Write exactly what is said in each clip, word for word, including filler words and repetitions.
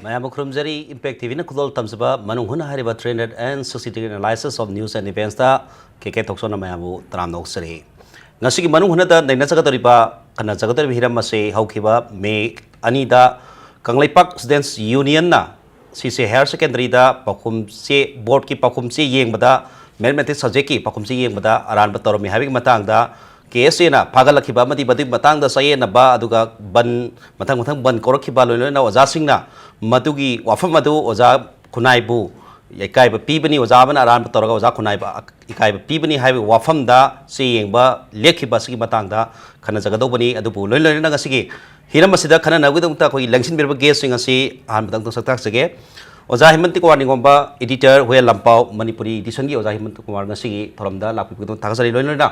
ꯃꯌꯥꯝꯕꯨ ꯈꯨꯔꯨꯝꯖꯔꯤ꯫ Impact T ꯚꯤꯅ ꯈꯨꯗꯣꯜ ꯇꯝꯖꯕ ꯃꯅꯨꯡ ꯍꯨꯠꯅ ꯍꯥꯏꯔꯤꯕ three hundred and sixty degree analysis of news and events ꯇ ꯀꯦ ꯀꯦ ꯊꯣꯛꯆꯣꯅ ꯃꯌꯥꯝꯕꯨ ꯇꯔꯥꯝꯅ ꯑꯣꯛꯆꯔꯤ꯫ ꯉꯁꯤꯒꯤ ꯃꯅꯨꯡ ꯍꯨꯠꯅꯗ ꯅꯩꯅꯖꯒꯗꯧꯔꯤꯕ, ꯈꯟꯅꯖꯒꯗꯧꯔꯤꯕ ꯍꯤꯔꯝ ꯑꯁꯤ ꯍꯧꯈꯤꯕ ꯃꯦ ꯑꯅꯤꯗ ꯀꯪꯂꯩꯄꯥꯛ Students Union ꯅ ꯁꯤꯁꯦ higher secondary ꯗ ꯄꯥꯎꯈꯨꯝ ꯆꯦ, board ꯀꯤ ꯄꯥꯎꯈꯨꯝ ꯆꯦ ꯌꯦꯡꯕꯗ, mathematics subject ꯀꯤ ꯄꯥꯎꯈꯨꯝ ꯆꯦ ꯌꯦꯡꯕꯗ ꯑꯔꯥꯟꯕ ꯇꯧꯔꯝꯃꯤ ꯍꯥꯏꯕꯒꯤ ꯃꯇꯥꯡꯗ ꯀꯦ ꯑꯦꯁ ꯑꯦꯅ ꯐꯥꯒꯠꯂꯛꯈꯤꯕ ꯑꯃꯗꯤ ꯃꯗꯨꯒꯤ ꯃꯇꯥꯡꯗ ꯆꯌꯦꯠꯅꯕ, ꯑꯗꯨꯒ ꯕꯟ, ꯃꯊꯪ ꯃꯊꯪ ꯕꯟ ꯀꯧꯔꯛꯈꯤꯕ, ꯂꯣꯏꯅ ꯂꯣꯏꯅ ꯑꯣꯖꯥꯁꯤꯡꯅ ꯃꯗꯨꯒꯤ ꯋꯥꯐꯝ ꯑꯗꯨ ꯑꯣꯖꯥ ꯈꯨꯟꯅꯥꯏꯕꯨ ꯏꯀꯥꯏꯕ ꯄꯤꯕꯅꯤ, ꯑꯣꯖꯥ ꯑꯃꯅ ꯑꯔꯥꯟꯕ ꯇꯧꯔꯒ ꯑꯣꯖꯥ ꯈꯨꯟꯅꯥꯏꯕꯨ ꯏꯀꯥꯏꯕ ꯄꯤꯕꯅꯤ ꯍꯥꯏꯕꯒꯤ ꯋꯥꯐꯝꯗ ꯆꯦ ꯌꯦꯡꯕ ꯂꯦꯞꯈꯤꯕ ꯑꯁꯤꯒꯤ ꯃꯇꯥꯡꯗ ꯈꯟꯅꯖꯒꯗꯧꯕꯅꯤ꯫ ꯑꯗꯨꯕꯨ ꯂꯣꯏꯅ ꯂꯣꯏꯅꯅ ꯉꯁꯤꯒꯤ ꯍꯤꯔꯝ ꯑꯁꯤꯗ ꯈꯟꯅꯅꯕꯒꯤꯗꯃꯛꯇ ꯑꯩꯈꯣꯏꯒꯤ ꯂꯦꯡꯁꯤꯟꯕꯤꯔꯕ guest ꯁꯤꯡ ꯑꯁꯤ ꯑꯍꯥꯟꯕꯗ ꯑꯃꯨꯛꯇꯪ ꯁꯛ ꯇꯥꯛꯆꯒꯦ꯫ ꯑꯣꯖꯥ ꯍꯦꯃꯟꯇ ꯀꯨꯃꯥꯔ ꯅꯤꯉꯣꯝꯕ, editor, ꯍꯨꯌꯦꯟ ꯂꯥꯟꯄꯥꯎ, ꯃꯅꯤꯄꯨꯔꯤ edition ꯒꯤ ꯑꯣꯖꯥ ꯍꯦꯃꯟꯇ ꯀꯨꯃꯥꯔ ꯉꯁꯤꯒꯤ ꯊꯧꯔꯝꯗ ꯂꯥꯛꯄꯤꯕꯒꯤꯗꯃꯛ ꯊꯥꯒꯠꯆꯔꯤ꯫ ꯂꯣꯏꯅ ꯂꯣꯏꯅꯅ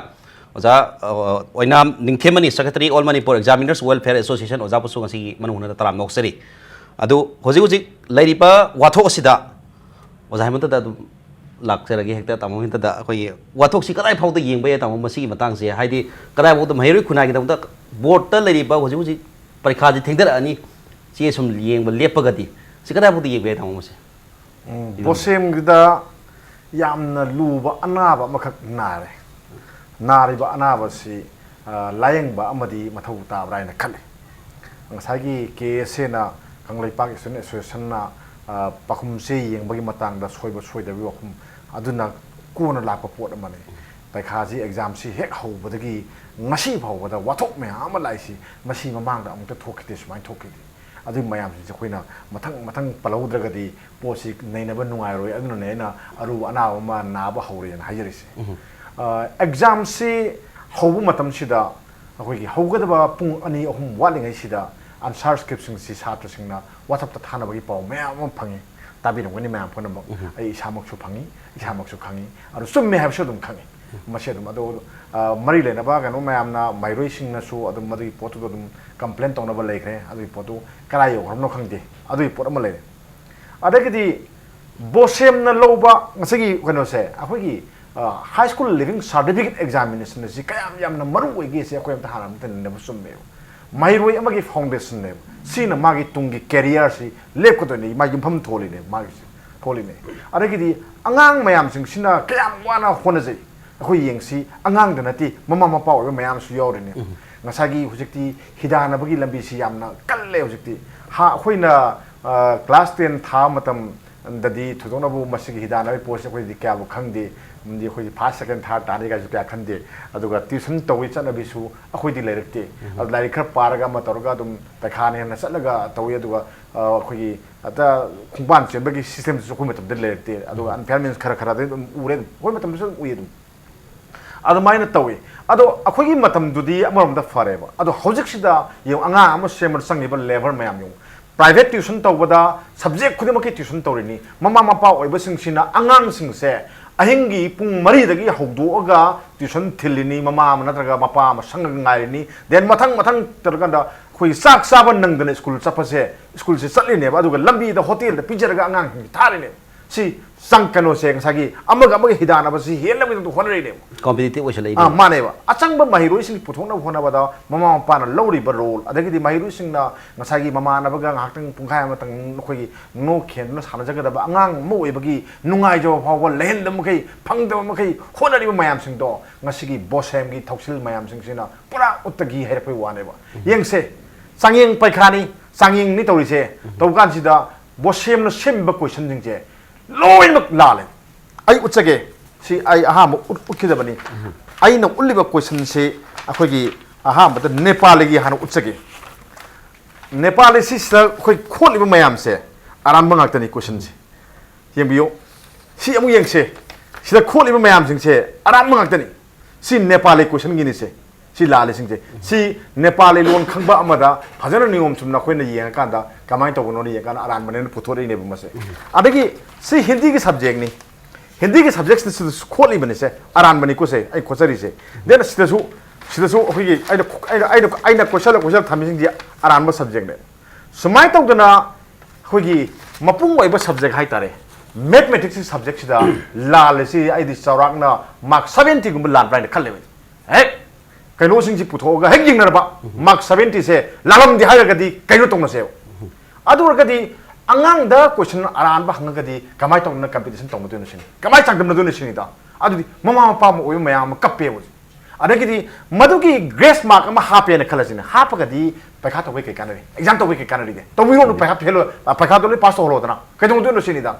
ꯑꯣꯖꯥ, ꯑ, ꯑꯣꯏꯅꯥꯝ ꯅꯤꯡꯊꯦꯝꯃꯅꯤ, Secretary, All Manipur Examiners Welfare Association, ꯑꯣꯖꯥꯕꯨꯁꯨ ꯉꯁꯤꯒꯤ ꯃꯅꯨꯡ ꯍꯨꯠꯅꯗ ꯇꯔꯥꯝꯅ ꯑꯣꯛꯆꯔꯤ꯫ ꯑꯗꯨ ꯍꯧꯖꯤꯛ ꯍꯧꯖꯤꯛ ꯂꯩꯔꯤꯕ ꯋꯥꯊꯣꯛ ꯑꯁꯤꯗ ꯑꯣꯖꯥ ꯍꯦꯃꯟꯇꯗ ꯑꯗꯨꯝ ꯂꯥꯛꯆꯔꯒꯦ꯫ ꯍꯦꯛꯇ ꯇꯥꯃꯣ ꯍꯦꯃꯟꯇꯗ, ꯑꯩꯈꯣꯏꯒꯤ ꯋꯥꯊꯣꯛꯁꯤ ꯀꯗꯥꯏ ꯐꯥꯎꯗ ꯌꯦꯡꯕ ꯌꯥꯏ, ꯇꯥꯃꯣ, ꯃꯁꯤꯒꯤ ꯃꯇꯥꯡꯁꯦ? ꯍꯥꯏꯗꯤ ꯀꯗꯥꯏ ꯐꯥꯎꯗ ꯃꯍꯩꯔꯣꯏ ꯈꯨꯟꯅꯥꯏꯒꯤꯗꯃꯛꯇ board ꯇ ꯂꯩꯔꯤꯕ ꯍꯧꯖꯤꯛ ꯍꯧꯖꯤꯛ ꯄꯔꯤꯈꯥꯁꯤ ꯊꯦꯡꯊꯔꯛꯑꯅꯤ, ꯆꯦ ꯁꯨꯝ ꯌꯦꯡꯕ ꯂꯦꯞꯄꯒꯗꯤ, ꯁꯤ ꯀꯗꯥꯏ ꯐꯥꯎꯗ ꯌꯦꯡꯕ ꯌꯥꯏ, ꯇꯥꯃꯣ, ꯃꯁꯦ? ꯎꯝ, ꯕꯣꯁꯦꯝꯒꯤꯗ ꯌꯥꯝꯅ ꯂꯨꯕ ꯑꯅꯥꯕ ꯑꯃꯈꯛ ꯅꯥꯔꯦ꯫ ꯅꯥꯔꯤꯕ ꯑꯅꯥꯕꯁꯤ, ꯑ, ꯂꯥꯌꯦꯡꯕ ꯑꯃꯗꯤ ꯃꯊꯧ ꯇꯥꯕ꯭ꯔꯥ ꯍꯥꯏꯅ ꯈꯜꯂꯤ꯫ ꯉꯁꯥꯏꯒꯤ ꯀꯦ ꯑꯦꯁ ꯑꯦꯅ, ꯀꯪꯂꯩꯄꯥꯛ Student Association ꯅ, ꯑ, ꯄꯥꯎꯈꯨꯝ ꯆꯦ ꯌꯦꯡꯕꯒꯤ ꯃꯇꯥꯡꯗ ꯁꯣꯏꯕ ꯁꯣꯏꯗꯕꯒꯤ ꯋꯥꯐꯝ ꯑꯗꯨꯅ ꯀꯣꯟꯅ ꯂꯥꯛꯄ ꯄꯣꯠ ꯑꯃꯅꯤ꯫ ꯄꯔꯤꯈꯥꯁꯤ, exam ꯁꯤ ꯍꯦꯛ ꯍꯧꯕꯗꯒꯤ ꯉꯁꯤ ꯐꯥꯎꯕꯗ ꯋꯥꯊꯣꯛ ꯃꯌꯥꯝ ꯑꯃ ꯂꯥꯛꯏꯁꯤ ꯃꯁꯤ ꯃꯃꯥꯡꯗ ꯑꯃꯨꯛꯇ ꯊꯣꯛꯈꯤꯗꯦ, ꯁꯨꯃꯥꯏꯅ ꯊꯣꯛꯈꯤꯗꯦ꯫ ꯑꯗꯨꯒꯤ ꯃꯌꯥꯝꯁꯤꯡꯁꯦ ꯑꯩꯈꯣꯏꯅ ꯃꯊꯪ ꯃꯊꯪ ꯄꯜꯍꯧꯗ꯭ꯔꯒꯗꯤ ꯄꯣꯠꯁꯤ ꯅꯩꯅꯕ ꯅꯨꯡꯉꯥꯏꯔꯣꯏ꯫ ꯑꯗꯨꯅꯅꯦ ꯑꯩꯅ ꯑꯔꯨꯕ ꯑꯅꯥꯕ ꯑꯃ ꯅꯥꯕ ꯍꯧꯔꯦꯅ ꯍꯥꯏꯖꯔꯤꯁꯦ꯫ ꯎꯝ꯫ ꯑ, exam ꯁꯤ ꯍꯧꯕ ꯃꯇꯝꯁꯤꯗ ꯑꯩꯈꯣꯏꯒꯤ ꯍꯧꯒꯗꯕ ꯄꯨꯡ ꯑꯅꯤ ꯑꯍꯨꯝ ꯋꯥꯠꯂꯤꯉꯩꯁꯤꯗ answer script ꯁꯤꯡꯁꯤ ꯁꯥꯇ꯭ꯔꯁꯤꯡꯅ WhatsApp ꯇ ꯊꯥꯅꯕꯒꯤ ꯄꯥꯎ ꯃꯌꯥꯝ ꯑꯃ ꯐꯪꯉꯤ꯫ ꯇꯥꯕꯤꯔꯝꯒꯅꯤ ꯃꯌꯥꯝ ꯄꯨꯝꯅꯃꯛ꯫ ꯎꯝ꯫ ꯑꯩ ꯏꯁꯥꯃꯛꯁꯨ ꯐꯪꯉꯤ, ꯏꯁꯥꯃꯛꯁꯨ ꯈꯪꯉꯤ꯫ ꯑꯗꯨ ꯆꯨꯝꯃꯦ ꯍꯥꯏꯕꯁꯨ ꯑꯗꯨꯝ ꯈꯪꯉꯤ꯫ ꯃꯁꯤ ꯑꯗꯨꯝ, ꯑꯗꯣ, ꯑ, ꯃꯔꯤ ꯂꯩꯅꯕ ꯀꯩꯅꯣ ꯃꯌꯥꯝꯅ, ꯃꯍꯩꯔꯣꯏꯁꯤꯡꯅꯁꯨ ꯑꯗꯨꯝ ꯃꯗꯨꯒꯤ ꯄꯣꯠꯇꯨꯗ ꯑꯗꯨꯝ complain ꯇꯧꯅꯕ ꯂꯩꯈ꯭ꯔꯦ꯫ ꯑꯗꯨꯒꯤ ꯄꯣꯠꯇꯨ ꯀꯗꯥꯏ ꯌꯧꯈ꯭ꯔꯕꯅꯣ ꯈꯪꯗꯦ꯫ ꯑꯗꯨꯒꯤ ꯄꯣꯠ ꯑꯃ ꯂꯩꯔꯦ꯫ ꯑꯗꯒꯤꯗꯤ ꯕꯣꯁꯦꯝꯅ ꯂꯧꯕ ꯉꯁꯤꯒꯤ ꯀꯩꯅꯣꯁꯦ, ꯑꯩꯈꯣꯏꯒꯤ, ꯑ, high school leaving certificate examination ꯑꯁꯤ ꯀꯌꯥꯝ ꯌꯥꯝꯅ ꯃꯔꯨ ꯑꯣꯏꯒꯦꯁꯦ ꯑꯩꯈꯣꯏ ꯑꯝꯇ ꯍꯥꯟꯅ ꯑꯝꯇ ꯅꯩꯅꯕ ꯆꯨꯝꯃꯦꯕ꯫ ꯃꯍꯩꯔꯣꯏ ꯑꯃꯒꯤ ꯐꯥꯎꯟꯗꯦꯁꯟꯅꯦꯕ꯫ ꯁꯤꯅ ꯃꯥꯒꯤ ꯇꯨꯡꯒꯤ ꯀꯦꯔꯤꯌꯔꯁꯤ ꯂꯦꯞꯀꯗꯣꯏꯅꯦ, ꯃꯥꯒꯤ ꯌꯨꯝꯐꯝ ꯊꯣꯜꯂꯤꯅꯦ ꯃꯥꯒꯤꯁꯦ, ꯊꯣꯜꯂꯤꯅꯦ꯫ ꯑꯗꯒꯤꯗꯤ ꯑꯉꯥꯡ ꯃꯌꯥꯝꯁꯤꯡꯁꯤꯅ ꯀꯌꯥꯝ ꯋꯥꯅ ꯍꯣꯠꯅꯖꯩ꯫ ꯑꯩꯈꯣꯏ ꯌꯦꯡꯁꯤ, ꯑꯉꯥꯡꯗ ꯅꯠꯇꯦ, ꯃꯃꯥ ꯃꯄꯥ ꯑꯣꯏꯕ ꯃꯌꯥꯝꯁꯨ ꯌꯥꯎꯔꯤꯅꯦ꯫ ꯉꯁꯥꯏꯒꯤ ꯍꯧꯖꯤꯛꯇꯤ ꯍꯤꯗꯥꯟꯅꯕꯒꯤ ꯂꯝꯕꯤꯁꯤ ꯌꯥꯝꯅ ꯀꯜꯂꯦ ꯍꯧꯖꯤꯛꯇꯤ꯫ ꯍꯥ, ꯑꯩꯈꯣꯏꯅ, ꯑ, ꯀ꯭ꯂꯥꯁ ꯇꯦꯟ ꯊꯥꯕ ꯃꯇꯝꯗꯗꯤ ꯊꯣꯏꯗꯣꯛꯅꯕꯨ ꯃꯁꯤꯒꯤ ꯍꯤꯗꯥꯟꯅꯕꯒꯤ ꯄꯣꯠꯁꯤ ꯑꯩꯈꯣꯏꯗꯤ ꯀꯌꯥꯕꯨ ꯈꯪꯗꯦ꯫ ꯑꯃꯗꯤ ꯑꯩꯈꯣꯏꯗꯤ ꯐꯥꯔꯁ, ꯁꯦꯀꯦꯟ, ꯊꯥꯔꯠ ꯇꯥꯅꯤ ꯀꯥꯏꯁꯨ ꯀꯌꯥ ꯈꯟꯗꯦ꯫ ꯑꯗꯨꯒ ꯇ꯭ꯌꯨꯁꯟ ꯇꯧꯕꯒꯤ ꯆꯠꯅꯕꯤꯁꯨ ꯑꯩꯈꯣꯏꯗꯤ ꯂꯩꯔꯛꯇꯦ꯫ ꯑꯗꯨ ꯂꯥꯏꯔꯤꯛ ꯈꯔ ꯄꯥꯔꯒ ꯑꯃ ꯇꯧꯔꯒ ꯑꯗꯨꯝ ꯄꯩꯈꯥꯅꯦꯅ ꯆꯠꯂꯒ ꯇꯧꯏ꯫ ꯑꯗꯨꯒ, ꯑ, ꯑꯩꯈꯣꯏꯒꯤ ꯑꯇ ꯈꯣꯡꯕꯥꯟ ꯆꯦꯟꯕꯒꯤ ꯁꯤꯁꯇꯦꯝꯗꯨꯁꯨ ꯑꯩꯈꯣꯏ ꯃꯇꯝꯗ ꯂꯩꯔꯛꯇꯦ꯫ ꯑꯗꯨꯒ ꯑꯟꯐꯦꯌꯔꯃꯦꯟꯁ ꯈꯔ ꯈꯔꯗꯤ ꯑꯗꯨꯝ ꯎꯔꯦ ꯑꯗꯨꯝ꯫ ꯑꯩꯈꯣꯏ ꯃꯇꯝꯗꯁꯨ ꯑꯗꯨꯝ ꯎꯏ ꯑꯗꯨꯝ꯫ ꯑꯗꯨꯃꯥꯏꯅ ꯇꯧꯏ꯫ ꯑꯗꯣ ꯑꯩꯈꯣꯏꯒꯤ ꯃꯇꯝꯗꯨꯗꯤ ꯑꯃꯔꯣꯝꯗ ꯐꯔꯦꯕ꯫ ꯑꯗꯣ ꯍꯧꯖꯤꯛꯁꯤꯗ ꯌꯦꯡꯉꯨ, ꯑꯉꯥꯡ ꯑꯃ ꯁꯦꯝꯕꯗ ꯆꯪꯉꯤꯕ ꯂꯦꯕꯔ ꯃꯌꯥꯝ ꯌꯦꯡꯉꯨ꯫ ꯄ꯭ꯔꯥꯏꯚꯦꯠ ꯇ꯭ꯌꯨꯁꯟ ꯇꯧꯕꯗ, ꯁꯕꯖꯦꯛ ꯈꯨꯗꯤꯡꯃꯛꯀꯤ ꯇ꯭ꯌꯨꯁꯟ ꯇꯧꯔꯤꯅꯤ꯫ ꯃꯃꯥ ꯃꯄꯥ ꯑꯣꯏꯕꯁꯤꯡꯁꯤꯅ ꯑꯉꯥꯡꯁꯤꯡꯁꯦ ꯑꯍꯤꯡꯒꯤ ꯄꯨꯡ ꯃꯔꯤꯗꯒꯤ ꯍꯧꯗꯣꯛꯑꯒ ꯇ꯭ꯌꯨꯁꯟ ꯊꯤꯜꯂꯤꯅꯤ, ꯃꯃꯥ ꯑꯃ ꯅꯠꯇ꯭ꯔꯒ ꯃꯄꯥ ꯑꯃ ꯁꯪꯉꯒ ꯉꯥꯏꯔꯤꯅꯤ꯫ ꯗꯦꯟ ꯃꯊꯪ ꯃꯊꯪ ꯇꯧꯔꯀꯥꯟꯗ ꯑꯩꯈꯣꯏꯒꯤ ꯆꯥꯛ ꯆꯥꯕ ꯅꯪꯗꯅ ꯁ꯭ꯀꯨꯜ ꯆꯠꯄꯁꯦ, ꯁ꯭ꯀꯨꯜꯁꯦ ꯆꯠꯂꯤꯅꯦꯕ, ꯑꯗꯨꯒ ꯂꯝꯕꯤꯗ ꯍꯣꯇꯦꯜꯗ ꯄꯤꯖꯔꯒ ꯑꯉꯥꯡꯁꯤꯡꯁꯦ ꯊꯥꯔꯤꯅꯦꯕ꯫ ꯁꯤ ꯆꯪ ꯀꯩꯅꯣꯁꯦ ꯉꯁꯥꯏꯒꯤ ꯑꯃꯒ ꯑꯃꯒ ꯍꯤꯗꯥꯟꯅꯕꯁꯤ ꯍꯦꯟꯅꯕꯒꯤꯗꯃꯛꯇ ꯍꯣꯠꯅꯔꯤꯅꯦꯕ꯫ ꯀꯣꯝꯄꯤꯇꯤꯇꯤꯚ ꯑꯣꯏꯁꯜꯂꯛꯏꯅꯦ꯫ ꯑꯥ, ꯃꯥꯅꯦꯕ꯫ ꯑꯆꯪꯕ ꯃꯍꯩꯔꯣꯏꯁꯤꯡ ꯄꯨꯊꯣꯛꯅꯕ ꯍꯣꯠꯅꯕꯗ ꯃꯃꯥ ꯃꯄꯥꯅ ꯂꯧꯔꯤꯕ ꯔꯣꯜ, ꯑꯗꯒꯤꯗꯤ ꯃꯍꯩꯔꯣꯏꯁꯤꯡꯅ ꯉꯁꯥꯏꯒꯤ ꯃꯃꯥꯟꯅꯕꯒ ꯉꯥꯏꯍꯥꯛꯇꯪ ꯄꯨꯡꯈꯥꯏ ꯑꯃꯇꯪ ꯑꯩꯈꯣꯏꯒꯤ ꯅꯣꯛ ꯈꯦꯟꯗꯨꯅ ꯁꯥꯟꯅꯖꯒꯗꯕ ꯑꯉꯥꯡ ꯑꯃ ꯑꯣꯏꯕꯒꯤ ꯅꯨꯡꯉꯥꯏꯖꯕ ꯐꯥꯎꯕ ꯂꯩꯍꯟꯗꯕ ꯃꯈꯩ, ꯐꯪꯗꯕ ꯃꯈꯩ ꯍꯣꯠꯅꯔꯤꯕ ꯃꯌꯥꯝꯁꯤꯡꯗꯣ ꯉꯁꯤꯒꯤ ꯕꯣꯁꯦꯝꯒꯤ ꯊꯧꯁꯤꯜ ꯃꯌꯥꯝꯁꯤꯡꯁꯤꯅ ꯄꯨꯔꯥ ꯎꯠꯇꯒꯤ ꯍꯩꯔꯛꯄꯒꯤ ꯋꯥꯅꯦꯕ꯫ ꯌꯦꯡꯁꯦ, ꯆꯥꯡꯌꯦꯡ ꯄꯩꯈꯥꯅꯤ, ꯆꯥꯡꯌꯦꯡꯅꯤ ꯇꯧꯔꯤꯁꯦ꯫ ꯇꯧꯕ ꯀꯥꯟꯁꯤꯗ ꯕꯣꯁꯦꯝꯅ ꯁꯦꯝꯃꯤꯕ ꯀꯣꯏꯁꯟꯁꯤꯡꯁꯦ ꯂꯣꯏꯅꯃꯛ ꯂꯥꯜꯂꯦ꯫ ꯑꯩ ꯎꯠꯆꯒꯦ꯫ ꯁꯤ ꯑꯩ ꯑꯍꯥꯟꯕ ꯎꯠ-, ꯎꯠꯈꯤꯗꯕꯅꯤ꯫ ꯑꯩꯅ ꯎꯠꯂꯤꯕ ꯀꯣꯏꯁꯟꯁꯤ ꯑꯩꯈꯣꯏꯒꯤ ꯑꯍꯥꯟꯕꯗ ꯅꯦꯄꯥꯂꯤꯒꯤ ꯍꯥꯟꯅ ꯎꯠꯆꯒꯦ꯫ ꯅꯦꯄꯥꯂꯤ ꯁꯤꯁꯤꯗ ꯑꯩꯈꯣꯏ ꯈꯣꯠꯂꯤꯕ ꯃꯌꯥꯝꯁꯦ ꯑꯔꯥꯟꯕ ꯉꯥꯛꯇꯅꯤ ꯀꯣꯏꯁꯟꯁꯦ꯫ ꯌꯦꯡꯕꯤꯌꯨ꯫ ꯁꯤ ꯑꯃꯨꯛ ꯌꯦꯡꯁꯦ꯫ ꯁꯤꯗ ꯈꯣꯠꯂꯤꯕ ꯃꯌꯥꯝꯁꯤꯡꯁꯦ ꯑꯔꯥꯟꯕ ꯉꯥꯛꯇꯅꯤ꯫ ꯁꯤ ꯅꯦꯄꯥꯂꯤ ꯀꯣꯏꯁꯟꯒꯤꯅꯤꯁꯦ꯫ ꯁꯤ ꯂꯥꯜꯂꯤꯁꯤꯡꯁꯦ꯫ ꯁꯤ ꯅꯦꯄꯥꯂꯤ ꯂꯣꯟ ꯈꯪꯕ ꯑꯃꯗ ꯐꯖꯅ ꯅꯤꯌꯣꯝ ꯆꯨꯝꯅ ꯑꯩꯈꯣꯏꯅ ꯌꯦꯡꯉꯀꯥꯟꯗ ꯀꯃꯥꯏꯅ ꯇꯧꯕꯅꯣꯅ ꯌꯦꯡꯉꯀꯥꯟꯗ ꯑꯔꯥꯟꯕꯅꯦꯅ ꯄꯨꯊꯣꯔꯛꯏꯅꯦꯕ ꯃꯁꯦ꯫ ꯑꯗꯒꯤ ꯁꯤ ꯍꯤꯟꯗꯤꯒꯤ ꯁꯕꯖꯦꯛꯅꯤ꯫ ꯍꯤꯟꯗꯤꯒꯤ ꯁꯕꯖꯦꯛꯁꯤꯗꯁꯨ ꯈꯣꯠꯂꯤꯕꯅꯤꯁꯦ ꯑꯔꯥꯟꯕꯅꯤꯀꯣ ꯁꯦ ꯑꯩ ꯈꯣꯠꯆꯔꯤꯁꯦ꯫ ꯗꯦꯟ ꯁꯤꯗꯁꯨ, ꯁꯤꯗꯁꯨ ꯑꯩꯈꯣꯏꯒꯤ ꯑꯩꯅ, ꯑꯩꯅ, ꯑꯩꯅ, ꯑꯩꯅ ꯀꯣꯏꯁꯜꯂ ꯀꯣꯏꯁꯜꯂ ꯊꯝꯃꯤꯁꯤꯡꯁꯦ ꯑꯔꯥꯟꯕ ꯁꯕꯖꯦꯛꯅꯦ꯫ ꯁꯨꯃꯥꯏꯅ ꯇꯧꯗꯅ ꯑꯩꯈꯣꯏꯒꯤ ꯃꯄꯨꯡ ꯑꯣꯏꯕ ꯁꯕꯖꯦꯛ ꯍꯥꯏꯇꯥꯔꯦ, ꯃꯦꯊꯃꯦꯇꯤꯛꯁꯀꯤ ꯁꯕꯖꯦꯛꯁꯤꯗ ꯂꯥꯜꯂꯤꯁꯤ ꯑꯩꯗꯤ ꯆꯥꯎꯔꯥꯛꯅ ꯃꯥꯔꯛ ꯁꯕꯦꯟꯇꯤꯒꯨꯝꯕ ꯂꯥꯟꯕ꯭ꯔꯥ ꯍꯥꯏꯅ ꯈꯜꯂꯦꯕ꯫ ꯍꯦꯛ ꯀꯩꯅꯣꯁꯤꯡꯁꯤ ꯄꯨꯊꯣꯛꯑꯒ ꯍꯦꯛ ꯌꯦꯡꯅꯔꯕ, ꯃꯥꯔꯛ ꯁꯕꯦꯟꯇꯤꯁꯦ ꯂꯥꯜꯂꯝꯗꯦ ꯍꯥꯏꯔꯒꯗꯤ ꯀꯩꯅꯣ ꯇꯧꯅꯁꯦꯕ꯫ ꯑꯗꯨ ꯑꯣꯏꯔꯒꯗꯤ ꯑꯉꯥꯡꯗ ꯀꯣꯏꯁꯟ ꯑꯔꯥꯟꯕ ꯍꯪꯉꯒꯗꯤ ꯀꯃꯥꯏꯅ ꯇꯧꯗꯅ ꯀꯝꯄꯤꯇꯤꯁꯟ ꯇꯧꯅꯗꯣꯏꯅꯣ ꯁꯤꯅꯤ, ꯀꯃꯥꯏꯅ ꯆꯥꯡꯗꯝꯅꯗꯣꯏꯅꯣ ꯁꯤꯅꯤꯗ꯫ ꯑꯗꯨꯗꯤ ꯃꯃꯥ ꯃꯄꯥ ꯑꯃ ꯑꯣꯏꯕ ꯃꯌꯥꯝ ꯑꯃ ꯀꯞꯄꯦꯕ ꯍꯧꯖꯤꯛ꯫ ꯑꯗꯒꯤꯗꯤ ꯃꯗꯨꯒꯤ ꯒ꯭ꯔꯦꯁ ꯃꯥꯔꯛ ꯑꯃ ꯍꯥꯞꯄꯦꯅ ꯈꯜꯂꯁꯤꯅꯦ, ꯍꯥꯞꯄꯒꯗꯤ ꯄꯩꯈꯥ ꯇꯧꯕꯩ ꯀꯩ ꯀꯥꯟꯅꯔꯤ? ꯑꯦꯛꯖꯥꯝ ꯇꯧꯕꯩ ꯀꯩ ꯀꯥꯟꯅꯔꯤꯒꯦ? ꯇꯧꯕꯤꯔꯣꯅꯨ, ꯄꯩꯈꯥ ꯐꯦꯜ ꯑꯣꯏ-, ꯄꯩꯈꯥꯗꯣ ꯂꯣꯏ ꯄꯥꯁ ꯇꯧꯍꯜꯂꯣꯗꯅ, ꯀꯩꯗꯧꯅꯗꯣꯏꯅꯣ ꯁꯤꯅꯤꯗ꯫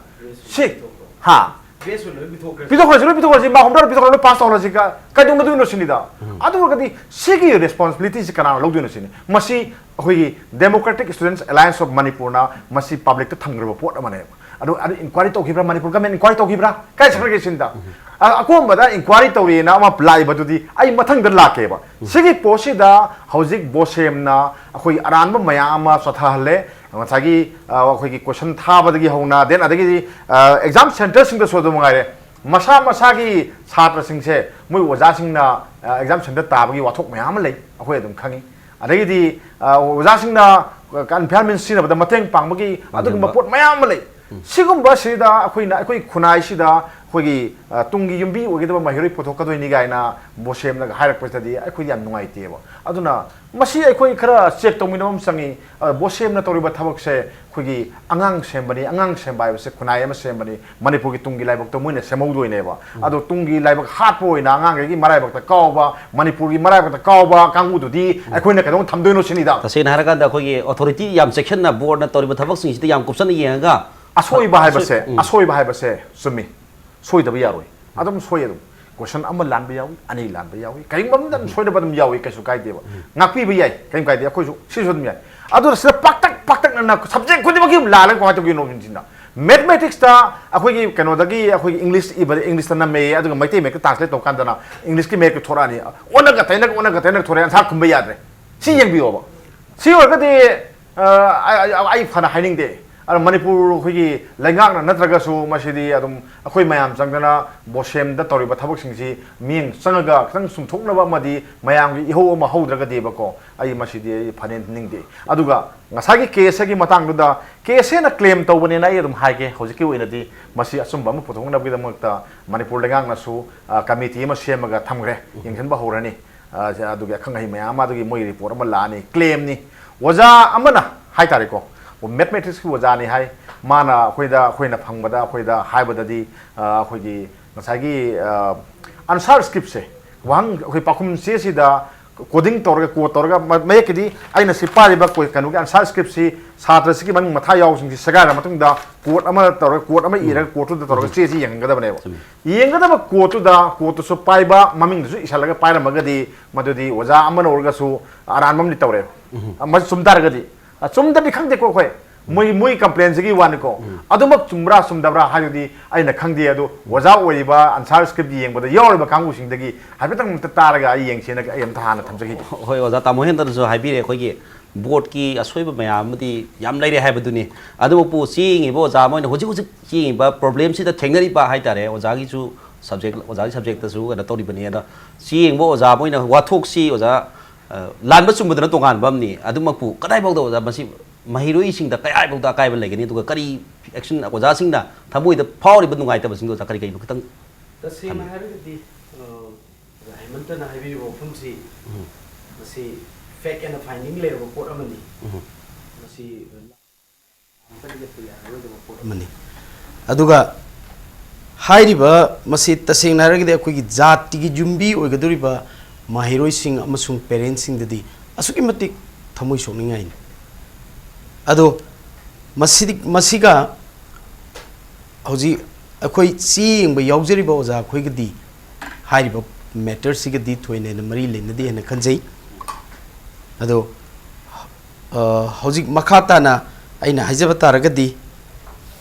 ꯁꯤ ꯍꯥ, ꯕꯦꯁ ꯑꯣꯏꯅ ꯂꯣꯏ ꯄꯤꯊꯣꯛꯈ꯭ꯔꯦ꯫ ꯄꯤꯊꯣꯛꯈ꯭ꯔꯁꯤ, ꯂꯣꯏ ꯄꯤꯊꯣꯛꯈ꯭ꯔꯁꯤ, ꯃꯥ ꯍꯨꯝꯗ꯭ꯔꯥ ꯄꯤꯊꯣꯛꯈ꯭ꯔ ꯂꯣꯏ ꯄꯥꯁ ꯇꯧꯍꯜꯂꯁꯤ, ꯀ-, ꯀꯩꯗꯧꯅꯗꯣꯏꯅꯣ ꯁꯤꯅꯤꯗ꯫ ꯑꯗꯨ ꯑꯣꯏꯔꯒꯗꯤ ꯁꯤꯒꯤ ꯔꯦꯁꯄꯣꯟꯁꯤꯕꯤꯂꯤꯇꯤꯁꯤ ꯀꯅꯥꯅ ꯂꯧꯗꯣꯏꯅꯣ ꯁꯤꯅꯤ? ꯃꯁꯤ ꯑꯩꯈꯣꯏꯒꯤ Democratic Students Alliance of ꯃꯅꯤꯄꯨꯔꯅ ꯃꯁꯤ ꯄꯕ꯭ꯂꯤꯛꯇ ꯊꯝꯈ꯭ꯔꯕ ꯄꯣꯠ ꯑꯃꯅꯦꯕ꯫ ꯑꯗꯨ, ꯑꯗꯨ ꯏꯟꯀ꯭ꯋꯥꯏꯔꯤ ꯇꯧꯈꯤꯕ꯭ꯔꯥ? ꯃꯅꯤꯄꯨꯔ ꯒꯃꯦꯟ ꯏꯟꯀ꯭ꯋꯥꯏꯔꯤ ꯇꯧꯈꯤꯕ꯭ꯔꯥ? ꯀꯥꯏ ꯆꯠꯈ꯭ꯔꯒꯦ ꯁꯤꯅꯤꯗ? ꯑ-, ꯑꯀꯣꯟꯕꯗ ꯏꯟꯀ꯭ꯋꯥꯏꯔꯤ ꯇꯧꯔꯤꯅ ꯑꯃ ꯂꯥꯛꯏꯕꯗꯨꯗꯤ ꯑꯩ ꯃꯊꯪꯗ ꯂꯥꯛꯀꯦꯕ꯫ ꯁꯤꯒꯤ ꯄꯣꯠꯁꯤꯗ ꯍꯧꯖꯤꯛ ꯕꯣꯁꯦꯝꯅ ꯑꯩꯈꯣꯏ ꯑꯔꯥꯟꯕ ꯃꯌꯥꯝ ꯑꯃ ꯆꯠꯊꯍꯜꯂꯦ꯫ ꯉꯁꯥꯏꯒꯤ, ꯑ, ꯑꯩꯈꯣꯏꯒꯤ ꯀꯣꯏꯁꯟ ꯊꯥꯕꯗꯒꯤ ꯍꯧꯅ, then ꯑꯗꯒꯤꯗꯤ, ꯑ, ꯑꯦꯛꯖꯥꯝ ꯁꯦꯟꯇꯔꯁꯤꯡꯗꯁꯨ ꯑꯗꯨ ꯃꯉꯥꯏꯔꯦ, ꯃꯁꯥ ꯃꯁꯥꯒꯤ ꯁꯥꯇ꯭ꯔꯁꯤꯡꯁꯦ ꯃꯣꯏ ꯑꯣꯖꯥꯁꯤꯡꯅ, ꯑ, ꯑꯦꯛꯖꯥꯝ ꯁꯦꯟꯇꯔ ꯇꯥꯕꯒꯤ ꯋꯥꯊꯣꯛ ꯃꯌꯥꯝ ꯑꯃ ꯂꯩ, ꯑꯩꯈꯣꯏ ꯑꯗꯨꯝ ꯈꯪꯉꯤ꯫ ꯑꯗꯒꯤꯗꯤ, ꯑ, ꯑꯣꯖꯥꯁꯤꯡꯅ confinement ꯁꯤꯖꯤꯟꯅꯕꯗ ꯃꯇꯦꯡ ꯄꯥꯡꯕꯒꯤ ꯑꯗꯨꯒꯨꯝꯕ ꯄꯣꯠ ꯃꯌꯥꯝ ꯑꯃ ꯂꯩ꯫ ꯁꯤꯒꯨꯝꯕꯁꯤꯗ ꯑꯩꯈꯣꯏꯅ, ꯑꯩꯈꯣꯏ ꯈꯨꯟꯅꯥꯏꯁꯤꯗ ꯑꯩꯈꯣꯏꯒꯤ, ꯑ, ꯇꯨꯡꯒꯤ ꯌꯨꯝꯕꯤ ꯑꯣꯏꯒꯗꯕ ꯃꯍꯩꯔꯣꯏ ꯄꯨꯊꯣꯛꯀꯗꯣꯏꯅꯤ ꯀꯥꯏꯅ ꯕꯣꯁꯦꯝꯅꯒ ꯍꯥꯏꯔꯛꯄꯁꯤꯗꯗꯤ ꯑꯩꯈꯣꯏꯗꯤ ꯌꯥꯝ ꯅꯨꯡꯉꯥꯏꯇꯦꯕ꯫ ꯑꯗꯨꯅ ꯃꯁꯤ ꯑꯩꯈꯣꯏ ꯈꯔ ꯆꯦꯛ ꯇꯧꯃꯤꯟꯅꯕ ꯑꯃ ꯆꯪꯉꯤ꯫ ꯑ, ꯕꯣꯁꯦꯝꯅ ꯇꯧꯔꯤꯕ ꯊꯕꯛꯁꯦ ꯑꯩꯈꯣꯏꯒꯤ ꯑꯉꯥꯡ ꯁꯦꯝꯕꯅꯤ, ꯑꯉꯥꯡ ꯁꯦꯝꯕ ꯍꯥꯏꯕꯁꯦ ꯈꯨꯟꯅꯥꯏ ꯑꯃ ꯁꯦꯝꯕꯅꯤ, ꯃꯅꯤꯄꯨꯔꯒꯤ ꯇꯨꯡꯒꯤ ꯂꯥꯏꯕꯛꯇꯣ ꯃꯣꯏꯅ ꯁꯦꯝꯍꯧꯗꯣꯏꯅꯦꯕ꯫ ꯑꯗꯣ ꯇꯨꯡꯒꯤ ꯂꯥꯏꯕꯛ ꯍꯥꯠꯄ ꯑꯣꯏꯅ ꯑꯉꯥꯡꯈꯩꯒꯤ ꯃꯔꯥꯏꯕꯛꯇ ꯀꯥꯎꯕ, ꯃꯅꯤꯄꯨꯔꯒꯤ ꯃꯔꯥꯏꯕꯛꯇ ꯀꯥꯎꯕ ꯀꯥꯡꯕꯨꯗꯨꯗꯤ ꯑꯩꯈꯣꯏꯅ ꯀꯩꯗꯧ ꯊꯝꯗꯣꯏꯅꯣ ꯁꯤꯅꯤꯗ꯫ ꯇꯁꯦꯡꯅ ꯍꯥꯏꯔꯀꯥꯟꯗ ꯑꯩꯈꯣꯏꯒꯤ ꯑꯣꯊꯣꯔꯤꯇꯤ ꯌꯥꯝ ꯆꯦꯛꯁꯤꯟꯅ ꯕꯣꯔꯗꯅ ꯇꯧꯔꯤꯕ ꯊꯕꯛꯁꯤꯡꯁꯤꯗ ꯌꯥꯝ ꯀꯨꯞꯁꯟꯅ ꯌꯦꯡꯉꯒ ꯑꯁꯣꯏꯕ ꯍꯥꯏꯕꯁꯦ, ꯑꯁꯣꯏ-, ꯎꯝ꯫ ꯑꯁꯣꯏꯕ ꯍꯥꯏꯕꯁꯦ ꯆꯨꯝꯃꯤ꯫ ꯁꯣꯏꯗꯕ ꯌꯥꯔꯣꯏ꯫ ꯑꯗꯨꯝ ꯁꯣꯏ ꯑꯗꯨꯝ꯫ ꯀꯣꯏꯁꯟ ꯑꯃ ꯂꯥꯟꯕ ꯌꯥꯎꯏ, ꯑꯅꯤ ꯂꯥꯟꯕ ꯌꯥꯎꯏ, ꯀꯔꯤꯒꯨꯝꯕ ꯑꯃꯗ ꯑꯗꯨꯝ ꯁꯣꯏꯗꯕ ꯑꯗꯨꯝ ꯌꯥꯎꯏ, ꯀꯩꯁꯨ ꯀꯥꯏꯗꯦꯕ꯫ ꯉꯥꯛꯄꯤꯕ ꯌꯥꯏ, ꯀꯔꯤꯝ ꯀꯥꯏꯗꯦ, ꯑꯩꯈꯣꯏꯁꯨ ꯁꯤꯁꯨ ꯑꯗꯨꯝ ꯌꯥꯏ꯫ ꯑꯗꯨꯅ ꯁꯤꯗ ꯄꯥꯛꯇꯛ ꯄꯥꯛꯇꯛꯅꯅ ꯁꯕꯖꯦꯛ ꯈꯨꯗꯤꯡꯃꯛꯀꯤ ꯑꯗꯨꯝ ꯂꯥꯜꯂꯒ ꯀꯃꯥꯏꯅ ꯇꯧꯒꯦꯅꯣ ꯁꯤꯅ꯫ ꯃꯦꯊꯃꯦꯇꯤꯛꯁꯇ ꯑꯩꯈꯣꯏꯒꯤ ꯀꯩꯅꯣꯗꯒꯤ ꯑꯩꯈꯣꯏꯒꯤ ꯏꯪꯂꯤꯁ ꯏꯕꯗ ꯏꯪꯂꯤꯁꯇ ꯅꯝꯃꯦ, ꯑꯗꯨꯒ ꯃꯩꯇꯩ ꯃꯌꯦꯛꯇ ꯇ꯭ꯔꯥꯟꯁꯂꯦꯠ ꯇꯧꯀꯥꯟꯗꯅ ꯏꯪꯂꯤꯁꯀꯤ ꯃꯌꯦꯛꯇ ꯊꯣꯔꯛꯑꯅꯤ, ꯑꯣꯟꯅꯒ ꯇꯩꯅꯒ, ꯑꯣꯟꯅꯒ ꯇꯩꯅꯒ ꯊꯣꯔꯛꯑꯦ, ꯑꯟꯁꯥꯔ ꯈꯨꯝꯕ ꯌꯥꯗ꯭ꯔꯦ꯫ ꯁꯤ ꯌꯦꯡꯕꯤꯌꯣꯕ꯫ ꯁꯤ ꯑꯣꯏꯔꯒꯗꯤ, ꯑ, ꯑꯩ, ꯑꯩ, ꯑꯩ ꯐꯅ ꯍꯥꯏꯅꯤꯡꯗꯦ꯫ ꯑꯗꯣ ꯃꯅꯤꯄꯨꯔ ꯑꯩꯈꯣꯏꯒꯤ ꯂꯩꯉꯥꯛꯅ ꯅꯠꯇ꯭ꯔꯒꯁꯨ ꯃꯁꯤꯗꯤ ꯑꯗꯨꯝ ꯑꯩꯈꯣꯏ ꯃꯌꯥꯝ ꯆꯪꯗꯅ ꯕꯣꯁꯦꯝꯗ ꯇꯧꯔꯤꯕ ꯊꯕꯛꯁꯤꯡꯁꯤ ꯃꯤꯠꯌꯦꯡ ꯆꯪꯉꯒ ꯈꯤꯇꯪ ꯆꯨꯝꯊꯣꯛꯅꯕ ꯑꯃꯗꯤ ꯃꯌꯥꯝꯒꯤ ꯏꯍꯧ ꯑꯃ ꯍꯧꯗ꯭ꯔꯒꯗꯤꯕꯀꯣ, ꯑꯩ ꯃꯁꯤꯗꯤ ꯑꯩ ꯐꯅ ꯅꯤꯡꯗꯦ꯫ ꯑꯗꯨꯒ ꯉꯁꯥꯏꯒꯤ ꯀꯦꯁ ꯑꯁꯤꯒꯤ ꯃꯇꯥꯡꯗꯨꯗ ꯀꯦꯁ ꯑꯦꯅ ꯀ꯭ꯂꯦꯝ ꯇꯧꯕꯅꯦꯅ ꯑꯩ ꯑꯗꯨꯝ ꯍꯥꯏꯒꯦ꯫ ꯍꯧꯖꯤꯛꯀꯤ ꯑꯣꯏꯅꯗꯤ ꯃꯁꯤ ꯑꯆꯨꯝꯕ ꯑꯃ ꯄꯨꯊꯣꯛꯅꯕꯒꯤꯗꯃꯛꯇ ꯃꯅꯤꯄꯨꯔ ꯂꯩꯉꯥꯛꯅꯁꯨ, ꯑ, ꯀꯃꯤꯇꯤ ꯑꯃ ꯁꯦꯝꯃꯒ ꯊꯝꯈ꯭ꯔꯦ, ꯌꯦꯡꯁꯤꯟꯕ ꯍꯧꯔꯅꯤ꯫ ꯑ, ꯁꯤ ꯑꯗꯨꯒꯤ ꯑꯈꯪ ꯑꯍꯩ ꯃꯌꯥꯝ ꯑꯃ ꯑꯗꯨꯒꯤ ꯃꯣꯏꯒꯤ ꯔꯤꯄꯣꯔꯠ ꯑꯃ ꯂꯥꯛꯑꯅꯤ, ꯀ꯭ꯂꯦꯝꯅꯤ꯫ ꯑꯣꯖꯥ ꯑꯃꯅ ꯍꯥꯏꯇꯥꯔꯦꯀꯣ, ꯃꯦꯊꯃꯦꯇꯤꯛꯁꯀꯤ ꯑꯣꯖꯥꯅꯤ ꯍꯥꯏ, ꯃꯥꯅ ꯑꯩꯈꯣꯏꯗ, ꯑꯩꯈꯣꯏꯅ ꯐꯪꯕꯗ, ꯑꯩꯈꯣꯏꯗ ꯍꯥꯏꯕꯗꯗꯤ, ꯑ, ꯑꯩꯈꯣꯏꯒꯤ ꯉꯁꯥꯏꯒꯤ, ꯑ, ꯑꯟꯁꯥꯔ ꯁ꯭ꯀ꯭ꯔꯤꯞꯁꯦ, ꯋꯥꯍꯪ ꯑꯩꯈꯣꯏ ꯄꯥꯎꯈꯨꯝ ꯆꯦꯁꯤꯗ ꯀꯣꯗꯤꯡ ꯇꯧꯔꯒ, ꯀꯣꯗ ꯇꯧꯔꯒ, ꯃ-, ꯃꯌꯦꯛꯀꯤꯗꯤ ꯑꯩꯅ ꯁꯤ ꯄꯥꯏꯔꯤꯕ ꯀꯣ-, ꯀꯩꯅꯣꯒꯤ ꯑꯟꯁꯥꯔ ꯁ꯭ꯀ꯭ꯔꯤꯞꯁꯤ ꯁꯥꯇ꯭ꯔꯁꯤꯒꯤ ꯃꯃꯤꯡ ꯃꯊꯥ ꯌꯥꯎꯕꯁꯤꯡꯁꯤ ꯁꯦꯒꯥꯏꯔ ꯃꯇꯨꯡꯗ ꯀꯣꯗ ꯑꯃ ꯇꯧꯔꯒ, ꯀꯣꯗ ꯑꯃ ꯏꯔꯒ, ꯀꯣꯗꯇꯨꯗ ꯇꯧꯔꯒ ꯆꯦꯁꯤ ꯌꯦꯡꯍꯟꯒꯗꯕꯅꯦꯕ꯫ ꯌꯦꯡꯒꯗꯕ ꯀꯣꯗꯇꯨꯗ, ꯀꯣꯗꯇꯨꯁꯨ ꯄꯥꯏꯕ, ꯃꯃꯤꯡꯗꯨꯁꯨ ꯏꯁꯜꯂꯒ ꯄꯥꯏꯔꯝꯃꯒꯗꯤ, ꯃꯗꯨꯗꯤ ꯑꯣꯖꯥ ꯑꯃꯅ ꯑꯣꯏꯔꯒꯁꯨ ꯑꯔꯥꯟꯕ ꯑꯃꯗꯤ ꯇꯧꯔꯦꯕ꯫ ꯃꯁꯤ ꯆꯨꯝ ꯇꯥꯔꯒꯗꯤ, ꯑ, ꯆꯨꯝꯗꯕꯗꯤ ꯈꯪꯗꯦꯀꯣ ꯑꯩꯈꯣꯏ, ꯃꯣꯏ, ꯃꯣꯏ ꯀꯝꯄ꯭ꯂꯦꯟꯁꯤꯒꯤ ꯋꯥꯅꯤꯀꯣ꯫ ꯑꯗꯨꯃꯛ ꯆꯨꯝꯕ꯭ꯔꯥ ꯆꯨꯝꯗꯕ꯭ꯔꯥ ꯍꯥꯏꯗꯨꯗꯤ ꯑꯩꯅ ꯈꯪꯗꯦ꯫ ꯑꯗꯨ ꯑꯣꯖꯥ ꯑꯣꯏꯔꯤꯕ, ꯑꯟꯁꯥꯔ ꯁ꯭ꯀ꯭ꯔꯤꯞ ꯌꯦꯡꯕꯗ ꯌꯥꯎꯔꯤꯕ ꯀꯥꯡꯕꯨꯁꯤꯡꯗꯒꯤ ꯍꯥꯏꯐꯦꯠꯇꯪ ꯑꯝꯇ ꯇꯥꯔꯒ ꯑꯩ ꯌꯦꯡꯁꯦꯅ ꯑꯩ ꯑꯝꯇ ꯍꯥꯟꯅ ꯊꯝꯖꯈꯤꯒꯦ꯫ ꯍꯣꯏ, ꯑꯣꯖꯥ ꯇꯥꯃꯣ ꯍꯦꯟꯗꯅꯁꯨ ꯍꯥꯏꯕꯤꯔꯦ, ꯑꯩꯈꯣꯏꯒꯤ ꯕꯣꯔꯗꯀꯤ ꯑꯁꯣꯏꯕ ꯃꯌꯥꯝ ꯑꯃꯗꯤ ꯌꯥꯝ ꯂꯩꯔꯦ ꯍꯥꯏꯕꯗꯨꯅꯤ꯫ ꯑꯗꯨꯃꯛꯄꯨ ꯆꯦ ꯌꯦꯡꯉꯤꯕ ꯑꯣꯖꯥ ꯑꯃ ꯑꯣꯏꯅ ꯍꯧꯖꯤꯛ ꯍꯧꯖꯤꯛ ꯆꯦ ꯌꯦꯡꯉꯤꯕ ꯄ꯭ꯔꯣꯕ꯭ꯂꯦꯝꯁꯤꯗ ꯊꯦꯡꯅꯔꯤꯕ ꯍꯥꯏꯇꯥꯔꯦ, ꯑꯣꯖꯥꯒꯤꯁꯨ ꯁꯕꯖꯦꯛ, ꯑꯣꯖꯥꯒꯤ ꯁꯕꯖꯦꯛꯇꯁꯨ ꯀꯩꯅꯣ ꯇꯧꯔꯤꯕꯅꯤ꯫ ꯑꯗꯣ ꯆꯦ ꯌꯦꯡꯕ ꯑꯣꯖꯥ ꯑꯃ ꯑꯣꯏꯅ ꯋꯥꯊꯣꯛꯁꯤ ꯑꯣꯖꯥ, ꯑ, ꯂꯥꯟꯕ ꯆꯨꯝꯕꯗꯨꯅ ꯇꯣꯉꯥꯟꯕ ꯑꯃꯅꯤ꯫ ꯑꯗꯨꯃꯛꯄꯨ ꯀꯗꯥꯏꯐꯥꯎꯗ ꯑꯣꯖꯥ ꯃꯁꯤ ꯃꯍꯩꯔꯣꯏꯁꯤꯡꯗ ꯀꯗꯥꯏꯐꯥꯎꯗ ꯑꯀꯥꯏꯕ ꯂꯩꯒꯅꯤ? ꯑꯗꯨꯒ ꯀꯔꯤ ꯑꯦꯛꯁꯟ ꯑꯣꯖꯥꯁꯤꯡꯅ ꯊꯃꯣꯏꯗ ꯐꯥꯎꯔꯤꯕ ꯅꯨꯡꯉꯥꯏꯇꯕꯁꯤꯡꯗꯣ ꯑꯣꯖꯥ ꯀꯔꯤ ꯀꯔꯤꯅꯣ ꯈꯤꯇꯪ ꯇꯁꯦꯡꯅ ꯊꯝꯕꯤꯌꯨ꯫ ꯍꯥꯏꯔꯒꯗꯤ, ꯑ, ꯑꯣꯖꯥ ꯍꯦꯃꯟꯇꯅ ꯍꯥꯏꯕꯤꯔꯤꯕ ꯋꯥꯐꯝꯁꯤ, ꯎꯝ꯫ ꯃꯁꯤ ꯐꯦꯛ ꯑꯦꯟ ꯐꯥꯏꯟꯗꯤꯡ ꯂꯩꯔꯕ ꯄꯣꯠ ꯑꯃꯅꯤ꯫ ꯎꯝ꯫ ꯃꯁꯤ, ꯑ, ꯑꯃꯠꯇ ꯂꯦꯞꯄ ꯌꯥꯔꯔꯣꯏꯗꯕ ꯄꯣꯠ ꯑꯃꯅꯤ꯫ ꯑꯗꯨꯒ ꯍꯥꯏꯔꯤꯕ ꯃꯁꯤ ꯇꯁꯦꯡꯅ ꯍꯥꯏꯔꯒꯗꯤ ꯑꯩꯈꯣꯏꯒꯤ ꯖꯥꯇꯤꯒꯤ ꯌꯨꯝꯕꯤ ꯑꯣꯏꯒꯗꯧꯔꯤꯕ ꯃꯍꯩꯔꯣꯏꯁꯤꯡ ꯑꯃꯁꯨꯡ ꯄꯦꯔꯦꯟꯁꯁꯤꯡꯗꯗꯤ ꯑꯁꯨꯛꯀꯤ ꯃꯇꯤꯛ ꯊꯃꯣꯏ ꯁꯣꯛꯅꯤꯡꯉꯥꯏꯅꯤ꯫ ꯑꯗꯣ ꯃꯁꯤꯗꯤ, ꯃꯁꯤꯒ ꯍꯧꯖꯤꯛ ꯑꯩꯈꯣꯏ ꯆꯦ ꯌꯦꯡꯕ ꯌꯥꯎꯖꯔꯤꯕ ꯑꯣꯖꯥ ꯑꯩꯈꯣꯏꯒꯗꯤ ꯍꯥꯏꯔꯤꯕ ꯃꯦꯇꯔꯁꯤꯒꯗꯤ ꯊꯣꯏꯅ ꯍꯦꯟꯅ ꯃꯔꯤ ꯂꯩꯅꯗꯦ ꯍꯥꯏꯅ ꯈꯟꯖꯩ꯫ ꯑꯗꯣ, ꯑ, ꯍꯧꯖꯤꯛ ꯃꯈꯥ ꯇꯥꯅ ꯑꯩꯅ ꯍꯥꯏꯖꯕ ꯇꯥꯔꯒꯗꯤ,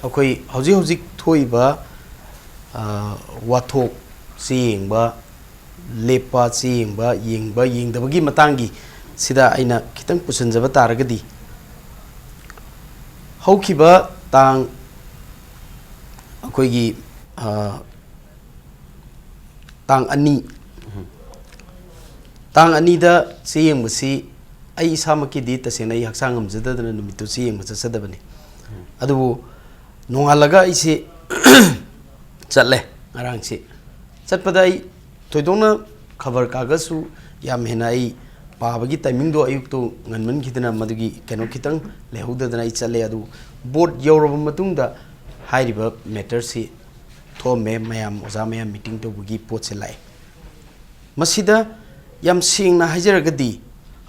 ꯑꯩꯈꯣꯏ ꯍꯧꯖꯤꯛ ꯍꯧꯖꯤꯛ ꯊꯣꯛꯏꯕ, ꯑ, ꯋꯥꯊꯣꯛ ꯆꯦ ꯌꯦꯡꯕ ꯂꯦꯞꯄ, ꯆꯦ ꯌꯦꯡꯕ, ꯌꯦꯡꯕ, ꯌꯦꯡꯗꯕꯒꯤ ꯃꯇꯥꯡꯒꯤ ꯁꯤꯗ ꯑꯩꯅ ꯈꯤꯇꯪ ꯄꯨꯁꯤꯟꯖꯕ ꯇꯥꯔꯒꯗꯤ, ꯍꯧꯈꯤꯕ ꯇꯥꯡ, ꯑꯩꯈꯣꯏꯒꯤ, ꯑ, ꯇꯥꯡ ꯑꯅꯤ, ꯎꯝ꯫ ꯇꯥꯡ ꯑꯅꯤꯗ ꯆꯦ ꯌꯦꯡꯕꯁꯤ ꯑꯩ ꯏꯁꯥꯃꯛꯀꯤꯗꯤ ꯇꯁꯦꯡꯅ ꯑꯩ ꯍꯛꯆꯥꯡ ꯉꯝꯖꯗꯗꯅ ꯅꯨꯃꯤꯠꯇꯨ ꯆꯦ ꯌꯦꯡꯕ ꯆꯠꯆꯗꯕꯅꯤ꯫ ꯎꯝ꯫ ꯑꯗꯨꯕꯨ ꯅꯣꯡꯉꯥꯜꯂꯒ ꯑꯩꯁꯦ ꯆꯠꯂꯦ ꯉꯔꯥꯡꯁꯦ꯫ ꯆꯠꯄꯗ ꯑꯩ ꯊꯣꯏꯗꯣꯛꯅ ꯈꯕꯔ ꯀꯥꯒꯖꯁꯨ ꯌꯥꯝ ꯍꯦꯟꯅ ꯑꯩ ꯄꯥꯕꯒꯤ ꯇꯥꯏꯃꯤꯡꯗꯣ ꯑꯌꯨꯛꯇꯣ ꯉꯟꯃꯟꯈꯤꯗꯅ ꯃꯗꯨꯒꯤ ꯀꯩꯅꯣ ꯈꯤꯇꯪ ꯂꯩꯍꯧꯗꯗꯅ ꯑꯩ ꯆꯠꯂꯦ꯫ ꯑꯗꯨ ꯕꯣꯔꯗ ꯌꯧꯔꯕ ꯃꯇꯨꯡꯗ ꯍꯥꯏꯔꯤꯕ ꯃꯦꯇꯔꯁꯤ ꯊꯣꯛꯑꯝꯃꯦ꯫ ꯃꯌꯥꯝ, ꯑꯣꯖꯥ ꯃꯌꯥꯝ ꯃꯤꯇꯤꯡ ꯇꯧꯕꯒꯤ ꯄꯣꯠꯁꯦ ꯂꯥꯛꯑꯦ꯫ ꯃꯁꯤꯗ ꯌꯥꯝ ꯁꯦꯡꯅ ꯍꯥꯏꯖꯔꯒꯗꯤ,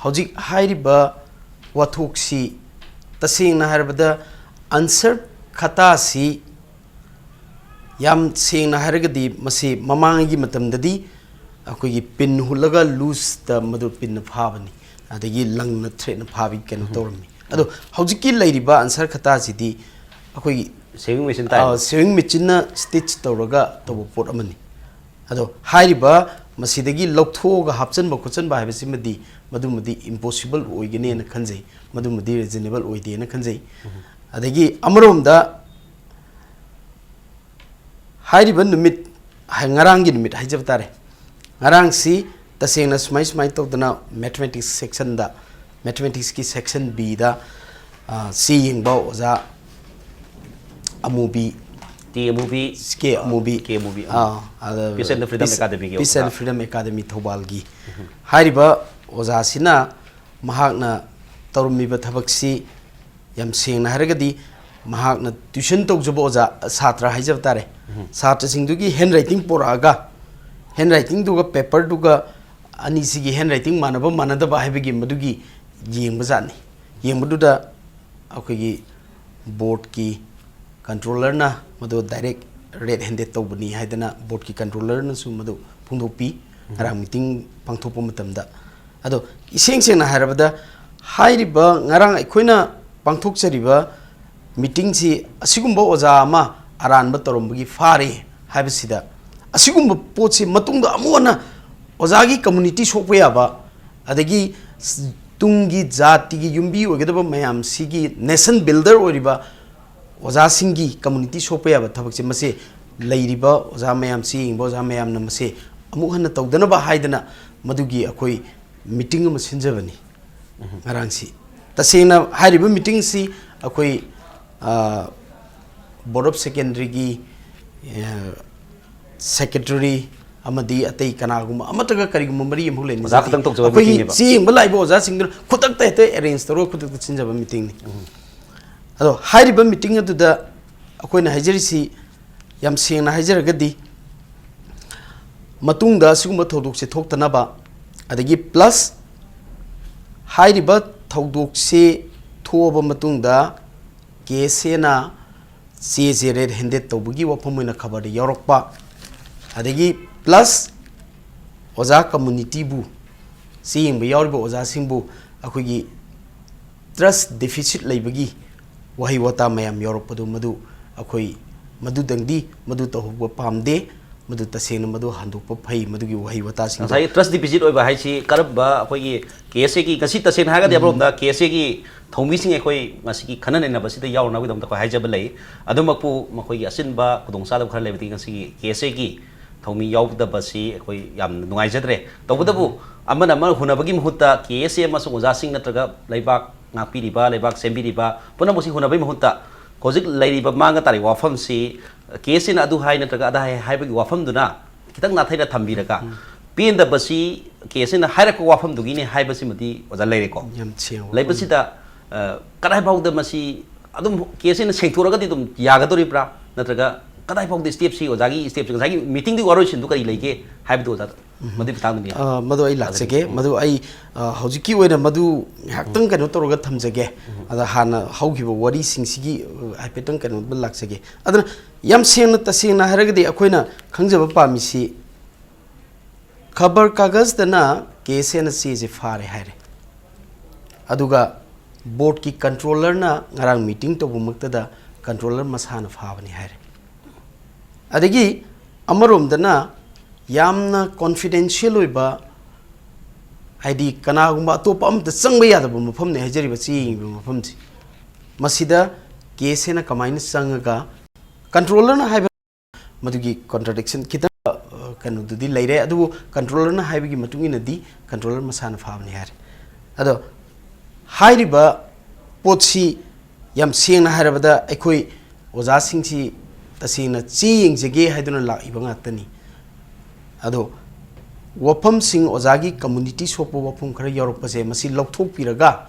ꯍꯧꯖꯤꯛ ꯍꯥꯏꯔꯤꯕ ꯋꯥꯊꯣꯛꯁꯤ, ꯇꯁꯦꯡꯅ ꯍꯥꯏꯔꯕꯗ, ꯑꯟꯁꯔ ꯈꯇꯥꯁꯤ, ꯌꯥꯝ ꯁꯦꯡꯅ ꯍꯥꯏꯔꯒꯗꯤ, ꯃꯁꯤ ꯃꯃꯥꯡꯒꯤ ꯃꯇꯝꯗꯗꯤ ꯑꯩꯈꯣꯏꯒꯤ ꯄꯤꯟ ꯍꯨꯠꯂꯒ ꯂꯨꯖꯇ ꯃꯗꯨ ꯄꯤꯟꯅ ꯐꯥꯕꯅꯤ, ꯑꯗꯒꯤ ꯂꯪꯅ ꯊ꯭ꯔꯦꯠꯅ ꯐꯥꯕꯒꯤ ꯀꯩꯅꯣ ꯇꯧꯔꯝꯃꯤ꯫ ꯑꯗꯣ ꯍꯧꯖꯤꯛꯀꯤ ꯂꯩꯔꯤꯕ ꯑꯟꯁꯔ ꯈꯇꯥꯁꯤꯗꯤ ꯑꯩꯈꯣꯏꯒꯤ, ꯁꯦꯚꯤꯡ ꯃꯦꯆꯤꯟ ꯇꯥꯏ꯫ ꯑ, ꯁꯦꯚꯤꯡ ꯃꯦꯆꯤꯟꯅ ꯁ꯭ꯇꯤꯆ ꯇꯧꯔꯒ ꯇꯧꯕ ꯄꯣꯠ ꯑꯃꯅꯤ꯫ ꯑꯗꯣ ꯍꯥꯏꯔꯤꯕ, ꯃꯁꯤꯗꯒꯤ ꯂꯧꯊꯣꯛꯑꯒ ꯍꯥꯞꯆꯤꯟꯕ ꯈꯣꯠꯆꯤꯟꯕ ꯍꯥꯏꯕꯁꯤꯃꯗꯤ ꯃꯗꯨꯃꯗꯤ ꯏꯝꯄꯣꯁꯤꯕꯜ ꯑꯣꯏꯒꯅꯦꯅ ꯈꯟꯖꯩ, ꯃꯗꯨꯃꯗꯤ ꯔꯤꯖꯅꯦꯕꯜ ꯑꯣꯏꯗꯦꯅ ꯈꯟꯖꯩ꯫ ꯑꯗꯒꯤ ꯑꯃꯔꯣꯝꯗ ꯍꯥꯏꯔꯤꯕ ꯅꯨꯃꯤꯠ, ꯍꯥꯏ-, ꯉꯔꯥꯡꯒꯤ ꯅꯨꯃꯤꯠ ꯍꯥꯏꯖꯕ ꯇꯥꯔꯦ, ꯉꯔꯥꯡꯁꯤ ꯇꯁꯦꯡꯅ ꯁꯨꯃꯥꯏ ꯁꯨꯃꯥꯏꯅ ꯇꯧꯗꯅ ꯃꯦꯊꯃꯦꯇꯤꯛꯁ ꯁꯦꯛꯁꯟꯗ, ꯃꯦꯊꯃꯦꯇꯤꯛꯁꯀꯤ ꯁꯦꯛꯁꯟ ꯕꯤꯗ, ꯑ, ꯆꯦ ꯌꯦꯡꯕ ꯑꯣꯖꯥ ꯑꯃꯨꯕꯤ, ꯇꯤ ꯑꯃꯨꯕꯤ, ꯀꯦ ꯑꯃꯨꯕꯤ, ꯀꯦ ꯑꯃꯨꯕꯤ, ꯑ, ꯑꯗ Peace and Freedom Peace, Academyꯒꯤ Peace and ꯑꯣꯖꯥ꯫ Freedom Academy ꯊꯧꯕꯥꯜꯒꯤ ꯍꯥꯏꯔꯤꯕ ꯑꯣꯖꯥꯁꯤꯅ ꯃꯍꯥꯛꯅ ꯇꯧꯔꯝꯃꯤꯕ ꯊꯕꯛꯁꯤ ꯌꯥꯝ ꯁꯦꯡꯅ ꯍꯥꯏꯔꯒꯗꯤ, ꯃꯍꯥꯛꯅ ꯇ꯭ꯌꯨꯁꯟ ꯇꯧꯖꯕ ꯑꯣꯖꯥ, ꯁꯥꯇ꯭ꯔ ꯍꯥꯏꯖꯕ ꯇꯥꯔꯦ, ꯁꯥꯇ꯭ꯔꯁꯤꯡꯗꯨꯒꯤ ꯍꯦꯟ ꯔꯥꯏꯇꯤꯡ ꯄꯣꯔꯛꯑꯒ, ꯍꯦꯟ ꯔꯥꯏꯇꯤꯡꯗꯨꯒ ꯄꯦꯄꯔꯗꯨꯒ ꯑꯅꯤꯁꯤꯒꯤ ꯍꯦꯟ ꯔꯥꯏꯇꯤꯡ ꯃꯥꯟꯅꯕ ꯃꯥꯟꯅꯗꯕ ꯍꯥꯏꯕꯒꯤ ꯃꯗꯨꯒꯤ ꯌꯦꯡꯕ ꯖꯥꯠꯅꯤ꯫ ꯌꯦꯡꯕꯗꯨꯗ ꯑꯩꯈꯣꯏꯒꯤ ꯕꯣꯔꯗꯀꯤ ꯀꯟꯇ꯭ꯔꯣꯂꯔꯅ ꯃꯗꯨ ꯗꯥꯏꯔꯦꯛ ꯔꯦꯗ ꯍꯦꯟꯗꯦꯗ ꯇꯧꯕꯅꯤ ꯍꯥꯏꯗꯅ ꯕꯣꯔꯗꯀꯤ ꯀꯟꯇ꯭ꯔꯣꯂꯔꯅꯁꯨ ꯃꯗꯨ ꯐꯣꯡꯗꯣꯛꯄꯤ, ꯉꯔꯥꯡ ꯃꯤꯇꯤꯡ ꯄꯥꯡꯊꯣꯛꯄ ꯃꯇꯝꯗ꯫ ꯑꯗꯣ ꯏꯁꯦꯡ ꯁꯦꯡꯅ ꯍꯥꯏꯔꯕꯗ, ꯍꯥꯏꯔꯤꯕ ꯉꯔꯥꯡ ꯑꯩꯈꯣꯏꯅ ꯄꯥꯡꯊꯣꯛꯆꯔꯤꯕ ꯃꯤꯇꯤꯡꯁꯤ ꯑꯁꯤꯒꯨꯝꯕ ꯑꯣꯖꯥ ꯑꯃ ꯑꯔꯥꯟꯕ ꯇꯧꯔꯝꯕꯒꯤ ꯐꯥꯔꯦ ꯍꯥꯏꯕꯁꯤꯗ, ꯑꯁꯤꯒꯨꯝꯕ ꯄꯣꯠꯁꯤ ꯃꯇꯨꯡꯗ ꯑꯃꯨꯛ ꯍꯟꯅ ꯑꯣꯖꯥꯒꯤ ꯀꯝꯃꯨꯅꯤꯇꯤ ꯁꯣꯛꯄ ꯌꯥꯕ, ꯑꯗꯒꯤ ꯇꯨꯡꯒꯤ ꯖꯥꯇꯤꯒꯤ ꯌꯨꯝꯕꯤ ꯑꯣꯏꯒꯗꯕ ꯃꯌꯥꯝꯁꯤꯒꯤ ꯅꯦꯁꯟ ꯕꯤꯜꯗꯔ ꯑꯣꯏꯔꯤꯕ ꯑꯣꯖꯥꯁꯤꯡꯒꯤ ꯀꯝꯃꯨꯅꯤꯇꯤ ꯁꯣꯛꯄ ꯌꯥꯕ ꯊꯕꯛꯁꯦ, ꯃꯁꯤ ꯂꯩꯔꯤꯕ ꯑꯣꯖꯥ ꯃꯌꯥꯝ, ꯆꯦ ꯌꯦꯡꯕ ꯑꯣꯖꯥ ꯃꯌꯥꯝꯅ ꯃꯁꯤ ꯑꯃꯨꯛ ꯍꯟꯅ ꯇꯧꯗꯅꯕ ꯍꯥꯏꯗꯅ ꯃꯗꯨꯒꯤ ꯑꯩꯈꯣꯏ ꯃꯤꯇꯤꯡ ꯑꯃ ꯁꯤꯟꯖꯕꯅꯤ ꯉꯔꯥꯡꯁꯤ꯫ ꯇꯁꯦꯡꯅ ꯍꯥꯏꯔꯤꯕ ꯃꯤꯇꯤꯡꯁꯤ ꯑꯩꯈꯣꯏ, ꯑ, Board of Secondary ꯒꯤ, ꯑ, ꯁꯦꯀ꯭ꯔꯦꯇꯔꯤ, ꯑꯃꯗꯤ ꯑꯇꯩ ꯀꯅꯥꯒꯨꯝꯕ ꯑꯃꯠꯇꯒ ꯀꯔꯤꯒꯨꯝꯕ ꯃꯔꯤ ꯑꯃꯐꯥꯎ ꯂꯩꯅꯖꯗꯦ꯫ ꯑꯣꯖꯥ ꯈꯛꯇꯪ ꯇꯧꯖꯕ ꯑꯩꯈꯣꯏꯒꯤ meetingꯅꯦꯕ꯫ ꯆꯦ ꯌꯦꯡꯕ ꯂꯥꯛꯏꯕ ꯑꯣꯖꯥꯁꯤꯡꯗꯨꯅ ꯈꯨꯗꯛꯇ ꯍꯦꯛꯇ ꯑꯦꯔꯦꯟꯖ ꯇꯧꯔꯒ ꯈꯨꯗꯛꯇ ꯁꯤꯟꯖꯕ ꯃꯤꯇꯤꯡꯅꯤ꯫ ꯑꯗꯣ ꯍꯥꯏꯔꯤꯕ ꯃꯤꯇꯤꯡ ꯑꯗꯨꯗ ꯑꯩꯈꯣꯏꯅ ꯍꯥꯏꯖꯔꯤꯁꯤ ꯌꯥꯝ ꯁꯦꯡꯅ ꯍꯥꯏꯖꯔꯒꯗꯤ ꯃꯇꯨꯡꯗ ꯑꯁꯤꯒꯨꯝꯕ ꯊꯧꯗꯣꯛꯁꯦ ꯊꯣꯛꯇꯅꯕ, ꯑꯗꯒꯤ ꯄ꯭ꯂꯁ ꯍꯥꯏꯔꯤꯕ ꯊꯧꯗꯣꯛꯁꯦ ꯊꯣꯛꯑꯕ ꯃꯇꯨꯡꯗ ꯀꯦ ꯑꯦꯁ ꯑꯦꯅ ꯆꯦꯁꯦ ꯔꯦꯗ ꯍꯦꯟꯗꯦꯗ ꯇꯧꯕꯒꯤ ꯋꯥꯐꯝ ꯑꯣꯏꯅ ꯈꯕꯔꯗ ꯌꯥꯎꯔꯛꯄ, ꯑꯗꯒꯤ ꯄ꯭ꯂꯁ ꯑꯣꯖꯥ ꯀꯝꯃꯨꯅꯤꯇꯤꯕꯨ, ꯆꯦ ꯌꯦꯡꯕ ꯌꯥꯎꯔꯤꯕ ꯑꯣꯖꯥꯁꯤꯡꯕꯨ ꯑꯩꯈꯣꯏꯒꯤ ꯇ꯭ꯔꯁ ꯗꯤꯐꯤꯁꯤꯠ ꯂꯩꯕꯒꯤ ꯋꯥꯍꯩ ꯋꯥꯇꯥ ꯃꯌꯥꯝ ꯌꯥꯎꯔꯛꯄꯗꯨ, ꯃꯗꯨ ꯑꯩꯈꯣꯏ ꯃꯗꯨꯗꯪꯗꯤ ꯃꯗꯨ ꯇꯧꯍꯧꯕ ꯄꯥꯝꯗꯦ꯫ ꯃꯗꯨ ꯇꯁꯦꯡꯅ ꯃꯗꯨ ꯍꯟꯗꯣꯛꯄ ꯐꯩ, ꯃꯗꯨꯒꯤ ꯋꯥꯍꯩ ꯋꯥꯇꯥꯁꯤꯡꯗꯣ꯫ ꯉꯁꯥꯏꯒꯤ ꯇ꯭ꯔꯁ ꯗꯤꯐꯤꯁꯤꯠ ꯑꯣꯏꯕ ꯍꯥꯏꯁꯤ ꯀꯔꯝꯕ ꯑꯩꯈꯣꯏꯒꯤ ꯀꯦ ꯑꯦꯁ ꯑꯦꯒꯤ ꯉꯁꯤ ꯇꯁꯦꯡꯅ ꯍꯥꯏꯔꯒꯗꯤ ꯑꯃꯔꯣꯝꯗ ꯀꯦ ꯑꯦꯁ ꯑꯦꯒꯤ ꯊꯧꯃꯤꯁꯤꯡ ꯑꯩꯈꯣꯏ ꯉꯁꯤꯒꯤ ꯈꯟꯅ ꯅꯩꯅꯕꯁꯤꯗ ꯌꯥꯎꯔꯨꯅꯕꯒꯤꯗꯃꯛꯇ ꯑꯩꯈꯣꯏ ꯍꯥꯏꯖꯕ ꯂꯩ꯫ ꯑꯗꯨꯃꯛꯄꯨ ꯃꯈꯣꯏꯒꯤ ꯑꯆꯤꯟꯕ ꯈꯨꯗꯣꯡꯆꯥꯗꯕ ꯈꯔ ꯂꯩꯕꯗꯒꯤ ꯉꯁꯤꯒꯤ ꯀꯦ ꯑꯦꯁ ꯑꯦꯒꯤ ꯊꯧꯃꯤ ꯌꯥꯎꯗꯕꯁꯤ ꯑꯩꯈꯣꯏ ꯌꯥꯝꯅ ꯅꯨꯡꯉꯥꯏꯖꯗ꯭ꯔꯦ꯫ ꯇꯧꯕꯇꯕꯨ ꯑꯃꯅ ꯑꯃ ꯍꯨꯟꯅꯕꯒꯤ ꯃꯍꯨꯠꯇ ꯀꯦ ꯑꯦꯁ ꯑꯦ ꯑꯃꯁꯨꯡ ꯑꯣꯖꯥꯁꯤꯡ ꯅꯠꯇ꯭ꯔꯒ ꯂꯩꯕꯥꯛ ꯉꯥꯛꯄꯤꯔꯤꯕ, ꯂꯩꯕꯥꯛ ꯁꯦꯝꯕꯤꯔꯤꯕ ꯄꯨꯝꯅꯃꯛꯁꯤ ꯍꯨꯟꯅꯕꯒꯤ ꯃꯍꯨꯠꯇ ꯍꯧꯖꯤꯛ ꯂꯩꯔꯤꯕ ꯃꯥꯡꯒ ꯇꯥꯔꯤꯕ ꯋꯥꯐꯝꯁꯤ ꯀꯦ ꯑꯦꯁ ꯑꯦꯅ ꯑꯗꯨ ꯍꯥꯏ ꯅꯠꯇ꯭ꯔꯒ ꯑꯗꯥ ꯍꯥꯏ ꯍꯥꯏꯕꯒꯤ ꯋꯥꯐꯝꯗꯨꯅ ꯈꯤꯇꯪ ꯅꯥꯊꯩꯅ ꯊꯝꯕꯤꯔꯒ ꯄꯦꯟꯗꯕꯁꯤ ꯀꯦ ꯑꯦꯁ ꯑꯦꯅ ꯍꯥꯏꯔꯛꯄ ꯋꯥꯐꯝꯗꯨꯒꯤꯅꯤ ꯍꯥꯏꯕꯁꯤꯃꯗꯤ ꯑꯣꯖꯥ ꯂꯩꯔꯦꯀꯣ꯫ ꯌꯥꯝ ꯁꯦꯡꯕ ꯋꯥꯐꯝ꯫ ꯂꯩꯕꯁꯤꯗ ꯑ, ꯀꯗꯥꯏ ꯐꯥꯎꯗ ꯃꯁꯤ ꯑꯗꯨꯝ ꯀꯦ ꯑꯦꯁ ꯑꯦꯅ ꯁꯦꯡꯊꯣꯔꯛꯑꯒꯗꯤ ꯑꯗꯨꯝ ꯌꯥꯒꯗꯧꯔꯤꯕ꯭ꯔꯥ, ꯅꯠꯇ꯭ꯔꯒ ꯀꯗꯥꯏ ꯐꯥꯎꯗ ꯁ꯭ꯇꯦꯞꯁꯤ ꯑꯣꯖꯥꯒꯤ ꯁ꯭ꯇꯦꯞꯁꯤ ꯉꯁꯥꯏꯒꯤ ꯃꯤꯇꯤꯡꯗꯨꯒꯤ ꯋꯥꯔꯣꯏꯁꯤꯟꯗꯨ ꯀꯔꯤ ꯂꯩꯒꯦ ꯍꯥꯏꯕꯗꯨ ꯑꯣꯖꯥ ꯃꯗꯨꯒꯤ ꯃꯇꯥꯡꯗꯅꯤ꯫ ꯑ, ꯃꯗꯨ ꯑꯩ ꯂꯥꯛꯆꯒꯦ꯫ ꯃꯗꯨ ꯑꯩ, ꯑ, ꯍꯧꯖꯤꯛꯀꯤ ꯑꯣꯏꯅ ꯃꯗꯨ ꯉꯥꯏꯍꯥꯛꯇꯪ ꯀꯩꯅꯣ ꯇꯧꯔꯒ ꯊꯝꯖꯒꯦ꯫ ꯑꯗ ꯍꯥꯟꯅ ꯍꯧꯈꯤꯕ ꯋꯥꯔꯤꯁꯤꯡꯁꯤꯒꯤ, ꯑ, ꯍꯥꯏꯐꯦꯠꯇꯪ ꯀꯩꯅꯣꯗ ꯂꯥꯛꯆꯒꯦ꯫ ꯑꯗꯨꯅ ꯌꯥꯝ ꯁꯦꯡꯅ ꯇꯁꯦꯡꯅ ꯍꯥꯏꯔꯒꯗꯤ ꯑꯩꯈꯣꯏꯅ ꯈꯪꯖꯕ ꯄꯥꯝꯃꯤꯁꯤ ꯈꯕꯔ ꯀꯥꯒꯖꯇꯅ ꯀꯦ ꯑꯦꯁ ꯑꯦꯅ ꯆꯦꯁꯦ ꯐꯥꯔꯦ ꯍꯥꯏꯔꯦ, ꯑꯗꯨꯒ ꯕꯣꯔꯗꯀꯤ ꯀꯟꯇ꯭ꯔꯣꯂꯔꯅ ꯉꯔꯥꯡ ꯃꯤꯇꯤꯡ ꯇꯧꯕꯃꯛꯇꯗ ꯀꯟꯇ꯭ꯔꯣꯂꯔ ꯃꯁꯥꯅ ꯐꯥꯕꯅꯤ ꯍꯥꯏꯔꯦ꯫ ꯑꯗꯒꯤ ꯑꯃꯔꯣꯝꯗꯅ ꯌꯥꯝꯅ ꯀꯣꯟꯐꯤꯗꯦꯟꯁꯤꯌꯦꯜ ꯑꯣꯏꯕ, ꯍꯥꯏꯗꯤ ꯀꯅꯥꯒꯨꯝꯕ ꯑꯇꯣꯞꯄ ꯑꯃꯠꯇ ꯆꯪꯕ ꯌꯥꯗꯕ ꯃꯐꯝꯅꯤ ꯍꯥꯏꯖꯔꯤꯕ ꯆꯦ ꯌꯦꯡꯉꯤꯕ ꯃꯐꯝꯁꯤ, ꯃꯁꯤꯗ ꯀꯦ ꯑꯦꯁ ꯑꯦꯅ ꯀꯃꯥꯏꯅ ꯆꯪꯉꯒ, ꯀꯟꯇ꯭ꯔꯣꯂꯔꯅ ꯍꯥꯏꯕ ꯃꯗꯨꯒꯤ ꯀꯣꯟꯇ꯭ꯔꯗꯤꯛꯁꯟ ꯈꯤꯇꯪ, ꯑ, ꯀꯩꯅꯣꯗꯨꯗꯤ ꯂꯩꯔꯦ, ꯑꯗꯨꯕꯨ ꯀꯟꯇ꯭ꯔꯣꯂꯔꯅ ꯍꯥꯏꯕꯒꯤ ꯃꯇꯨꯡ ꯏꯟꯅꯗꯤ ꯀꯟꯇ꯭ꯔꯣꯂꯔ ꯃꯁꯥꯅ ꯐꯥꯕꯅꯤ ꯍꯥꯏꯔꯦ꯫ ꯑꯗꯣ ꯍꯥꯏꯔꯤꯕ ꯄꯣꯠꯁꯤ ꯌꯥꯝ ꯁꯦꯡꯅ ꯍꯥꯏꯔꯕꯗ ꯑꯩꯈꯣꯏ ꯑꯣꯖꯥꯁꯤꯡꯁꯤ ꯇꯁꯦꯡꯅ ꯆꯦ ꯌꯦꯡꯖꯒꯦ ꯍꯥꯏꯗꯨꯅ ꯂꯥꯛꯏꯕ ꯉꯥꯛꯇꯅꯤ꯫ ꯑꯗꯣ ꯋꯥꯐꯝꯁꯤꯡ, ꯑꯣꯖꯥꯒꯤ ꯀꯝꯃꯨꯅꯤꯇꯤ ꯁꯣꯛꯄ ꯋꯥꯐꯝ ꯈꯔ ꯌꯥꯎꯔꯛꯄꯁꯦ, ꯃꯁꯤ ꯂꯧꯊꯣꯛꯄꯤꯔꯒ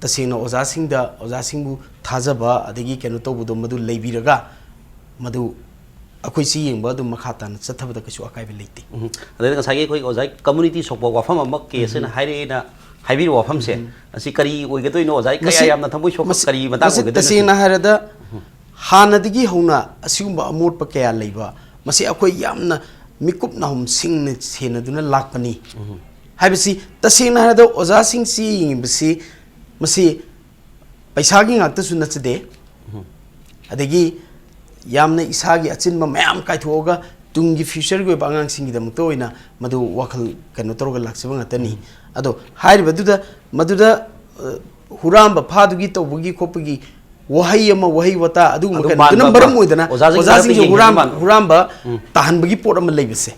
ꯇꯁꯦꯡꯅ ꯑꯣꯖꯥꯁꯤꯡꯗ, ꯑꯣꯖꯥꯁꯤꯡꯕꯨ ꯊꯥꯖꯕ ꯑꯗꯒꯤ ꯀꯩꯅꯣ ꯇꯧꯕꯗꯣ ꯃꯗꯨ ꯂꯩꯕꯤꯔꯒ, ꯃꯗꯨ ꯑꯩꯈꯣꯏ ꯁꯤ ꯌꯦꯡꯕ ꯑꯗꯨꯝ ꯃꯈꯥ ꯇꯥꯅ ꯆꯠꯊꯕꯗ ꯀꯩꯁꯨ ꯑꯀꯥꯏꯕ ꯂꯩꯇꯦ꯫ ꯎꯝ꯫ ꯑꯗꯩ ꯉꯁꯥꯏꯒꯤ ꯑꯩꯈꯣꯏ ꯑꯣꯖꯥꯒꯤ ꯀꯝꯃꯨꯅꯤꯇꯤ ꯁꯣꯛꯄ ꯋꯥꯐꯝ ꯑꯃ ꯀꯦꯁ ꯑꯣꯏꯅ ꯍꯥꯏꯔꯛꯑꯦꯅ ꯍꯥꯏꯕꯤꯔꯤꯕ ꯋꯥꯐꯝꯁꯦ, ꯑꯁꯤ ꯀꯔꯤ ꯑꯣꯏꯒꯗꯣꯏꯅꯣ? ꯑꯣꯖꯥꯒꯤ ꯀꯌꯥ ꯃꯁꯤ ꯌꯥꯝꯅ ꯊꯃꯣꯏ ꯁꯣꯛꯄ ꯃꯁꯤ ꯀꯔꯤ ꯃꯇꯥꯡ ꯃꯁꯤ ꯑꯣꯏꯒꯗꯣꯏꯅꯣ ꯁꯤ? ꯇꯁꯦꯡꯅ ꯍꯥꯏꯔꯗ, ꯍꯥꯟꯅꯗꯒꯤ ꯍꯧꯅ ꯑꯁꯤꯒꯨꯝꯕ ꯑꯃꯣꯠꯄ ꯀꯌꯥ ꯂꯩꯕ, ꯃꯁꯤ ꯑꯩꯈꯣꯏ ꯌꯥꯝꯅ ꯃꯤꯀꯨꯞ ꯅꯥꯍꯨꯝ ꯁꯤꯡꯅ ꯁꯦꯟꯅꯗꯨꯅ ꯂꯥꯛꯄꯅꯤ ꯍꯥꯏꯕꯁꯤ, ꯇꯁꯦꯡꯅ ꯍꯥꯏꯔꯗ ꯑꯣꯖꯥꯁꯤꯡꯁꯤ ꯌꯦꯡꯉꯤꯕꯁꯤ, ꯃꯁꯤ ꯄꯩꯁꯥꯒꯤ ꯉꯥꯛꯇꯁꯨ ꯅꯠꯆꯗꯦ꯫ ꯑꯗꯒꯤ ꯌꯥꯝꯅ ꯏꯁꯥꯒꯤ ꯑꯆꯤꯟꯕ ꯃꯌꯥꯝ ꯀꯥꯏꯊꯣꯛꯑꯒ ꯇꯨꯡꯒꯤ ꯐ꯭ꯌꯨꯆꯔꯒꯤ ꯑꯣꯏꯕ ꯑꯉꯥꯡꯁꯤꯡꯒꯤꯗꯃꯛꯇ ꯑꯣꯏꯅ ꯃꯗꯨ ꯋꯥꯈꯜ ꯀꯩꯅꯣ ꯇꯧꯔꯒ ꯂꯥꯛꯆꯕ ꯉꯥꯛꯇꯅꯤ꯫ ꯑꯗꯣ ꯍꯥꯏꯔꯤꯕꯗꯨꯗ, ꯃꯗꯨꯗ ꯑ, ꯍꯨꯔꯥꯟꯕ ꯐꯥꯗꯨꯒꯤ ꯇꯧꯕꯒꯤ ꯈꯣꯠꯄꯒꯤ ꯋꯥꯍꯩ ꯑꯃ, ꯋꯥꯍꯩ ꯋꯥꯇꯥ ꯑꯗꯨꯒꯨꯝꯕ ꯑꯗꯨ ꯀꯩꯅꯣꯗꯨꯅ ꯃꯥꯟꯕ ꯃꯔꯝ ꯑꯃ, ꯑꯣꯏꯗꯅ ꯑꯣꯖꯥꯁꯤꯡ ꯑꯣꯖꯥꯁꯤꯡꯁꯦ ꯃꯔꯛꯇ ꯍꯨꯔꯥꯟ-, ꯌꯦꯡꯁꯤꯟꯕ ꯃꯥꯟꯕ꯫ ꯍꯨꯔꯥꯟꯕ ꯎꯝ꯫ ꯇꯥꯍꯟꯕꯒꯤ ꯄꯣꯠ ꯑꯃ ꯂꯩꯕꯁꯦ,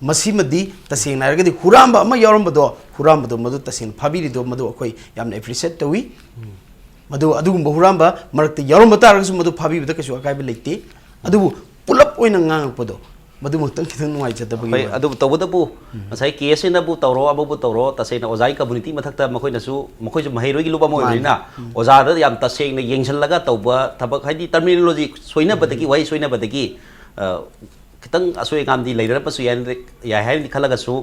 ꯃꯁꯤꯃꯗꯤ ꯇꯁꯦꯡꯅ ꯍꯥꯏꯔꯒꯗꯤ ꯍꯨꯔꯥꯟꯕ ꯑꯃ ꯌꯥꯎꯔꯝꯕꯗꯣ, ꯍꯨꯔꯥꯟꯕꯗꯣ ꯃꯗꯨ ꯇꯁꯦꯡꯅ ꯐꯥꯕꯤꯔꯤꯗꯣ ꯃꯗꯨ ꯑꯩꯈꯣꯏ ꯌꯥꯝꯅ ꯑꯦꯄ꯭ꯔꯤꯁꯤꯌꯦꯠ ꯇꯧꯏ꯫ ꯃꯗꯨ ꯑꯗꯨꯒꯨꯝꯕ ꯍꯨꯔꯥꯟꯕ ꯃꯔꯛꯇ ꯌꯥꯎꯔꯝꯕ ꯇꯥꯔꯒꯁꯨ ꯃꯗꯨ ꯐꯥꯕꯤꯕꯗ ꯀꯩꯁꯨ ꯑꯀꯥꯏꯕ ꯂꯩꯇꯦ꯫ ꯑꯗꯨꯕꯨ ꯄꯨꯂꯞ ꯑꯣꯏꯅ ꯉꯥꯡꯉꯛꯄꯗꯣ, ꯃꯗꯨꯃꯛꯇꯪ ꯈꯤꯇꯪ ꯅꯨꯡꯉꯥꯏꯖꯗꯕꯒꯤ ꯍꯣꯏ, ꯋꯥꯅꯤ꯫ ꯑꯗꯨꯕꯨ ꯇꯧꯕꯇꯕꯨ ꯉꯁꯥꯏ ꯀꯦ ꯑꯦꯁ ꯑꯦꯅꯕꯨ ꯇꯧꯔꯣ, ꯑꯃꯕꯨ ꯇꯧꯔꯣ, ꯇꯁꯦꯡꯅ ꯑꯣꯖꯥꯒꯤ ꯀꯝꯃꯨꯅꯤꯇꯤ ꯃꯊꯛꯇ ꯃꯈꯣꯏꯅꯁꯨ, ꯃꯈꯣꯏꯁꯨ ꯃꯍꯩꯔꯣꯏꯒꯤ ꯂꯨꯞ ꯑꯃ ꯃꯥꯅꯤ꯫ ꯑꯣꯏꯕꯅꯤꯅ, ꯎꯝ꯫ ꯑꯣꯖꯥꯗ ꯌꯥꯝ ꯇꯁꯦꯡꯅ ꯌꯦꯡꯁꯤꯜꯂꯒ ꯇꯧꯕ ꯊꯕꯛ, ꯍꯥꯏꯗꯤ ꯇꯔꯃꯤꯅꯣꯂꯣꯖꯤ ꯁꯣꯏꯅꯕꯗꯒꯤ, ꯋꯥꯍꯩ ꯁꯣꯏꯅꯕꯗꯒꯤ, ꯑ, ꯈꯤꯇꯪ ꯑꯁꯣꯏ ꯑꯉꯥꯝꯗꯤ ꯂꯩꯔꯝꯕꯁꯨ ꯌꯥꯏ, ꯌꯥꯏ ꯍꯥꯏꯅꯗꯤ ꯈꯜꯂꯒꯁꯨ,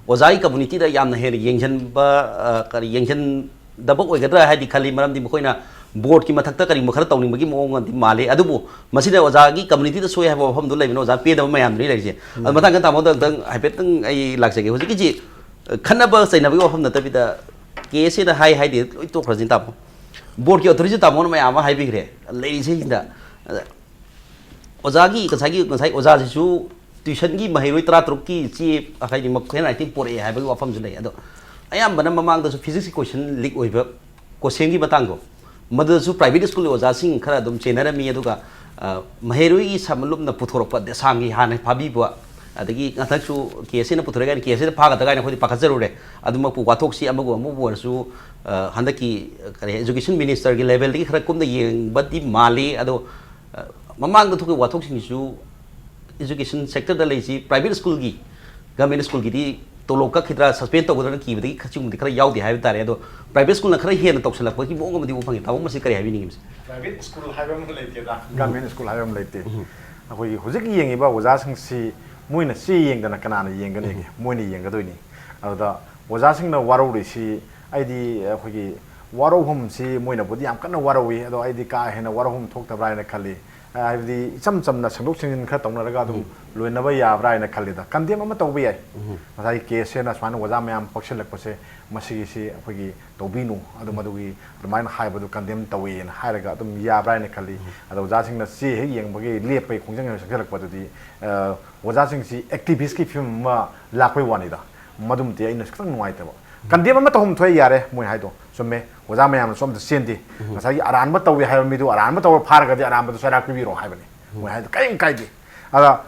ꯑꯣꯖꯥꯒꯤ ꯀꯝꯃꯨꯅꯤꯇꯤꯗ ꯌꯥꯝꯅ ꯍꯦꯟꯅ ꯌꯦꯡꯁꯤꯟꯕ, ꯑ, ꯀꯔꯤ, ꯌꯦꯡꯁꯤꯟꯗꯕ ꯑꯣꯏꯒꯗ꯭ꯔꯥ ꯍꯥꯏꯗꯤ ꯈꯜꯂꯤ꯫ ꯃꯔꯝꯗꯤ ꯃꯈꯣꯏꯅ ꯕꯣꯔꯗꯀꯤ ꯃꯊꯛꯇ ꯀꯔꯤꯒꯨꯝꯕ ꯈꯔ ꯇꯧꯅꯤꯡꯕꯒꯤ ꯃꯑꯣꯡ ꯑꯃꯗꯤ ꯃꯥꯜꯂꯤ꯫ ꯑꯗꯨꯕꯨ ꯃꯁꯤꯗ ꯑꯣꯖꯥꯒꯤ ꯀꯝꯃꯨꯅꯤꯇꯤꯗ ꯁꯣꯏ ꯍꯥꯏꯕ ꯋꯥꯐꯝꯗꯨ ꯂꯩꯕꯅ ꯑꯣꯖꯥ ꯄꯦꯟꯗꯕ ꯃꯌꯥꯝꯗꯨꯅꯤ ꯂꯩꯔꯤꯁꯦ꯫ ꯑꯗꯨ ꯃꯇꯥꯡꯗ ꯇꯥꯃꯣꯗ ꯑꯝꯇꯪ ꯍꯥꯏꯐꯦꯠꯇꯪ ꯑꯩ ꯂꯥꯛꯆꯒꯦ꯫ ꯍꯧꯖꯤꯛꯀꯤꯁꯤ, ꯑ, ꯈꯠꯅꯕ ꯆꯩꯅꯕꯒꯤ ꯋꯥꯐꯝ ꯅꯠꯇꯕꯤꯗ ꯀꯦ ꯑꯦꯁ ꯑꯦꯅ ꯍꯥꯏ ꯍꯥꯏꯗꯦ ꯂꯣꯏ ꯇꯣꯛꯈ꯭ꯔꯁꯤꯅꯦ ꯇꯥꯃꯣ꯫ ꯕꯣꯔꯗꯀꯤ ꯑꯣꯊꯣꯔꯤꯇꯤ ꯇꯥꯃꯣꯅ ꯃꯌꯥꯝ ꯑꯃ ꯍꯥꯏꯕꯤꯈ꯭ꯔꯦ ꯂꯩꯔꯤꯁꯤꯡꯗ꯫ ꯑꯗ ꯑꯣꯖꯥꯒꯤ ꯉꯁꯥꯏꯒꯤ, ꯉꯁꯥꯏ ꯑꯣꯖꯥꯁꯤꯁꯨ ꯇ꯭ꯋꯤꯁꯟꯒꯤ ꯃꯍꯩꯔꯣꯏ ꯇꯔꯥꯇꯔꯨꯛꯀꯤ ꯆꯦ, ꯍꯥꯏꯗꯤ, ꯃꯈꯣꯏ ꯍꯦꯟ ꯔꯥꯏꯇꯤꯡ ꯄꯣꯔꯛꯑꯦ ꯍꯥꯏꯕꯒꯤ ꯋꯥꯐꯝꯁꯨ ꯂꯩ꯫ ꯑꯗꯣ ꯑꯌꯥꯝꯕꯅ ꯃꯃꯥꯡꯗꯁꯨ ꯐꯤꯖꯤꯛꯁꯀꯤ ꯀꯣꯏꯁꯟ ꯂꯤꯛ ꯑꯣꯏꯕ ꯀꯣꯏꯁꯟꯒꯤ ꯃꯇꯥꯡꯗꯣ, ꯃꯗꯨꯗꯁꯨ ꯄ꯭ꯔꯥꯏꯚꯦꯠ ꯁ꯭ꯀꯨꯜꯒꯤ ꯑꯣꯖꯥꯁꯤꯡ ꯈꯔ ꯑꯗꯨꯝ ꯆꯦꯟꯅꯔꯝꯃꯤ꯫ ꯑꯗꯨꯒ, ꯑ, ꯃꯍꯩꯔꯣꯏꯒꯤ ꯁꯃꯂꯨꯞꯅ ꯄꯨꯊꯣꯔꯛꯄ ꯗꯦꯁꯥꯝꯒꯤ ꯍꯥꯟꯅ ꯐꯥꯕꯤꯕ, ꯑꯗꯒꯤ ꯍꯟꯗꯛꯁꯨ ꯀꯦ ꯑꯦꯁ ꯑꯦꯅ ꯄꯨꯊꯣꯔꯛꯑꯦ ꯀꯥꯏꯅ ꯀꯦ ꯑꯦꯁ ꯑꯦꯅ ꯐꯥꯒꯗ꯭ꯔꯥ ꯀꯥꯏꯅ ꯑꯩꯈꯣꯏꯗꯤ ꯄꯥꯈꯠꯆꯔꯨꯔꯦ꯫ ꯑꯗꯨꯃꯛꯄꯨ ꯋꯥꯊꯣꯛꯁꯤ ꯑꯃꯕꯨ ꯑꯃꯕꯨ ꯑꯣꯏꯔꯁꯨ, ꯑ, ꯍꯟꯗꯛꯀꯤ, ꯑ, ꯀꯔꯤ, ꯏꯖꯨꯀꯦꯁꯟ ꯃꯤꯅꯤꯁꯇꯔꯒꯤ ꯂꯦꯚꯦꯜꯗꯒꯤ ꯈꯔ ꯀꯨꯝꯅ ꯌꯦꯡꯕꯗꯤ ꯃꯥꯜꯂꯤ꯫ ꯑꯗꯣ, ꯑ, ꯃꯃꯥꯡꯗ ꯊꯣꯛꯈꯤꯕ ꯋꯥꯊꯣꯛꯁꯤꯡꯁꯤꯁꯨ ꯑꯦꯖꯨꯀꯦꯁꯟ ꯁꯦꯛꯇꯔꯗ ꯂꯩꯔꯤꯁꯤ ꯄ꯭ꯔꯥꯏꯚꯦꯠ ꯁ꯭ꯀꯨꯜꯒꯤ, ꯒꯚꯔꯟꯃꯦꯟꯠ ꯁ꯭ꯀꯨꯜꯒꯤꯗꯤ ꯇꯣꯂꯣꯞ ꯀꯛꯈꯤꯗ꯭ꯔꯥ, ꯁꯁꯄꯦꯟ ꯇꯧꯒꯗ꯭ꯔꯥꯅ ꯀꯤꯕꯗꯒꯤ ꯈ-, ꯁꯤꯒꯨꯝꯕꯗꯤ ꯈꯔ ꯌꯥꯎꯗꯦ ꯍꯥꯏꯕ ꯇꯥꯔꯦ꯫ ꯑꯗꯣ ꯄ꯭ꯔꯥꯏꯚꯦꯠ ꯁ꯭ꯀꯨꯜꯅ ꯈꯔ ꯍꯦꯟꯅ ꯇꯧꯁꯜꯂꯛꯄꯒꯤ ꯃꯑꯣꯡ ꯑꯃꯗꯤ ꯎꯕ ꯐꯪꯉꯤ꯫ ꯇꯥꯃꯣ, ꯃꯁꯤ ꯀꯔꯤ ꯍꯥꯏꯕꯤꯅꯤꯡꯉꯤ? ꯃꯁꯤ ꯄ꯭ꯔꯥꯏꯚꯦꯠ ꯁ꯭ꯀꯨꯜ ꯍꯥꯏꯕ ꯑꯃ ꯂꯩꯇꯦꯗ, ꯒꯚꯔꯟꯃꯦꯟꯠ ꯁ꯭ꯀꯨꯜ ꯍꯥꯏꯕ ꯑꯃ ꯂꯩꯇꯦ꯫ ꯑꯩꯈꯣꯏꯒꯤ ꯍꯧꯖꯤꯛ ꯌꯦꯡꯉꯤꯕ ꯑꯣꯖꯥꯁꯤꯡꯁꯤ ꯃꯣꯏꯅ ꯆꯦ ꯌꯦꯡꯗꯅ ꯀꯅꯥꯅ ꯌꯦꯡꯒꯅꯤꯒꯦ? ꯃꯣꯏꯅ ꯌꯦꯡꯒꯗꯣꯏꯅꯤ꯫ ꯑꯗꯨꯗ ꯑꯣꯖꯥꯁꯤꯡꯅ ꯋꯥꯔꯧꯔꯤꯁꯤ, ꯑꯩꯗꯤ ꯑꯩꯈꯣꯏꯒꯤ ꯋꯥꯔꯧꯐꯝꯁꯤ, ꯃꯣꯏꯅꯕꯨꯗꯤ ꯌꯥꯝ ꯀꯟꯅ ꯋꯥꯔꯧꯏ, ꯑꯗꯣ ꯑꯩꯗꯤ ꯀꯥ ꯍꯦꯟꯅ ꯋꯥꯔꯧꯐꯝ ꯊꯣꯛꯇꯕ꯭ꯔꯥ ꯍꯥꯏꯅ ꯈꯜꯂꯤ꯫ ꯑ, ꯍꯥꯏꯕꯗꯤ ꯏꯆꯝ ꯆꯝꯅ ꯁꯦꯡꯗꯣꯛ ꯁꯦꯡꯖꯤꯟ ꯈꯔ ꯇꯧꯅꯔꯒ ꯑꯗꯨꯝ ꯂꯣꯏꯅꯕ ꯌꯥꯕ꯭ꯔꯥ ꯍꯥꯏꯅ ꯈꯜꯂꯤꯗ꯫ ꯀꯟꯗꯦꯝ ꯑꯃ ꯇꯧꯕ ꯌꯥꯏ꯫ ꯉꯁꯥꯏꯒꯤ ꯀꯦ ꯑꯦꯁ ꯑꯦꯅ ꯁꯨꯃꯥꯏꯅ ꯑꯣꯖꯥ ꯃꯌꯥꯝ ꯄꯛꯁꯤꯜꯂꯛꯄꯁꯦ, ꯃꯁꯤꯒꯤꯁꯤ ꯑꯩꯈꯣꯏꯒꯤ ꯇꯧꯕꯤꯅꯨ, ꯑꯗꯨ ꯃꯗꯨꯒꯤ ꯑꯗꯨꯃꯥꯏꯅ ꯍꯥꯏꯕꯗꯨ ꯀꯟꯗꯦꯝ ꯇꯧꯋꯦꯅ ꯍꯥꯏꯔꯒ ꯑꯗꯨꯝ ꯌꯥꯕ꯭ꯔꯥ ꯍꯥꯏꯅ ꯈꯜꯂꯤ꯫ ꯑꯗꯣ ꯑꯣꯖꯥꯁꯤꯡꯅ ꯆꯦ ꯍꯦꯛ ꯌꯦꯡꯕꯒꯤ ꯂꯦꯞꯄꯒꯤ ꯈꯣꯡꯖꯪ ꯍꯦꯛ ꯆꯪꯁꯤꯜꯂꯛꯄꯗꯨꯗꯤ, ꯑ, ꯑꯣꯖꯥꯁꯤꯡꯁꯤ ꯑꯦꯛꯇꯤꯚꯤꯁꯀꯤ ꯐꯤꯕꯝ ꯑꯃ ꯂꯥꯛꯄꯩ ꯋꯥꯅꯤꯗ꯫ ꯃꯗꯨꯃꯗꯤ ꯑꯩꯅꯁꯨ ꯈꯤꯇꯪ ꯅꯨꯡꯉꯥꯏꯇꯕ꯫ ꯀꯟꯗꯦꯝ ꯑꯃ ꯇꯧꯐꯝ ꯊꯣꯛꯑꯦ, ꯌꯥꯔꯦ, ꯃꯣꯏ ꯍꯥꯏꯗꯣ ꯆꯨꯝꯃꯦ꯫ ꯑꯣꯖꯥ ꯃꯌꯥꯝꯅꯁꯨ ꯑꯝꯇ ꯆꯦꯟꯗꯦ꯫ ꯉꯁꯥꯏꯒꯤ ꯑꯔꯥꯟꯕ ꯇꯧꯋꯦ ꯍꯥꯏꯕ ꯃꯤꯗꯨ ꯑꯔꯥꯟꯕ ꯇꯧꯔ ꯐꯥꯔꯒꯗꯤ ꯑꯔꯥꯟꯕꯗꯨ ꯆꯩꯔꯥꯛ ꯄꯤꯕꯤꯔꯣ ꯍꯥꯏꯕꯅꯤ꯫ ꯃꯣꯏ ꯍꯥꯏꯗꯣ ꯀꯔꯤꯝ ꯀꯥꯏꯗꯦ꯫ ꯑꯗ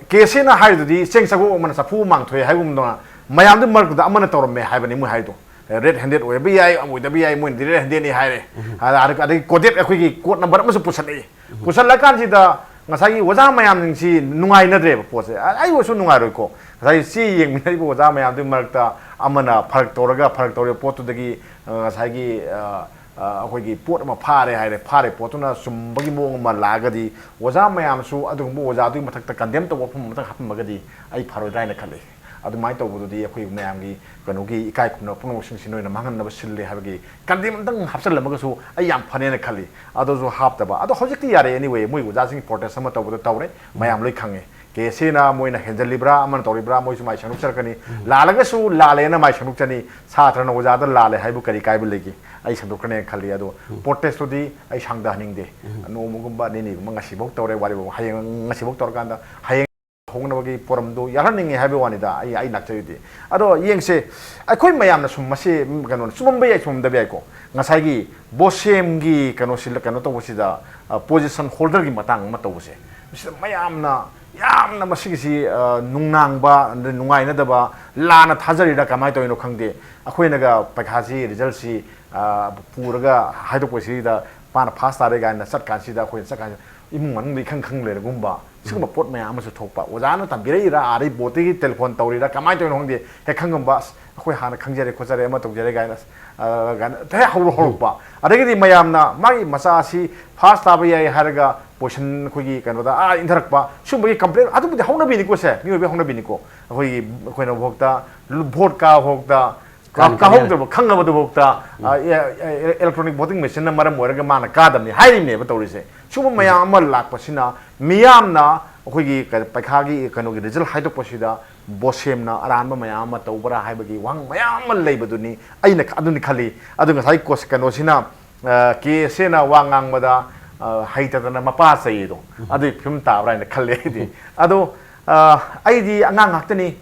ꯀꯦ ꯁꯤꯅ ꯍꯥꯏꯔꯤꯗꯨꯗꯤ ꯆꯦꯡ ꯆꯒꯣꯛ ꯑꯃꯅ ꯆꯐꯨ ꯃꯥꯡꯊꯣꯛꯑꯦ ꯍꯥꯏꯕꯒꯨꯝꯗꯅ ꯃꯌꯥꯝꯗꯨ ꯃꯔꯛꯇꯨꯗ ꯑꯃꯅ ꯇꯧꯔꯝꯃꯦ ꯍꯥꯏꯕꯅꯤ ꯃꯣꯏ ꯍꯥꯏꯗꯣ꯫ ꯔꯦꯠ ꯍꯦꯟꯗꯦꯠ ꯑꯣꯏꯕ ꯌꯥꯏ, ꯑꯃ ꯑꯣꯏꯗꯕ ꯌꯥꯏ, ꯃꯣꯏꯅꯗꯤ ꯔꯦꯠ ꯍꯦꯟꯗꯦꯠꯅꯤ ꯍꯥꯏꯔꯦ꯫ ꯑꯗ-, ꯑꯗꯒꯤ ꯀꯣꯗꯦꯠ ꯑꯩꯈꯣꯏꯒꯤ ꯀꯣꯗ ꯅꯝꯕꯔ ꯑꯃꯁꯨ ꯄꯨꯁꯜꯂꯛꯏ꯫ ꯄꯨꯁꯜꯂꯀꯥꯟꯁꯤꯗ ꯉꯁꯥꯏꯒꯤ ꯑꯣꯖꯥ ꯃꯌꯥꯝꯁꯤꯡꯁꯤ ꯅꯨꯡꯉꯥꯏꯅꯗ꯭ꯔꯦꯕ ꯄꯣꯠꯁꯦ꯫ ꯑ-, ꯑꯩ ꯑꯣꯏꯁꯨ ꯅꯨꯡꯉꯥꯏꯔꯣꯏꯀꯣ꯫ ꯉꯁꯥꯏꯒꯤ ꯆꯦ ꯌꯦꯡꯃꯤꯟꯅꯔꯤꯕ ꯑꯣꯖꯥ ꯃꯌꯥꯝꯗꯨꯒꯤ ꯃꯔꯛꯇ ꯑꯃꯅ ꯐꯔꯛ ꯇꯧꯔꯒ, ꯐꯔꯛ ꯇꯧꯔꯤꯕ ꯄꯣꯠꯇꯨꯗꯒꯤ, ꯑ, ꯉꯁꯥꯏꯒꯤ, ꯑ, ꯑ, ꯑꯩꯈꯣꯏꯒꯤ ꯄꯣꯠ ꯑꯃ ꯐꯥꯔꯦ ꯍꯥꯏꯔꯦ, ꯐꯥꯔꯦ ꯄꯣꯠꯇꯨꯅ ꯆꯨꯝꯕꯒꯤ ꯃꯑꯣꯡ ꯑꯃ ꯂꯥꯛꯑꯒꯗꯤ ꯑꯣꯖꯥ ꯃꯌꯥꯝꯁꯨ ꯑꯗꯨꯒꯨꯝꯕ ꯑꯣꯖꯥꯗꯨꯒꯤ ꯃꯊꯛꯇ ꯀꯟꯗꯦꯝ ꯇꯧꯕ ꯋꯥꯐꯝ ꯑꯃꯇꯪ ꯍꯥꯞꯄꯝꯃꯒꯗꯤ ꯑꯩ ꯐꯔꯣꯏꯗ꯭ꯔꯥ ꯍꯥꯏꯅ ꯈꯜꯂꯤ꯫ ꯑꯗꯨꯃꯥꯏꯅ ꯇꯧꯕꯗꯨꯗꯤ ꯑꯩꯈꯣꯏ ꯃꯌꯥꯝꯒꯤ ꯀꯩꯅꯣꯒꯤ ꯏꯀꯥꯏ ꯈꯨꯝꯅꯕ ꯄꯨꯝꯅꯃꯛꯁꯤꯡꯁꯤ ꯅꯣꯏꯅ ꯃꯥꯡꯍꯟꯅꯕ ꯁꯤꯜꯂꯦ ꯍꯥꯏꯕꯒꯤ ꯀꯟꯗꯦꯝ ꯑꯝꯇꯪ ꯍꯥꯞꯆꯤꯜꯂꯝꯃꯒꯁꯨ ꯑꯩ ꯌꯥꯝ ꯐꯅꯦꯅ ꯈꯜꯂꯤ꯫ ꯑꯗꯨꯁꯨ ꯍꯥꯞꯇꯕ꯫ ꯑꯗꯣ ꯍꯧꯖꯤꯛꯇꯤ ꯌꯥꯔꯦ, anyway, ꯃꯣꯏ ꯑꯣꯖꯥꯁꯤꯡ ꯄ꯭ꯔꯣꯇꯦꯁ ꯑꯃ ꯇꯧꯕꯗꯣ ꯇꯧꯔꯦ, ꯃꯌꯥꯝ ꯂꯣꯏ ꯈꯪꯉꯦ꯫ ꯀꯦ ꯁꯤꯅ ꯃꯣꯏꯅ ꯍꯦꯟꯖꯜꯂꯤꯕ꯭ꯔꯥ, ꯑꯃꯅ ꯇꯧꯔꯤꯕ꯭ꯔꯥ, ꯃꯣꯏꯁꯨ ꯃꯥꯏ ꯁꯦꯡꯗꯣꯛꯆꯔꯛꯀꯅꯤ꯫ ꯂꯥꯜꯂꯒꯁꯨ ꯂꯥꯜꯂꯦꯅ ꯃꯥꯏ ꯁꯦꯡꯗꯣꯛꯆꯅꯤ꯫ ꯁꯥꯇ꯭ꯔꯅ ꯑꯣꯖꯥꯗ ꯂꯥꯜꯂꯦ ꯍꯥꯏꯕꯨ ꯀꯔꯤ ꯀꯥꯏꯕ ꯂꯩꯒꯦ? ꯑꯩ ꯁꯦꯡꯗꯣꯛꯀꯅꯦꯅ ꯈꯜꯂꯤ꯫ ꯑꯗꯣ ꯄ꯭ꯔꯣꯇꯦꯁꯇꯨꯗꯤ ꯑꯩ ꯁꯥꯡꯊꯍꯟꯅꯤꯡꯗꯦ꯫ ꯅꯣꯡꯃꯒꯨꯝꯕ ꯅꯤꯅꯤꯒꯨꯝꯕ, ꯉꯁꯤꯐꯥꯎ ꯇꯧꯔꯦ, ꯋꯥꯔꯤꯕꯨ ꯍꯌꯦꯡ, ꯉꯁꯤꯐꯥꯎ ꯇꯧꯔꯀꯥꯟꯗ ꯍꯌꯦꯡ ꯍꯧꯅꯕꯒꯤ ꯄꯣꯔꯝꯗꯨ ꯌꯥꯎꯍꯟꯅꯤꯡꯉꯤ ꯍꯥꯏꯕ ꯋꯥꯅꯤꯗ꯫ ꯑꯩ, ꯑꯩ ꯂꯥꯛꯆꯔꯤꯗꯤ꯫ ꯑꯗꯣ ꯌꯦꯡꯁꯦ, ꯑꯩꯈꯣꯏ ꯃꯌꯥꯝꯅ ꯁꯨꯝ ꯃꯁꯤ, ꯀꯩꯅꯣ, ꯆꯨꯝꯃꯝꯕ ꯌꯥꯏ, ꯆꯨꯝꯃꯝꯗꯕ ꯌꯥꯏꯀꯣ꯫ ꯉꯁꯥꯏꯒꯤ ꯕꯣꯁꯦꯝꯒꯤ ꯀꯩꯅꯣꯁꯤ, ꯀꯩꯅꯣ ꯇꯧꯕꯁꯤꯗ, ꯑ, ꯄꯣꯖꯤꯁꯟ ꯍꯣꯜꯗꯔꯒꯤ ꯃꯇꯥꯡ ꯑꯃ ꯇꯧꯕꯁꯦ, ꯃꯁꯤꯗ ꯃꯌꯥꯝꯅ ꯌꯥꯝꯅ ꯃꯁꯤꯒꯤꯁꯤ, ꯑ, ꯅꯨꯡꯅꯥꯡꯕ, ꯑꯗꯩ ꯅꯨꯡꯉꯥꯏꯅꯗꯕ, ꯂꯥꯟꯅ ꯊꯥꯖꯔꯤꯔꯥ ꯀꯃꯥꯏꯅ ꯇꯧꯔꯤꯅꯣ ꯈꯪꯗꯦ꯫ ꯑꯩꯈꯣꯏꯅꯒ ꯄꯩꯈꯥꯁꯤ, ꯔꯤꯖꯜꯁꯤ, ꯑ, ꯄꯨꯔꯒ ꯍꯥꯏꯗꯣꯛꯄꯁꯤꯗ ꯃꯥꯅ ꯐꯥꯁ ꯇꯥꯔꯦ ꯀꯥꯏꯅ ꯆꯠꯀꯥꯟꯁꯤꯗ, ꯑꯩꯈꯣꯏꯅ ꯆꯠꯀꯥꯟꯁꯤꯗ ꯏꯃꯨꯡ ꯃꯅꯨꯡꯗ ꯏꯈꯪ ꯈꯪ ꯂꯩꯔꯒꯨꯝꯕ, ꯁꯤꯒꯨꯝꯕ ꯄꯣꯠ ꯃꯌꯥꯝ ꯑꯃꯁꯨ ꯊꯣꯛꯄ꯫ ꯑꯣꯖꯥꯅ ꯇꯝꯕꯤꯔꯛꯏꯔꯥ, ꯑꯗꯩ ꯕꯣꯔꯗꯇꯒꯤ ꯇꯦꯂꯤꯐꯣꯟ ꯇꯧꯔꯤꯔꯥ, ꯀꯃꯥꯏꯅ ꯇꯧꯔꯤꯅꯣ ꯈꯪꯗꯦ, ꯍꯦꯛ ꯈꯪꯉꯝꯕ, "ꯑꯁ, ꯑꯩꯈꯣꯏ ꯍꯥꯟꯅ ꯈꯪꯖꯔꯦ ꯈꯣꯠꯆꯔꯦ, ꯑꯃ ꯇꯧꯖꯔꯦ" ꯀꯥꯏꯅ, ꯑꯁ, ꯑ, ꯀꯥꯏꯅ ꯍꯦꯛ ꯍꯧꯔ-, ꯍꯧꯔꯛꯄ꯫ ꯑꯗꯒꯤꯗꯤ ꯃꯌꯥꯝꯅ ꯃꯥꯒꯤ ꯃꯆꯥ ꯑꯁꯤ ꯐꯥꯁ ꯇꯥꯕ ꯌꯥꯏ ꯍꯥꯏꯔꯒ ꯄꯣꯏꯁꯟ ꯑꯩꯈꯣꯏꯒꯤ ꯀꯩꯅꯣꯗ, ꯑꯥ, ꯏꯟꯊꯔꯛꯄ, ꯁꯤꯒꯨꯝꯕꯒꯤ ꯀꯝꯄ꯭ꯂꯦꯟ ꯑꯗꯨꯕꯨꯗꯤ ꯍꯧꯅꯕꯤꯅꯤꯀꯣ꯫ ꯁꯦ, ꯃꯤꯑꯣꯏꯕꯒꯤ ꯍꯧꯅꯕꯤꯅꯤꯀꯣ꯫ ꯑꯩꯈꯣꯏꯒꯤ, ꯑꯩꯈꯣꯏꯅ ꯐꯥꯎꯗ ꯚꯣꯠ ꯀꯥꯕ ꯐꯥꯎꯗ ꯀꯥ-, ꯀꯥꯅꯤ, ꯀꯥꯅꯤ꯫ ꯀꯥꯍꯧꯗꯕ ꯈꯪꯉꯕꯗꯨꯐꯥꯎꯗ, ꯎꯝ꯫ ꯑ, ꯑꯦ-, ꯑꯦ-, electronic voting machine ꯅ ꯃꯔꯝ ꯑꯣꯏꯔꯒ ꯃꯥꯅ ꯀꯥꯗꯕꯅꯤ ꯍꯥꯏꯔꯤꯕꯅꯦꯕ ꯇꯧꯔꯤꯁꯦ꯫ ꯁꯤꯒꯨꯝꯕ ꯃꯌꯥꯝ ꯑꯃ ꯂꯥꯛꯄꯁꯤꯅ ꯃꯤꯌꯥꯝꯅ ꯑꯩꯈꯣꯏꯒꯤ ꯀ-, ꯄꯩꯈꯥꯒꯤ ꯀꯩꯅꯣꯒꯤ ꯔꯤꯖꯜ ꯍꯥꯏꯗꯣꯛꯄꯁꯤꯗ ꯕꯣꯁꯦꯝꯅ ꯑꯔꯥꯟꯕ ꯃꯌꯥꯝ ꯑꯃ ꯇꯧꯕ꯭ꯔꯥ ꯍꯥꯏꯕꯒꯤ ꯋꯥꯍꯪ ꯃꯌꯥꯝ ꯑꯃ ꯂꯩꯕꯗꯨꯅꯤ ꯑꯩꯅ ꯈ-, ꯑꯗꯨꯅꯤ ꯈꯜꯂꯤ꯫ ꯑꯗꯨ ꯉꯁꯥꯏ ꯀꯣꯁ-, ꯀꯩꯅꯣꯁꯤꯅ, ꯑ, ꯀꯦ ꯑꯦꯁ ꯑꯦꯅ ꯋꯥ ꯉꯥꯡꯕꯗ, ꯑ, ꯍꯩꯇꯗꯅ ꯃꯄꯥ ꯆꯩꯗꯣ, ꯑꯗꯨꯒꯤ ꯐꯤꯕꯝ ꯇꯥꯕ꯭ꯔꯥ ꯍꯥꯏꯅ ꯈꯜꯂꯦ ꯑꯩꯗꯤ꯫ ꯑꯗꯣ, ꯑ, ꯑꯩꯗꯤ ꯑꯉꯥꯡ ꯉꯥꯛꯇꯅꯤ꯫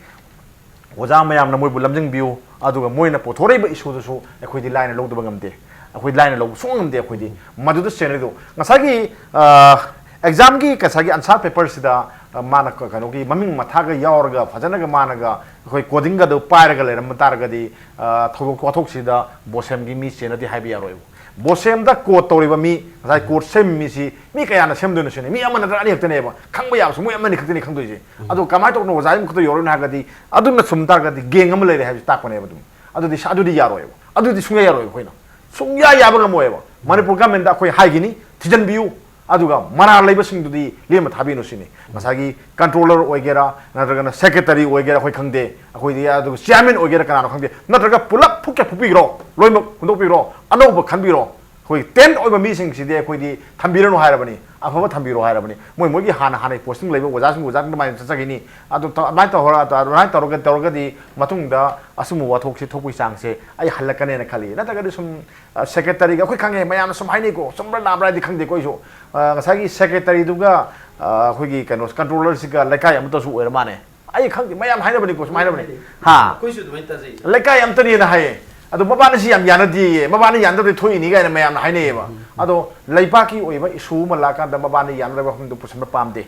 ꯑꯣꯖꯥ ꯃꯌꯥꯝꯅ ꯃꯣꯏꯕꯨ ꯂꯝꯖꯤꯡꯕꯤꯌꯨ, ꯑꯗꯨꯒ ꯃꯣꯏꯅ ꯄꯨꯊꯣꯔꯛꯏꯕ ꯏꯁꯨꯗꯨꯁꯨ ꯑꯩꯈꯣꯏꯗꯤ ꯂꯥꯏꯅ ꯂꯧꯗꯕ ꯉꯝꯗꯦ꯫ ꯑꯩꯈꯣꯏ ꯂꯥꯏꯅ ꯂꯧꯕ ꯁꯨꯡꯉꯝ ꯉꯝꯗꯦ ꯑꯩꯈꯣꯏꯗꯤ꯫ ꯃꯗꯨꯗ ꯆꯦꯟꯅꯔꯤꯗꯨ ꯉꯁꯥꯏꯒꯤ, ꯑ, ꯑꯦꯛꯖꯥꯝꯒꯤ ꯉꯁꯥꯏꯒꯤ ꯑꯟꯁꯥꯔ ꯄꯦꯄꯔꯁꯤꯗ, ꯑ, ꯃꯥꯅ ꯀ-, ꯀꯩꯅꯣꯒꯤ ꯃꯃꯤꯡ ꯃꯊꯥꯒ ꯌꯥꯎꯔꯒ ꯐꯖꯅꯒ ꯃꯥꯅꯒ ꯑꯩꯈꯣꯏ ꯀꯣꯗꯤꯡꯒꯗꯨ ꯄꯥꯏꯔꯒ ꯂꯩꯔꯝꯕ ꯇꯥꯔꯒꯗꯤ, ꯑ, ꯊꯧꯗꯣꯛ ꯋꯥꯊꯣꯛꯁꯤꯗ ꯕꯣꯁꯦꯝꯒꯤ ꯃꯤ ꯆꯦꯟꯅꯗꯦ ꯍꯥꯏꯕ ꯌꯥꯔꯣꯏꯕ꯫ ꯕꯣꯁꯦꯝꯗ ꯀꯣꯗ ꯇꯧꯔꯤꯕ ꯃꯤ, ꯉꯁꯥꯏ ꯀꯣꯗ ꯁꯦꯝꯃꯤ ꯃꯤꯁꯤ ꯃꯤ ꯀꯌꯥꯅ ꯁꯦꯝꯗꯣꯏꯅꯣ ꯁꯤꯅꯤ? ꯃꯤ ꯑꯃ ꯅꯠꯇ꯭ꯔꯒ ꯑꯅꯤ ꯈꯛꯇꯅꯦꯕ꯫ ꯈꯪꯕ ꯌꯥꯕꯁꯨ ꯃꯣꯏ ꯑꯃꯅꯤ ꯈꯛꯇꯅꯤ ꯈꯪꯗꯣꯏꯁꯦ꯫ ꯑꯗꯣ ꯀꯃꯥꯏꯅ ꯇꯧꯗꯅ ꯑꯣꯖꯥꯒꯤ ꯃꯈꯨꯠꯇ ꯌꯧꯔꯛꯏꯅꯣ ꯍꯥꯏꯔꯒꯗꯤ, ꯑꯗꯨꯅ ꯆꯨꯝ ꯇꯥꯔꯒꯗꯤ ꯒꯦꯡ ꯑꯃ ꯂꯩꯔꯦ ꯍꯥꯏꯕꯁꯤ ꯇꯥꯛꯄꯅꯦꯕ ꯑꯗꯨꯝ꯫ ꯑꯗꯨꯗꯤ ꯁ-, ꯑꯗꯨꯗꯤ ꯌꯥꯔꯣꯏꯕ꯫ ꯑꯗꯨꯗꯤ ꯁꯨꯡꯌꯥ ꯌꯥꯔꯣꯏꯕ ꯑꯩꯈꯣꯏꯅ꯫ ꯁꯨꯡꯌꯥ ꯌꯥꯕ ꯉꯝꯃꯣꯏꯕ꯫ ꯃꯅꯤꯄꯨꯔ ꯒꯃꯦꯟꯗ ꯑꯩꯈꯣꯏ ꯍꯥꯏꯒꯅꯤ, ꯊꯤꯖꯤꯟꯕꯤꯌꯨ꯫ ꯑꯗꯨꯒ ꯃꯔꯥꯜ ꯂꯩꯕꯁꯤꯡꯗꯨꯗꯤ ꯂꯦꯝꯅ ꯊꯥꯕꯤꯅꯨ ꯁꯤꯅꯤ꯫ ꯉꯁꯥꯏꯒꯤ ꯀꯟꯇ꯭ꯔꯣꯂꯔ ꯑꯣꯏꯒꯦꯔꯥ, ꯅꯠꯇ꯭ꯔꯒꯅ ꯁꯦꯀ꯭ꯔꯦꯇꯔꯤ ꯑꯣꯏꯒꯦꯔꯥ, ꯑꯩꯈꯣꯏ ꯈꯪꯗꯦ, ꯑꯩꯈꯣꯏꯗꯤ, ꯑꯗꯨꯒ ꯆꯤꯌꯥꯔꯃꯦꯟ ꯑꯣꯏꯒꯦꯔꯥ, ꯀꯅꯥꯅꯣ ꯈꯪꯗꯦ, ꯅꯠꯇ꯭ꯔꯒ ꯄꯨꯂꯞ ꯐꯨꯛꯀꯦ ꯐꯨꯛꯄꯤꯈ꯭ꯔꯣ, ꯂꯣꯏꯅꯃꯛ ꯍꯨꯟꯗꯣꯛꯄꯤꯈ꯭ꯔꯣ, ꯑꯅꯧꯕ ꯈꯟꯕꯤꯔꯣ꯫ ꯑꯩꯈꯣꯏ ꯇꯦꯟꯠ ꯑꯣꯏꯕ ꯃꯤꯁꯤꯡꯁꯤꯗꯤ ꯑꯩꯈꯣꯏꯗꯤ ꯊꯝꯕꯤꯔꯅꯨ ꯍꯥꯏꯔꯕꯅꯤ, ꯑꯐꯕ ꯊꯝꯕꯤꯔꯣ ꯍꯥꯏꯔꯕꯅꯤ꯫ ꯃꯣꯏ ꯃꯣꯏꯒꯤ ꯍꯥꯟꯅ ꯍꯥꯟꯅꯒꯤ ꯄꯣꯁꯇꯤꯡ ꯂꯩꯕ ꯑꯣꯖꯥꯁꯤꯡ ꯑꯣꯖꯥꯁꯤꯡ ꯑꯗꯨꯃꯥꯏꯅ ꯆꯠꯆꯈꯤꯅꯤ꯫ ꯑꯗꯨ ꯇ-, ꯑꯗꯨꯃꯥꯏꯅ ꯇꯧꯔ-, ꯑꯗꯨꯃꯥꯏꯅ ꯇꯧꯔꯒ, ꯇꯧꯔꯒꯗꯤ ꯃꯇꯨꯡꯗ ꯑꯆꯨꯝꯕ ꯋꯥꯊꯣꯛꯁꯤ ꯊꯣꯛꯄꯒꯤ ꯆꯥꯡꯁꯦ ꯑꯩ ꯍꯜꯂꯛꯀꯅꯦꯅ ꯈꯜꯂꯤ꯫ ꯅꯠꯇ꯭ꯔꯒꯗꯤ ꯁꯨꯝ, ꯑ, ꯁꯦꯀ꯭ꯔꯦꯇꯔꯤꯒ ꯑꯩꯈꯣꯏ ꯈꯪꯉꯦ, ꯃꯌꯥꯝꯅ ꯁꯨꯝ ꯍꯥꯏꯅꯩꯀꯣ, ꯆꯨꯝꯕ꯭ꯔꯥ ꯂꯥꯟꯕ꯭ꯔꯥ ꯍꯥꯏꯗꯤ ꯈꯪꯗꯦꯀꯣ ꯑꯩꯁꯨ꯫ ꯑ, ꯉꯁꯥꯏꯒꯤ ꯁꯦꯀ꯭ꯔꯦꯇꯔꯤꯗꯨꯒ, ꯑ, ꯑꯩꯈꯣꯏꯒꯤ ꯀꯩꯅꯣ ꯀꯟꯇ꯭ꯔꯣꯂꯔꯁꯤꯒ ꯂꯩꯀꯥꯏ ꯑꯃꯠꯇꯁꯨ ꯑꯣꯏꯔ ꯃꯥꯅꯦ꯫ ꯑꯩ ꯈꯪꯗꯦ, ꯃꯌꯥꯝ ꯍꯥꯏꯅꯕꯅꯤꯀꯣ, ꯁꯨꯝ ꯍꯥꯏꯅꯕꯅꯤ꯫ ꯍꯥ? ꯑꯩꯈꯣꯏꯁꯨ ꯑꯗꯨꯃꯥꯏꯅ ꯇꯥꯖꯩ꯫ ꯂꯩꯀꯥꯏ ꯑꯝꯇꯅꯦꯅ ꯍꯥꯏꯌꯦ꯫ ꯑꯗꯣ ꯃꯕꯥꯅꯤꯁꯤ ꯌꯥꯝ ꯌꯥꯅꯗꯦꯌꯦ, ꯃꯕꯥꯅꯤ ꯌꯥꯅꯗꯕꯗꯤ ꯊꯣꯛꯏꯅꯤ ꯀꯥꯏꯅ ꯃꯌꯥꯝꯅ ꯍꯥꯏꯅꯩꯌꯦꯕ꯫ ꯑꯗꯣ ꯂꯩꯕꯥꯛꯀꯤ ꯑꯣꯏꯕ ꯏꯁꯨ ꯑꯃ ꯂꯥꯛꯀꯥꯟꯗ ꯃꯕꯥꯅꯤ ꯌꯥꯅꯗꯕ ꯋꯥꯐꯝꯗꯨ ꯄꯨꯁꯟꯕ ꯄꯥꯝꯗꯦ꯫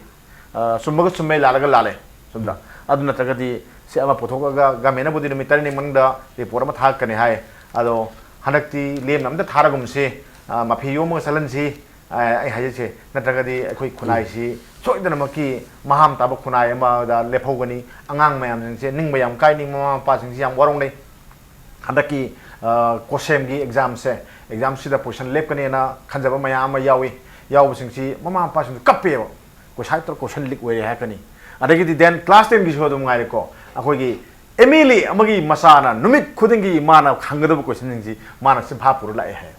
ꯑ, ꯆꯨꯝꯃꯒ ꯆꯨꯝꯃꯦ, ꯂꯥꯜꯂꯒ ꯂꯥꯜꯂꯦ꯫ ꯆꯨꯝꯗ꯭ꯔꯥ? ꯑꯗꯨ ꯅꯠꯇ꯭ꯔꯒꯗꯤ ꯁꯤ ꯑꯃ ꯄꯨꯊꯣꯛꯑꯒ ꯒꯃꯦꯟꯅꯕꯨꯗꯤ ꯅꯨꯃꯤꯠ ꯇꯔꯦꯠꯅꯤ ꯃꯅꯨꯡꯗ ꯔꯤꯄꯣꯔꯠ ꯑꯃ ꯊꯥꯔꯛꯀꯅꯤ ꯍꯥꯏ꯫ ꯑꯗꯣ ꯍꯟꯗꯛꯇꯤ ꯂꯦꯝꯅ ꯑꯝꯇ ꯊꯥꯔꯒꯨꯝꯁꯤ, ꯑ, ꯃꯐꯤ ꯌꯣꯝꯃꯒ ꯆꯠꯍꯟꯁꯤ꯫ ꯑꯩ ꯍꯥꯏꯖꯩꯁꯦ, ꯅꯠꯇ꯭ꯔꯒꯗꯤ ꯑꯩꯈꯣꯏ ꯈꯨꯟꯅꯥꯏꯁꯤ ꯁꯣꯏꯗꯅꯃꯛꯀꯤ ꯃꯍꯥꯝ ꯇꯥꯕ ꯈꯨꯟꯅꯥꯏ ꯑꯃꯗ ꯂꯦꯞꯍꯧꯒꯅꯤ꯫ ꯑꯉꯥꯡ ꯃꯌꯥꯝꯁꯤꯡꯁꯦ ꯅꯤꯡꯕ ꯌꯥꯝ ꯀꯥꯏꯅꯤꯡꯕ ꯃꯃꯥ ꯃꯄꯥꯁꯤꯡꯁꯤ ꯌꯥꯝ ꯋꯥꯔꯧꯅꯩ꯫ ꯍꯟꯗꯛꯀꯤ ꯀꯣꯁꯦꯝꯒꯤ ꯑꯦꯛꯖꯥꯝꯁꯦ, ꯑꯦꯛꯖꯥꯝꯁꯤꯗ ꯄꯣꯖꯤꯁꯟ ꯂꯦꯞꯀꯅꯦꯅ ꯈꯟꯖꯕ ꯃꯌꯥꯝ ꯑꯃ ꯌꯥꯎꯏ꯫ ꯌꯥꯎꯕꯁꯤꯡꯁꯤ ꯃꯃꯥ ꯃꯄꯥꯁꯤꯡꯁꯨ ꯀꯞꯄꯦꯕ꯫ ꯀꯣꯏꯁꯥꯏꯠꯇ ꯀꯣꯏꯁꯟ ꯂꯤꯛ ꯑꯣꯏꯔꯦ ꯍꯥꯏꯔꯛꯀꯅꯤ꯫ ꯑꯗꯒꯤꯗꯤ then class ten ꯒꯤꯁꯨ ꯑꯗꯨꯝ ꯉꯥꯏꯔꯦꯀꯣ, ꯑꯩꯈꯣꯏꯒꯤ ꯑꯦꯝ ꯑꯦꯜ ꯑꯦ ꯑꯃꯒꯤ ꯃꯆꯥꯅ ꯅꯨꯃꯤꯠ ꯈꯨꯗꯤꯡꯒꯤ ꯃꯥꯅ ꯍꯪꯒꯗꯕ ꯀꯣꯏꯁꯟꯁꯤꯡꯁꯤ ꯃꯥꯅ ꯆꯤꯟꯐꯥ ꯄꯨꯔ ꯂꯥꯛꯑꯦ ꯍꯥꯏ꯫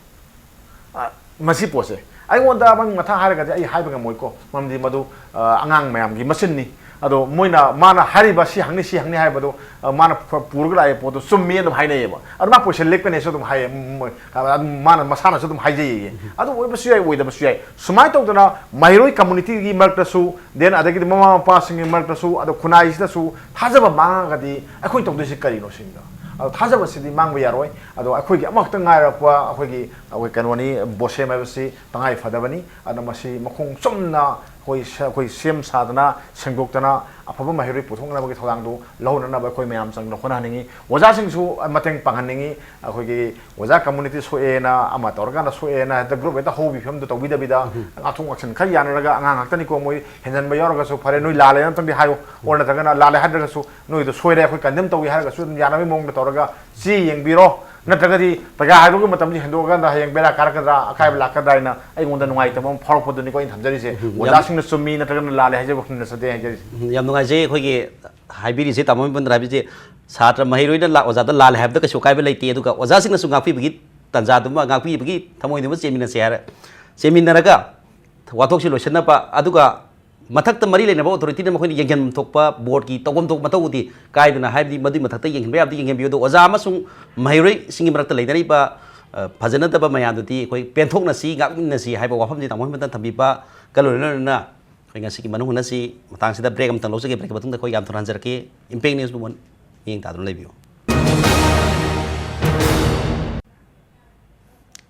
ꯑ, ꯃꯁꯤ ꯄꯣꯠꯁꯦ ꯑꯩꯉꯣꯟꯗ ꯑꯃ ꯃꯊꯥ ꯍꯥꯏꯔꯒꯗꯤ ꯑꯩ ꯍꯥꯏꯕ ꯉꯝꯃꯣꯏꯀꯣ, ꯃꯔꯝꯗꯤ ꯃꯗꯨ ꯑ, ꯑꯉꯥꯡ ꯃꯌꯥꯝꯒꯤ ꯃꯆꯤꯟꯅꯤ꯫ ꯑꯗꯣ ꯃꯣꯏꯅ, ꯃꯥꯅ ꯍꯥꯏꯔꯤꯕ ꯁꯤ ꯍꯪꯅꯤ, ꯁꯤ ꯍꯪꯅꯤ ꯍꯥꯏꯕꯗꯣ, ꯑ, ꯃꯥꯅ ꯄꯨꯔꯒ ꯂꯥꯛꯏꯕ ꯄꯣꯠꯇꯣ ꯆꯨꯝꯃꯤ ꯑꯗꯨꯝ ꯍꯥꯏꯅꯩꯌꯦꯕ꯫ ꯑꯗꯨ ꯃꯥ ꯀꯣꯏꯁꯟ ꯂꯤꯛꯄꯅꯦꯁꯨ ꯑꯗꯨꯝ ꯍꯥꯏꯌꯦ꯫ ꯃꯣꯏ, ꯑ, ꯃꯥꯅ ꯃꯁꯥꯅꯁꯨ ꯑꯗꯨꯝ ꯍꯥꯏꯖꯩꯌꯦ꯫ ꯑꯗꯨ ꯑꯣꯏꯕꯁꯨ ꯌꯥꯏ, ꯑꯣꯏꯗꯕꯁꯨ ꯌꯥꯏ꯫ ꯁꯨꯃꯥꯏꯅ ꯇꯧꯗꯅ ꯃꯍꯩꯔꯣꯏ ꯀꯝꯃꯨꯅꯤꯇꯤꯒꯤ ꯃꯔꯛꯇꯁꯨ, then ꯑꯗꯒꯤꯗꯤ ꯃꯃꯥ ꯃꯄꯥꯁꯤꯡꯒꯤ ꯃꯔꯛꯇꯁꯨ, ꯑꯗꯣ ꯈꯨꯟꯅꯥꯏꯁꯤꯗꯁꯨ ꯊꯥꯖꯕ ꯃꯥꯡꯉꯒꯗꯤ ꯑꯩꯈꯣꯏ ꯇꯧꯗꯣꯏꯁꯤ ꯀꯔꯤꯅꯣ ꯁꯤꯅꯤꯗ꯫ ꯑꯗꯣ ꯊꯥꯖꯕꯁꯤꯗꯤ ꯃꯥꯡꯕ ꯌꯥꯔꯣꯏ꯫ ꯑꯗꯣ ꯑꯩꯈꯣꯏꯒꯤ ꯑꯃꯈꯛꯇ ꯉꯥꯏꯔꯛꯄ ꯑꯩꯈꯣꯏꯒꯤ, ꯑꯩꯈꯣꯏ ꯀꯩꯅꯣꯅꯤ, ꯕꯣꯁꯦꯝ ꯍꯥꯏꯕꯁꯤ ꯇꯉꯥꯏ ꯐꯗꯕꯅꯤ꯫ ꯑꯗꯨꯅ ꯃꯁꯤ ꯃꯈꯣꯡ ꯆꯨꯝꯅ ꯑꯩꯈꯣꯏ ꯁ-, ꯑꯩꯈꯣꯏ ꯁꯦꯝ ꯁꯥꯗꯅ, ꯁꯦꯡꯗꯣꯛꯇꯅ, ꯑꯐꯕ ꯃꯍꯩꯔꯣꯏ ꯄꯨꯊꯣꯛꯅꯕꯒꯤ ꯊꯧꯗꯥꯡꯗꯨ ꯂꯧꯅꯅꯕ ꯑꯩꯈꯣꯏ ꯃꯌꯥꯝ ꯆꯪꯗꯅ ꯍꯣꯠꯅꯍꯟꯅꯤꯡꯉꯤ꯫ ꯑꯣꯖꯥꯁꯤꯡꯁꯨ ꯃꯇꯦꯡ ꯄꯥꯡꯍꯟꯅꯤꯡꯉꯤ꯫ ꯑꯩꯈꯣꯏꯒꯤ ꯑꯣꯖꯥ ꯀꯝꯃꯨꯅꯤꯇꯤ ꯁꯣꯛꯑꯦꯅ, ꯑꯃ ꯇꯧꯔꯀꯥꯟꯗ ꯁꯣꯛꯑꯦꯅ ꯍꯦꯛꯇ ꯒ꯭ꯔꯨꯞ ꯍꯦꯛꯇ ꯍꯧꯕꯒꯤ ꯐꯤꯕꯝꯗꯨ ꯇꯧꯕꯤꯗꯕꯤꯗ, ꯉꯥꯛꯊꯣꯛ ꯉꯥꯛꯁꯤꯟ ꯈꯔ ꯌꯥꯅꯔꯒ, ꯑꯉꯥꯡ ꯉꯥꯛꯇꯅꯤꯀꯣ, ꯃꯣꯏ ꯍꯦꯟꯖꯟꯕ ꯌꯥꯎꯔꯒꯁꯨ ꯐꯔꯦ, ꯅꯣꯏ ꯂꯥꯜꯂꯦꯅ ꯑꯝꯇꯪꯗꯤ ꯍꯥꯏꯌꯨ, ꯑꯣꯔ ꯅꯠꯇ꯭ꯔꯒꯅ ꯂꯥꯜꯂꯦ ꯍꯥꯏꯗ꯭ꯔꯒꯁꯨ ꯅꯣꯏꯗꯣ ꯁꯣꯏꯔꯦ, ꯑꯩꯈꯣꯏ ꯀꯟꯗꯦꯝ ꯇꯧꯏ ꯍꯥꯏꯔꯒꯁꯨ ꯑꯗꯨꯝ ꯌꯥꯅꯕꯒꯤ ꯃꯑꯣꯡꯗ ꯇꯧꯔꯒ ꯆꯦ ꯌꯦꯡꯕꯤꯔꯣ꯫ ꯅꯠꯇ꯭ꯔꯒꯗꯤ ꯄꯩꯈꯥ ꯍꯥꯏꯗꯣꯛꯄꯒꯤ ꯃꯇꯝꯁꯤ ꯍꯦꯟꯗꯣꯛꯑꯀꯥꯟꯗ ꯍꯌꯦꯡ ꯕꯦꯔꯥ ꯀꯥꯔꯛꯀꯗ꯭ꯔꯥ, ꯑꯀꯥꯏꯕ ꯂꯥꯛꯀꯗ꯭ꯔꯥ ꯍꯥꯏꯅ ꯑꯩꯉꯣꯟꯗ ꯅꯨꯡꯉꯥꯏꯇꯕ ꯑꯃ ꯐꯥꯎꯔꯛꯄꯗꯨꯅꯤꯀꯣ ꯑꯩꯅ ꯊꯝꯖꯔꯤꯁꯦ꯫ ꯎꯝ, ꯌꯥꯝ ꯑꯣꯖꯥꯁꯤꯡꯅ ꯆꯨꯝꯃꯤ ꯅꯠꯇ꯭ꯔꯒꯅ ꯂꯥꯜꯂꯦ ꯍꯥꯏꯖꯕ ꯋꯥꯈꯜ ꯅꯠꯆꯗꯦ ꯍꯥꯏꯖꯔꯤꯁꯦ꯫ ꯎꯝ, ꯌꯥꯝ ꯅꯨꯡꯉꯥꯏꯖꯩ꯫ ꯑꯩꯈꯣꯏꯒꯤ ꯍꯥꯏꯕꯤꯔꯤꯁꯦ, ꯇꯥꯃꯣ ꯃꯅꯤꯄꯨꯔ ꯍꯥꯏꯕꯤꯁꯦ, ꯁꯥꯇ꯭ꯔ ꯃꯍꯩꯔꯣꯏꯅ ꯂꯥ-, ꯑꯣꯖꯥꯗ ꯂꯥꯜꯂꯦ ꯍꯥꯏꯕꯗ ꯀꯩꯁꯨ ꯑꯀꯥꯏꯕ ꯂꯩꯇꯦ, ꯑꯗꯨꯒ ꯑꯣꯖꯥꯁꯤꯡꯅꯁꯨ ꯉꯥꯛꯄꯤꯕꯒꯤ ꯇꯥꯟꯖꯥꯗꯨꯃ, ꯉꯥꯛꯄꯤꯕꯒꯤ ꯊꯃꯣꯏꯗꯨꯃ ꯆꯦꯟꯃꯤꯟꯅꯁꯦ ꯍꯥꯏꯔꯦ꯫ ꯆꯦꯟꯃꯤꯟꯅꯔꯒ ꯋꯥꯊꯣꯛꯁꯤ ꯂꯣꯏꯁꯤꯟꯅꯕ, ꯑꯗꯨꯒ ꯃꯊꯛꯇ ꯃꯔꯤ ꯂꯩꯅꯕ ꯑꯣꯊꯣꯔꯤꯇꯤꯅ ꯃꯈꯣꯏꯅ ꯌꯦꯡꯁꯤꯟꯐꯝ ꯊꯣꯛꯄ ꯕꯣꯔꯗꯀꯤ ꯇꯧꯐꯝ ꯊꯣꯛꯄ ꯃꯊꯧꯗꯤ ꯀꯥꯏꯗꯅ, ꯍꯥꯏꯕꯗꯤ ꯃꯗꯨꯒꯤ ꯃꯊꯛꯇ ꯌꯦꯡꯁꯤꯟꯕ ꯌꯥꯕꯗꯤ ꯌꯦꯡꯁꯤꯟꯕꯤꯌꯨ꯫ ꯑꯗꯣ ꯑꯣꯖꯥ ꯑꯃꯁꯨꯡ ꯃꯍꯩꯔꯣꯏꯁꯤꯡꯒꯤ ꯃꯔꯛꯇ ꯂꯩꯅꯔꯤꯕ, ꯑ, ꯐꯖꯅꯗꯕ ꯃꯌꯥꯝꯗꯨꯗꯤ ꯑꯩꯈꯣꯏ ꯄꯦꯟꯊꯣꯛꯅꯁꯤ, ꯉꯥꯛꯃꯤꯟꯅꯁꯤ ꯍꯥꯏꯕ ꯋꯥꯐꯝꯁꯤ ꯇꯥꯃꯣ ꯍꯦꯃꯟꯇꯅ ꯊꯝꯕꯤꯕ ꯀ ꯂꯣꯏꯅ ꯂꯣꯏꯅꯅ ꯑꯩꯈꯣꯏ ꯉꯁꯤꯒꯤ ꯃꯅꯨꯡ ꯍꯨꯠꯅꯁꯤ ꯃꯇꯥꯡꯁꯤꯗ ꯕ꯭ꯔꯦꯛ ꯑꯃꯇꯪ ꯂꯧꯖꯒꯦ꯫ ꯕ꯭ꯔꯦꯛꯀꯤ ꯃꯇꯨꯡꯗ ꯑꯩꯈꯣꯏ ꯌꯥꯝ ꯊꯨꯅ ꯍꯟꯖꯔꯛꯀꯦ꯫ ꯏꯝꯄꯦꯛ ꯅ꯭ꯌꯨꯁ ꯕꯨꯃꯣꯟ ꯃꯤꯠꯌꯦꯡ ꯇꯥꯗꯨꯅ ꯂꯩꯕꯤꯌꯨ꯫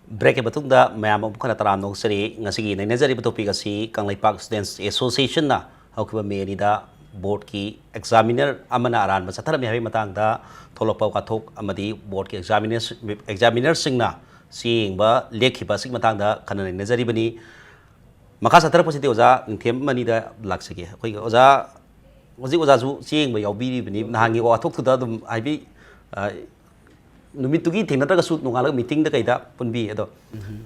ꯕ꯭ꯔꯦꯛꯀꯤ ꯃꯇꯨꯡꯗ ꯃꯌꯥꯝ ꯑꯃꯨꯛ ꯍꯟꯅ ꯇꯔꯥꯝꯅ ꯑꯣꯛꯆꯔꯤ꯫ ꯉꯁꯤꯒꯤ ꯅꯩꯅꯖꯔꯤꯕ ꯇꯣꯄꯤꯛ ꯑꯁꯤ ꯀꯪꯂꯩꯄꯥꯛ ꯁ꯭ꯇꯨꯗꯦꯟꯠꯁ ꯑꯦꯁꯣꯁꯤꯌꯦꯁꯟꯅ ꯍꯧꯈꯤꯕ ꯃꯦ ꯑꯅꯤꯗ ꯕꯣꯔꯗꯀꯤ ꯑꯦꯛꯖꯥꯃꯤꯅꯔ ꯑꯃꯅ ꯑꯔꯥꯟꯕ ꯆꯠꯊꯔꯝꯃꯤ ꯍꯥꯏꯕꯒꯤ ꯃꯇꯥꯡꯗ ꯊꯣꯛꯂꯛꯄ ꯋꯥꯊꯣꯛ ꯑꯃꯗꯤ ꯕꯣꯔꯗꯀꯤ ꯑꯦꯛꯖꯥꯃꯤꯅꯔꯁ-, ꯑꯦꯛꯖꯥꯃꯤꯅꯔꯁꯤꯡꯅ ꯆꯦ ꯌꯦꯡꯕ ꯂꯦꯞꯈꯤꯕ ꯑꯁꯤꯒꯤ ꯃꯇꯥꯡꯗ ꯈꯟꯅ ꯅꯩꯅꯖꯔꯤꯕꯅꯤ꯫ ꯃꯈꯥ ꯆꯠꯊꯔꯛꯄꯁꯤꯗꯤ ꯑꯣꯖꯥ ꯅꯤꯡꯊꯦꯝ ꯃꯅꯤꯗ ꯂꯥꯛꯆꯒꯦ꯫ ꯑꯩꯈꯣꯏꯒꯤ ꯑꯣꯖꯥ, ꯍꯧꯖꯤꯛ ꯑꯣꯖꯥꯁꯨ ꯆꯦ ꯌꯦꯡꯕ ꯌꯥꯎꯕꯤꯔꯤꯕꯅꯤ꯫ ꯅꯍꯥꯟꯒꯤ ꯋꯥꯊꯣꯛꯇꯨꯗ ꯑꯗꯨꯝ ꯍꯥꯏꯕꯤ, ꯑ, ꯅꯨꯃꯤꯠꯇꯨꯒꯤ ꯊꯦꯡꯅꯗ꯭ꯔꯒꯁꯨ ꯅꯣꯡꯉꯥꯜꯂꯒ ꯃꯤꯇꯤꯡꯗ ꯀꯩꯗ ꯄꯨꯟꯕꯤ꯫ ꯑꯗꯣ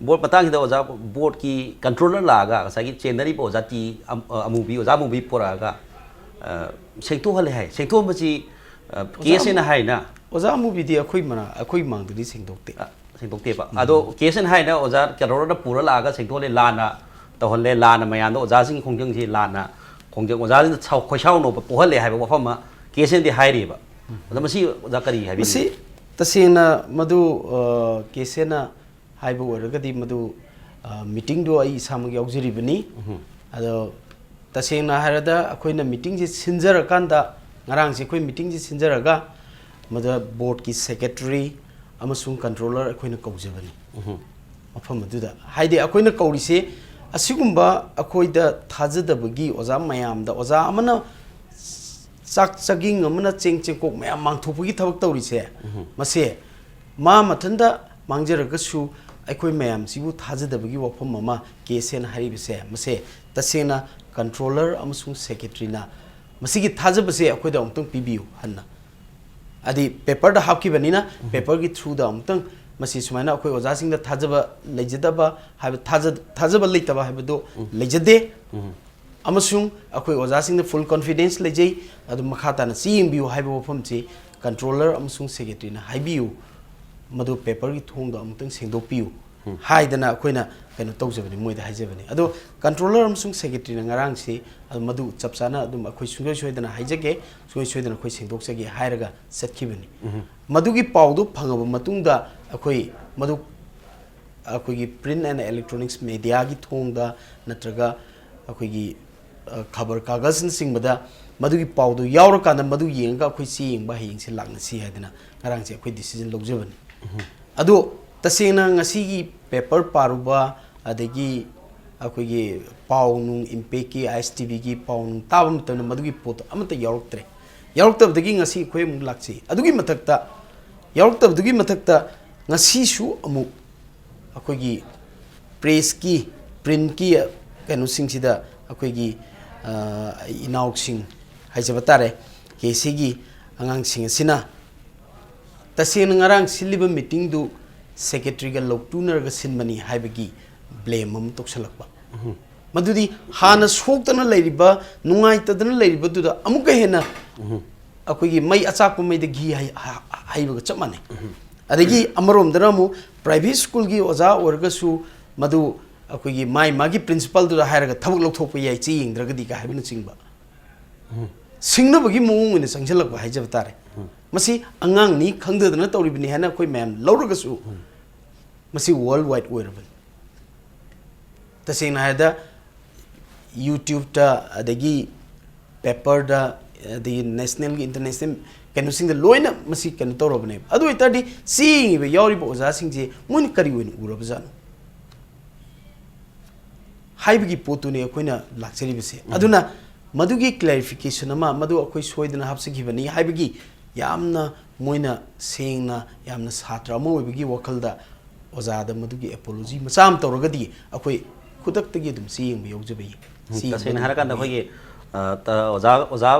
ꯕꯣꯔꯗ ꯃꯇꯥꯡꯁꯤꯗ ꯑꯣꯖꯥ, ꯕꯣꯔꯗꯀꯤ ꯀꯟꯇ꯭ꯔꯣꯂꯔ ꯂꯥꯛꯑꯒ ꯉꯁꯥꯏꯒꯤ ꯆꯦꯟꯅꯔꯤꯕ ꯑꯣꯖꯥ ꯇꯤ ꯑꯝ-, ꯑ, ꯑꯃꯨꯕꯤ, ꯑꯣꯖꯥ ꯑꯃꯨꯕꯤ ꯄꯨꯔꯛꯑꯒ, ꯑ, ꯁꯦꯡꯇꯣꯛꯍꯜꯂꯦ ꯍꯥꯏ꯫ ꯁꯦꯡꯇꯣꯛꯍꯟꯕꯁꯤ, ꯑ, ꯑꯣꯖꯥ ꯀꯦꯁ ꯑꯃꯨ-, ꯑꯣꯏꯅ ꯍꯥꯏꯅ ꯑꯣꯖꯥ ꯑꯃꯨꯕꯤꯗꯤ ꯑꯩꯈꯣꯏ ꯃꯅꯥ-, ꯑꯩꯈꯣꯏ ꯃꯥꯡꯗꯗꯤ ꯁꯦꯡꯗꯣꯛꯇꯦ꯫ ꯑ, ꯁꯦꯡꯗꯣꯛꯇꯦꯕ꯫ ꯎꯝ꯫ ꯑꯗꯣ ꯀꯦꯁ ꯑꯦꯟ ꯍꯥꯏꯅ ꯑꯣꯖꯥ ꯀꯟꯇ꯭ꯔꯣꯂꯔꯗ ꯄꯨꯔ ꯂꯥꯛꯑꯒ ꯁꯦꯡꯗꯣꯛꯍꯜꯂꯦ, ꯂꯥꯟꯅ ꯇꯧꯍꯜꯂꯦ, ꯂꯥꯟꯅ ꯃꯌꯥꯝꯗ ꯑꯣꯖꯥꯁꯤꯡꯒꯤ ꯈꯣꯡꯖꯪꯁꯤ ꯂꯥꯟꯅ, ꯈꯣꯡꯖꯪ ꯑꯣꯖꯥꯁꯤꯡꯗ ꯁꯥꯎ-, ꯈꯣꯏꯁꯥꯎꯅꯕ ꯄꯣꯛꯍꯜꯂꯦ ꯍꯥꯏꯕ ꯋꯥꯐꯝ ꯑꯃ ꯀꯦꯁ ꯑꯦꯟꯗꯤ ꯍꯥꯏꯔꯤꯕ꯫ ꯎꯝ꯫ ꯑꯗꯣ ꯃꯁꯤ ꯑꯣꯖꯥ ꯀꯔꯤ ꯍꯥꯏꯕꯤꯅꯤꯡꯉꯤ? ꯃꯁꯤ ꯇꯁꯦꯡꯅ ꯃꯗꯨ, ꯑ, ꯀꯦꯁ ꯑꯦꯟꯅ ꯍꯥꯏꯕ ꯑꯣꯏꯔꯒꯗꯤ ꯃꯗꯨ, ꯑ, ꯃꯤꯇꯤꯡꯗꯣ ꯑꯩ ꯏꯁꯥꯃꯛ ꯌꯥꯎꯖꯔꯤꯕꯅꯤ꯫ ꯎꯝ꯫ ꯑꯗꯣ ꯇꯁꯦꯡꯅ ꯍꯥꯏꯔꯗ ꯑꯩꯈꯣꯏꯅ ꯃꯤꯇꯤꯡꯁꯤ ꯁꯤꯟꯖꯔꯀꯥꯟꯗ, ꯉꯔꯥꯡꯁꯦ ꯑꯩꯈꯣꯏ ꯃꯤꯇꯤꯡꯁꯤ ꯁꯤꯟꯖꯔꯒ ꯃꯗꯨꯗ ꯕꯣꯔꯗꯀꯤ ꯁꯦꯀ꯭ꯔꯦꯇꯔꯤ ꯑꯃꯁꯨꯡ ꯀꯟꯇ꯭ꯔꯣꯂꯔ ꯑꯩꯈꯣꯏꯅ ꯀꯧꯖꯕꯅꯤ꯫ ꯎꯝ꯫ ꯃꯐꯝ ꯑꯗꯨꯗ ꯍꯥꯏꯗꯤ ꯑꯩꯈꯣꯏꯅ ꯀꯧꯔꯤꯁꯦ ꯑꯁꯤꯒꯨꯝꯕ ꯑꯩꯈꯣꯏꯗ ꯊꯥꯖꯗꯕꯒꯤ ꯑꯣꯖꯥ ꯃꯌꯥꯝꯗ, ꯑꯣꯖꯥ ꯑꯃꯅ ꯆꯥꯛ ꯆꯥꯛꯒꯤꯡ ꯑꯃꯅ ꯆꯦꯡ ꯆꯦꯡꯀꯣꯛ ꯃꯌꯥꯝ ꯃꯥꯡꯊꯣꯛꯄꯒꯤ ꯊꯕꯛ ꯇꯧꯔꯤꯁꯦ, ꯎꯝ꯫ ꯃꯁꯦ ꯃꯥ ꯃꯊꯟꯇ ꯃꯥꯡꯖꯔꯒꯁꯨ ꯑꯩꯈꯣꯏ ꯃꯌꯥꯝꯁꯤꯕꯨ ꯊꯥꯖꯗꯕꯒꯤ ꯋꯥꯐꯝ ꯑꯃ ꯀꯦꯁ ꯑꯦꯟ ꯍꯥꯏꯔꯤꯕꯁꯦ, ꯃꯁꯦ ꯇꯁꯦꯡꯅ ꯀꯟꯇ꯭ꯔꯣꯂꯔ ꯑꯃꯁꯨꯡ ꯁꯦꯀ꯭ꯔꯦꯇꯔꯤꯅ ꯃꯁꯤꯒꯤ ꯊꯥꯖꯕꯁꯦ ꯑꯩꯈꯣꯏꯗ ꯑꯃꯨꯛꯇꯪ ꯄꯤꯕꯤꯌꯨ ꯍꯟꯅ꯫ ꯍꯥꯏꯗꯤ ꯄꯦꯄꯔꯗ ꯍꯥꯞꯈꯤꯕꯅꯤꯅ, ꯎꯝ꯫ ꯄꯦꯄꯔꯒꯤ ꯊ꯭ꯔꯨꯗ ꯑꯃꯨꯛꯇꯪ ꯃꯁꯤ ꯁꯨꯃꯥꯏꯅ ꯑꯩꯈꯣꯏ ꯑꯣꯖꯥꯁꯤꯡꯗ ꯊꯥꯖꯕ ꯂꯩꯖꯗꯕ ꯍꯥꯏꯕ, ꯊꯥꯖ-, ꯊꯥꯖꯕ ꯂꯩꯇꯕ ꯍꯥꯏꯕꯗꯨ ꯎꯝ꯫ ꯂꯩꯖꯗꯦ꯫ ꯎꯝ꯫ ꯑꯃꯁꯨꯡ ꯑꯩꯈꯣꯏ ꯑꯣꯖꯥꯁꯤꯡꯗ ꯐꯨꯜ ꯀꯣꯟꯐꯤꯗꯦꯟꯁ ꯂꯩꯖꯩ꯫ ꯑꯗꯨ ꯃꯈꯥ ꯇꯥꯅ ꯆꯦ ꯌꯦꯡꯕꯤꯌꯨ ꯍꯥꯏꯕ ꯋꯥꯐꯝꯁꯤ ꯀꯟꯇ꯭ꯔꯣꯂꯔ ꯑꯃꯁꯨꯡ ꯁꯦꯀ꯭ꯔꯦꯇꯔꯤꯅ ꯍꯥꯏꯕꯤꯌꯨ, ꯃꯗꯨ ꯄꯦꯄꯔꯒꯤ ꯊꯣꯡꯗ ꯑꯃꯨꯛꯇꯪ ꯁꯦꯡꯗꯣꯛꯄꯤꯌꯨ ꯎꯝ꯫ ꯍꯥꯏꯗꯅ ꯑꯩꯈꯣꯏꯅ ꯀꯩꯅꯣ ꯇꯧꯖꯕꯅꯤ, ꯃꯣꯏꯗ ꯍꯥꯏꯖꯕꯅꯤ꯫ ꯑꯗꯣ ꯀꯟꯇ꯭ꯔꯣꯂꯔ ꯑꯃꯁꯨꯡ ꯁꯦꯀ꯭ꯔꯦꯇꯔꯤꯅ ꯉꯔꯥꯡꯁꯤ, ꯑꯗꯨ ꯃꯗꯨ ꯆꯞ ꯆꯥꯅ ꯑꯗꯨꯝ ꯑꯩꯈꯣꯏ ꯁꯨꯡꯁꯣꯏ ꯁꯣꯏꯗꯅ ꯍꯥꯏꯖꯒꯦ, ꯁꯨꯡꯁꯣꯏ ꯁꯣꯏꯗꯅ ꯑꯩꯈꯣꯏ ꯁꯦꯡꯗꯣꯛꯆꯒꯦ ꯍꯥꯏꯔꯒ ꯆꯠꯈꯤꯕꯅꯤ꯫ ꯎꯝ꯫ ꯃꯗꯨꯒꯤ ꯄꯥꯎꯗꯨ ꯐꯪꯉꯕ ꯃꯇꯨꯡꯗ ꯑꯩꯈꯣꯏ ꯃꯗꯨ ꯑꯩꯈꯣꯏꯒꯤ print and electronics mediaꯒꯤ ꯊꯣꯡꯗ ꯅꯠꯇ꯭ꯔꯒ ꯑꯩꯈꯣꯏꯒꯤ, ꯑ, ꯈꯕꯔ ꯀꯥꯒꯖꯅꯆꯤꯡꯕꯗ ꯃꯗꯨꯒꯤ ꯄꯥꯎꯗꯨ ꯌꯥꯎꯔꯀꯥꯟꯗ ꯃꯗꯨ ꯌꯦꯡꯉꯒ ꯑꯩꯈꯣꯏ ꯆꯦ ꯌꯦꯡꯕ ꯍꯌꯦꯡꯁꯦ ꯂꯥꯛꯅꯁꯤ ꯍꯥꯏꯗꯅ ꯉꯔꯥꯡꯁꯦ ꯑꯩꯈꯣꯏ decision ꯂꯧꯖꯕꯅꯤ꯫ ꯎꯝ꯫ ꯑꯗꯣ ꯇꯁꯦꯡꯅ ꯉꯁꯤꯒꯤ ꯄꯦꯄꯔ ꯄꯥꯔꯨꯕ, ꯑꯗꯒꯤ ꯑꯩꯈꯣꯏꯒꯤ ꯄꯥꯎ ꯅꯨꯡ, ꯏꯝꯄꯦꯛꯀꯤ, ꯑꯥꯏ ꯑꯦꯁ ꯇꯤ ꯚꯤꯒꯤ ꯄꯥꯎ ꯅꯨꯡ ꯇꯥꯕ ꯃꯇꯝꯗ ꯃꯗꯨꯒꯤ ꯄꯣꯠꯇꯣ ꯑꯃꯠꯇ ꯌꯥꯎꯔꯛꯇ꯭ꯔꯦ꯫ ꯌꯥꯎꯔꯛꯇꯕꯗꯒꯤ ꯉꯁꯤ ꯑꯩꯈꯣꯏ ꯑꯃꯨꯛ ꯂꯥꯛꯆꯩ꯫ ꯑꯗꯨꯒꯤ ꯃꯊꯛꯇ, ꯌꯥꯎꯔꯛꯇꯕꯗꯨꯒꯤ ꯃꯊꯛꯇ ꯉꯁꯤꯁꯨ ꯑꯃꯨꯛ ꯑꯩꯈꯣꯏꯒꯤ ꯄ꯭ꯔꯦꯁꯀꯤ, ꯄ꯭ꯔꯤꯟꯀꯤ ꯀꯩꯅꯣꯁꯤꯡꯁꯤꯗ ꯑꯩꯈꯣꯏꯒꯤ, ꯑ, ꯏꯅꯥꯎꯁꯤꯡ ꯍꯥꯏꯖꯕ ꯇꯥꯔꯦ, ꯀꯦ ꯁꯤꯒꯤ ꯑꯉꯥꯡꯁꯤꯡ ꯑꯁꯤꯅ ꯇꯁꯦꯡꯅ ꯉꯔꯥꯡ ꯁꯤꯜꯂꯤꯕ ꯃꯤꯇꯤꯡꯗꯨ ꯁꯦꯀ꯭ꯔꯦꯇꯔꯤꯒ ꯂꯧꯇꯨꯅꯔꯒ ꯁꯤꯟꯕꯅꯤ ꯍꯥꯏꯕꯒꯤ ꯕ꯭ꯂꯦꯝ ꯑꯃ ꯇꯧꯁꯜꯂꯛꯄ꯫ ꯃꯗꯨꯗꯤ ꯍꯥꯟꯅ ꯁꯣꯛꯇꯅ ꯂꯩꯔꯤꯕ, ꯅꯨꯡꯉꯥꯏꯇꯗꯅ ꯂꯩꯔꯤꯕꯗꯨꯗ ꯑꯃꯨꯛꯀ ꯍꯦꯟꯅ ꯑꯩꯈꯣꯏꯒꯤ ꯃꯩ ꯑꯆꯥꯛꯄ ꯃꯩꯗ ꯘꯤ ꯍꯩ-, ꯍ-, ꯍꯩꯕꯒ ꯆꯞ ꯃꯥꯟꯅꯩ꯫ ꯑꯗꯒꯤ ꯑꯃꯔꯣꯝꯗꯅ ꯑꯃꯨꯛ ꯄ꯭ꯔꯥꯏꯚꯦꯠ ꯁ꯭ꯀꯨꯜꯒꯤ ꯑꯣꯖꯥ ꯑꯣꯏꯔꯒꯁꯨ ꯃꯗꯨ ꯑꯩꯈꯣꯏꯒꯤ ꯃꯥꯏ ꯃꯥꯒꯤ ꯄ꯭ꯔꯤꯟꯁꯤꯄꯥꯜꯗꯨꯗ ꯍꯥꯏꯔꯒ ꯊꯕꯛ ꯂꯧꯊꯣꯛꯄ ꯌꯥꯏ, ꯆꯦ ꯌꯦꯡꯗ꯭ꯔꯒꯗꯤꯒ ꯍꯥꯏꯕꯅꯆꯤꯡꯕ꯫ ꯁꯤꯡꯅꯕꯒꯤ ꯃꯑꯣꯡ ꯑꯣꯏꯅ ꯆꯪꯁꯤꯜꯂꯛꯄ ꯍꯥꯏꯖꯕ ꯇꯥꯔꯦ꯫ ꯃꯁꯤ ꯑꯉꯥꯡꯅꯤ ꯈꯪꯗꯗꯅ ꯇꯧꯔꯤꯕꯅꯤ ꯍꯥꯏꯅ ꯑꯩꯈꯣꯏ ꯃꯌꯥꯝ ꯂꯧꯔꯒꯁꯨ, ꯃꯁꯤ ꯋꯥꯔꯜ ꯋꯥꯏꯗ ꯑꯣꯏꯔꯕꯅꯤ꯫ ꯇꯁꯦꯡꯅ ꯍꯥꯏꯔꯕꯗ, ꯌꯨꯇ꯭ꯌꯨꯕꯇ, ꯑꯗꯒꯤ ꯄꯦꯄꯔꯗ, ꯑꯗꯒꯤ ꯅꯦꯁꯅꯦꯜꯒꯤ, ꯏꯟꯇꯔꯅꯦꯁꯅꯦꯜ ꯀꯩꯅꯣꯁꯤꯡꯗ ꯂꯣꯏꯅ ꯃꯁꯤ ꯀꯩꯅꯣ ꯇꯧꯔꯕꯅꯦꯕ꯫ ꯑꯗꯨ ꯑꯣꯏ ꯇꯥꯔꯗꯤ, ꯆꯦ ꯌꯦꯡꯉꯤꯕ ꯌꯥꯎꯔꯤꯕ ꯑꯣꯖꯥꯁꯤꯡꯁꯦ ꯃꯣꯏꯅ ꯀꯔꯤ ꯑꯣꯏꯅ ꯎꯔꯕꯖꯥꯠꯅꯣ ꯍꯥꯏꯕꯒꯤ ꯄꯣꯠꯇꯨꯅꯤ ꯑꯩꯈꯣꯏꯅ ꯂꯥꯛꯆꯔꯤꯕꯁꯦ꯫ ꯑꯗꯨꯅ ꯃꯗꯨꯒꯤ ꯀ꯭ꯂꯦꯔꯤꯐꯤꯀꯦꯁꯟ ꯑꯃ, ꯃꯗꯨ ꯑꯩꯈꯣꯏ ꯁꯣꯏꯗꯅ ꯍꯥꯞꯆꯈꯤꯕꯅꯤ ꯍꯥꯏꯕꯒꯤ ꯌꯥꯝꯅ ꯃꯣꯏꯅ ꯁꯦꯡꯅ, ꯌꯥꯝꯅ ꯁꯥꯇ꯭ꯔ ꯑꯃ ꯑꯣꯏꯕꯒꯤ ꯋꯥꯈꯜꯗ ꯑꯣꯖꯥꯗ ꯃꯗꯨꯒꯤ ꯑꯦꯄꯣꯂꯣꯖꯤ ꯃꯆꯥ ꯑꯃ ꯇꯧꯔꯒꯗꯤ ꯑꯩꯈꯣꯏ ꯈꯨꯗꯛꯇꯒꯤ ꯑꯗꯨꯝ ꯆꯦ ꯌꯦꯡꯕ ꯌꯥꯎꯖꯕ ꯌꯥꯏ꯫ ꯎꯝ, ꯆꯦ ꯌꯦꯡꯕ ꯇꯁꯦꯡꯅ ꯑꯗꯨꯝ ꯍꯥꯏꯔꯀꯥꯟꯗ ꯌꯥꯎꯕ ꯌꯥꯏ꯫ ꯑꯩꯈꯣꯏꯒꯤ, ꯑ, ꯇ-, ꯑꯣꯖꯥ, ꯑꯣꯖꯥ,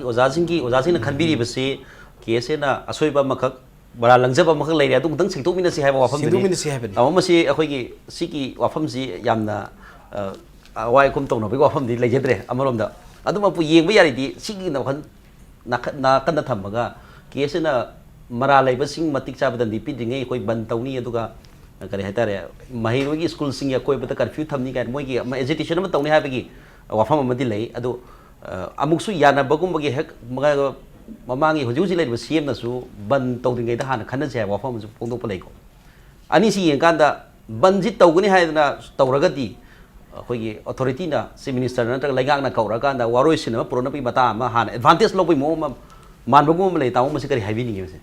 ꯑꯣꯖꯥꯒꯤ, ꯑꯣꯖꯥꯁꯤꯡꯅ ꯈꯟꯕꯤꯔꯤꯕꯁꯤ ꯀꯦ ꯑꯦꯁ ꯑꯦꯅ ꯑꯁꯣꯏꯕ ꯑꯃꯈꯛ, ꯃꯔꯥꯜ ꯂꯪꯖꯕ ꯑꯃꯈꯛ ꯂꯩꯔꯦ, ꯑꯗꯨ ꯈꯛꯇꯪ ꯁꯦꯡꯗꯣꯛꯃꯤꯟꯅꯁꯤ ꯍꯥꯏꯕ ꯋꯥꯐꯝꯗꯨꯅꯤ꯫ ꯁꯦꯡꯗꯣꯛꯃꯤꯟꯅꯁꯤ ꯍꯥꯏꯕꯅꯤ꯫ ꯇꯥꯃꯣ, ꯃꯁꯤ ꯑꯩꯈꯣꯏꯒꯤ ꯁꯤꯒꯤ ꯋꯥꯐꯝꯁꯤ ꯌꯥꯝꯅ, ꯑ, ꯑꯋꯥꯏ ꯑꯈꯨꯝ ꯇꯧꯅꯕꯒꯤ ꯋꯥꯐꯝꯗꯤ ꯂꯩꯖꯗ꯭ꯔꯦ꯫ ꯑꯃꯔꯣꯝꯗ ꯑꯗꯨꯃꯛꯄꯨ ꯌꯦꯡꯕ ꯌꯥꯔꯗꯤ, ꯁꯤꯒꯤ ꯋꯥꯈꯜ ꯅꯥꯀ-, ꯅꯥꯀꯟꯗ ꯊꯝꯃꯒ, ꯀꯦ ꯑꯦꯁ ꯑꯦꯅ ꯃꯔꯥꯜ ꯂꯩꯕꯁꯤꯡ ꯃꯇꯤꯛ ꯆꯥꯕ ꯗꯟꯗꯤ ꯄꯤꯗ꯭ꯔꯤꯉꯩ ꯑꯩꯈꯣꯏ ꯕꯟ ꯇꯧꯅꯤ, ꯑꯗꯨꯒ, ꯀꯔꯤ ꯍꯥꯏꯇꯥꯔꯦ, ꯃꯍꯩꯔꯣꯏꯒꯤ ꯁ꯭ꯀꯨꯜꯁꯤꯡꯒꯤ ꯑꯀꯣꯏꯕꯗ ꯀꯔꯐ꯭ꯌꯨ ꯊꯝꯅꯤ ꯀꯥꯏꯅ ꯃꯣꯏꯒꯤ ꯑꯃ ꯑꯦꯖꯤꯇꯦꯁꯟ ꯑꯃ ꯇꯧꯅꯤ ꯍꯥꯏꯕꯒꯤ ꯋꯥꯐꯝ ꯑꯃꯗꯤ ꯂꯩ꯫ ꯑꯗꯨ, ꯑ, ꯑꯃꯨꯛꯁꯨ ꯌꯥꯅꯕꯒꯨꯝꯕꯒꯤ ꯍꯦꯛ ꯃ-, ꯃꯃꯥꯡꯒꯤ ꯍꯧꯖꯤꯛ ꯍꯧꯖꯤꯛ ꯂꯩꯔꯤꯕ ꯁꯤ ꯑꯦꯝꯅꯁꯨ ꯕꯟ ꯇꯧꯗ꯭ꯔꯤꯉꯩꯗ ꯍꯥꯟꯅ ꯈꯟꯅꯁꯦ ꯍꯥꯏꯕ ꯋꯥꯐꯝ ꯑꯃꯁꯨ ꯐꯣꯡꯗꯣꯛꯄ ꯂꯩꯀꯣ꯫ ꯑꯅꯤꯁꯤ ꯌꯦꯡꯀꯥꯟꯗ ꯕꯟꯁꯤ ꯇꯧꯒꯅꯤ ꯍꯥꯏꯗꯅ ꯇꯧꯔꯒꯗꯤ, ꯑꯩꯈꯣꯏꯒꯤ ꯑꯣꯊꯣꯔꯤꯇꯤꯅ, ꯆꯤꯐ ꯃꯤꯅꯤꯁꯇꯔ ꯅꯠꯇ꯭ꯔꯒ ꯂꯩꯉꯥꯛꯅ ꯀꯧꯔꯀꯥꯟꯗ ꯋꯥꯔꯣꯏꯁꯤꯟ ꯑꯃ ꯄꯨꯔꯛꯅꯕꯒꯤ ꯃꯇꯥꯡ ꯑꯃ ꯍꯥꯟꯅ ꯑꯦꯗꯚꯥꯟꯇꯦꯖ ꯂꯧꯕꯒꯤ ꯃꯑꯣꯡ ꯑꯃ ꯃꯥꯟꯕꯒꯨꯝꯕ ꯑꯃ ꯂꯩ꯫ ꯇꯥꯃꯣ, ꯃꯁꯤ ꯀꯔꯤ ꯍꯥꯏꯕꯤꯅꯤꯡꯉꯤ ꯃꯁꯤ?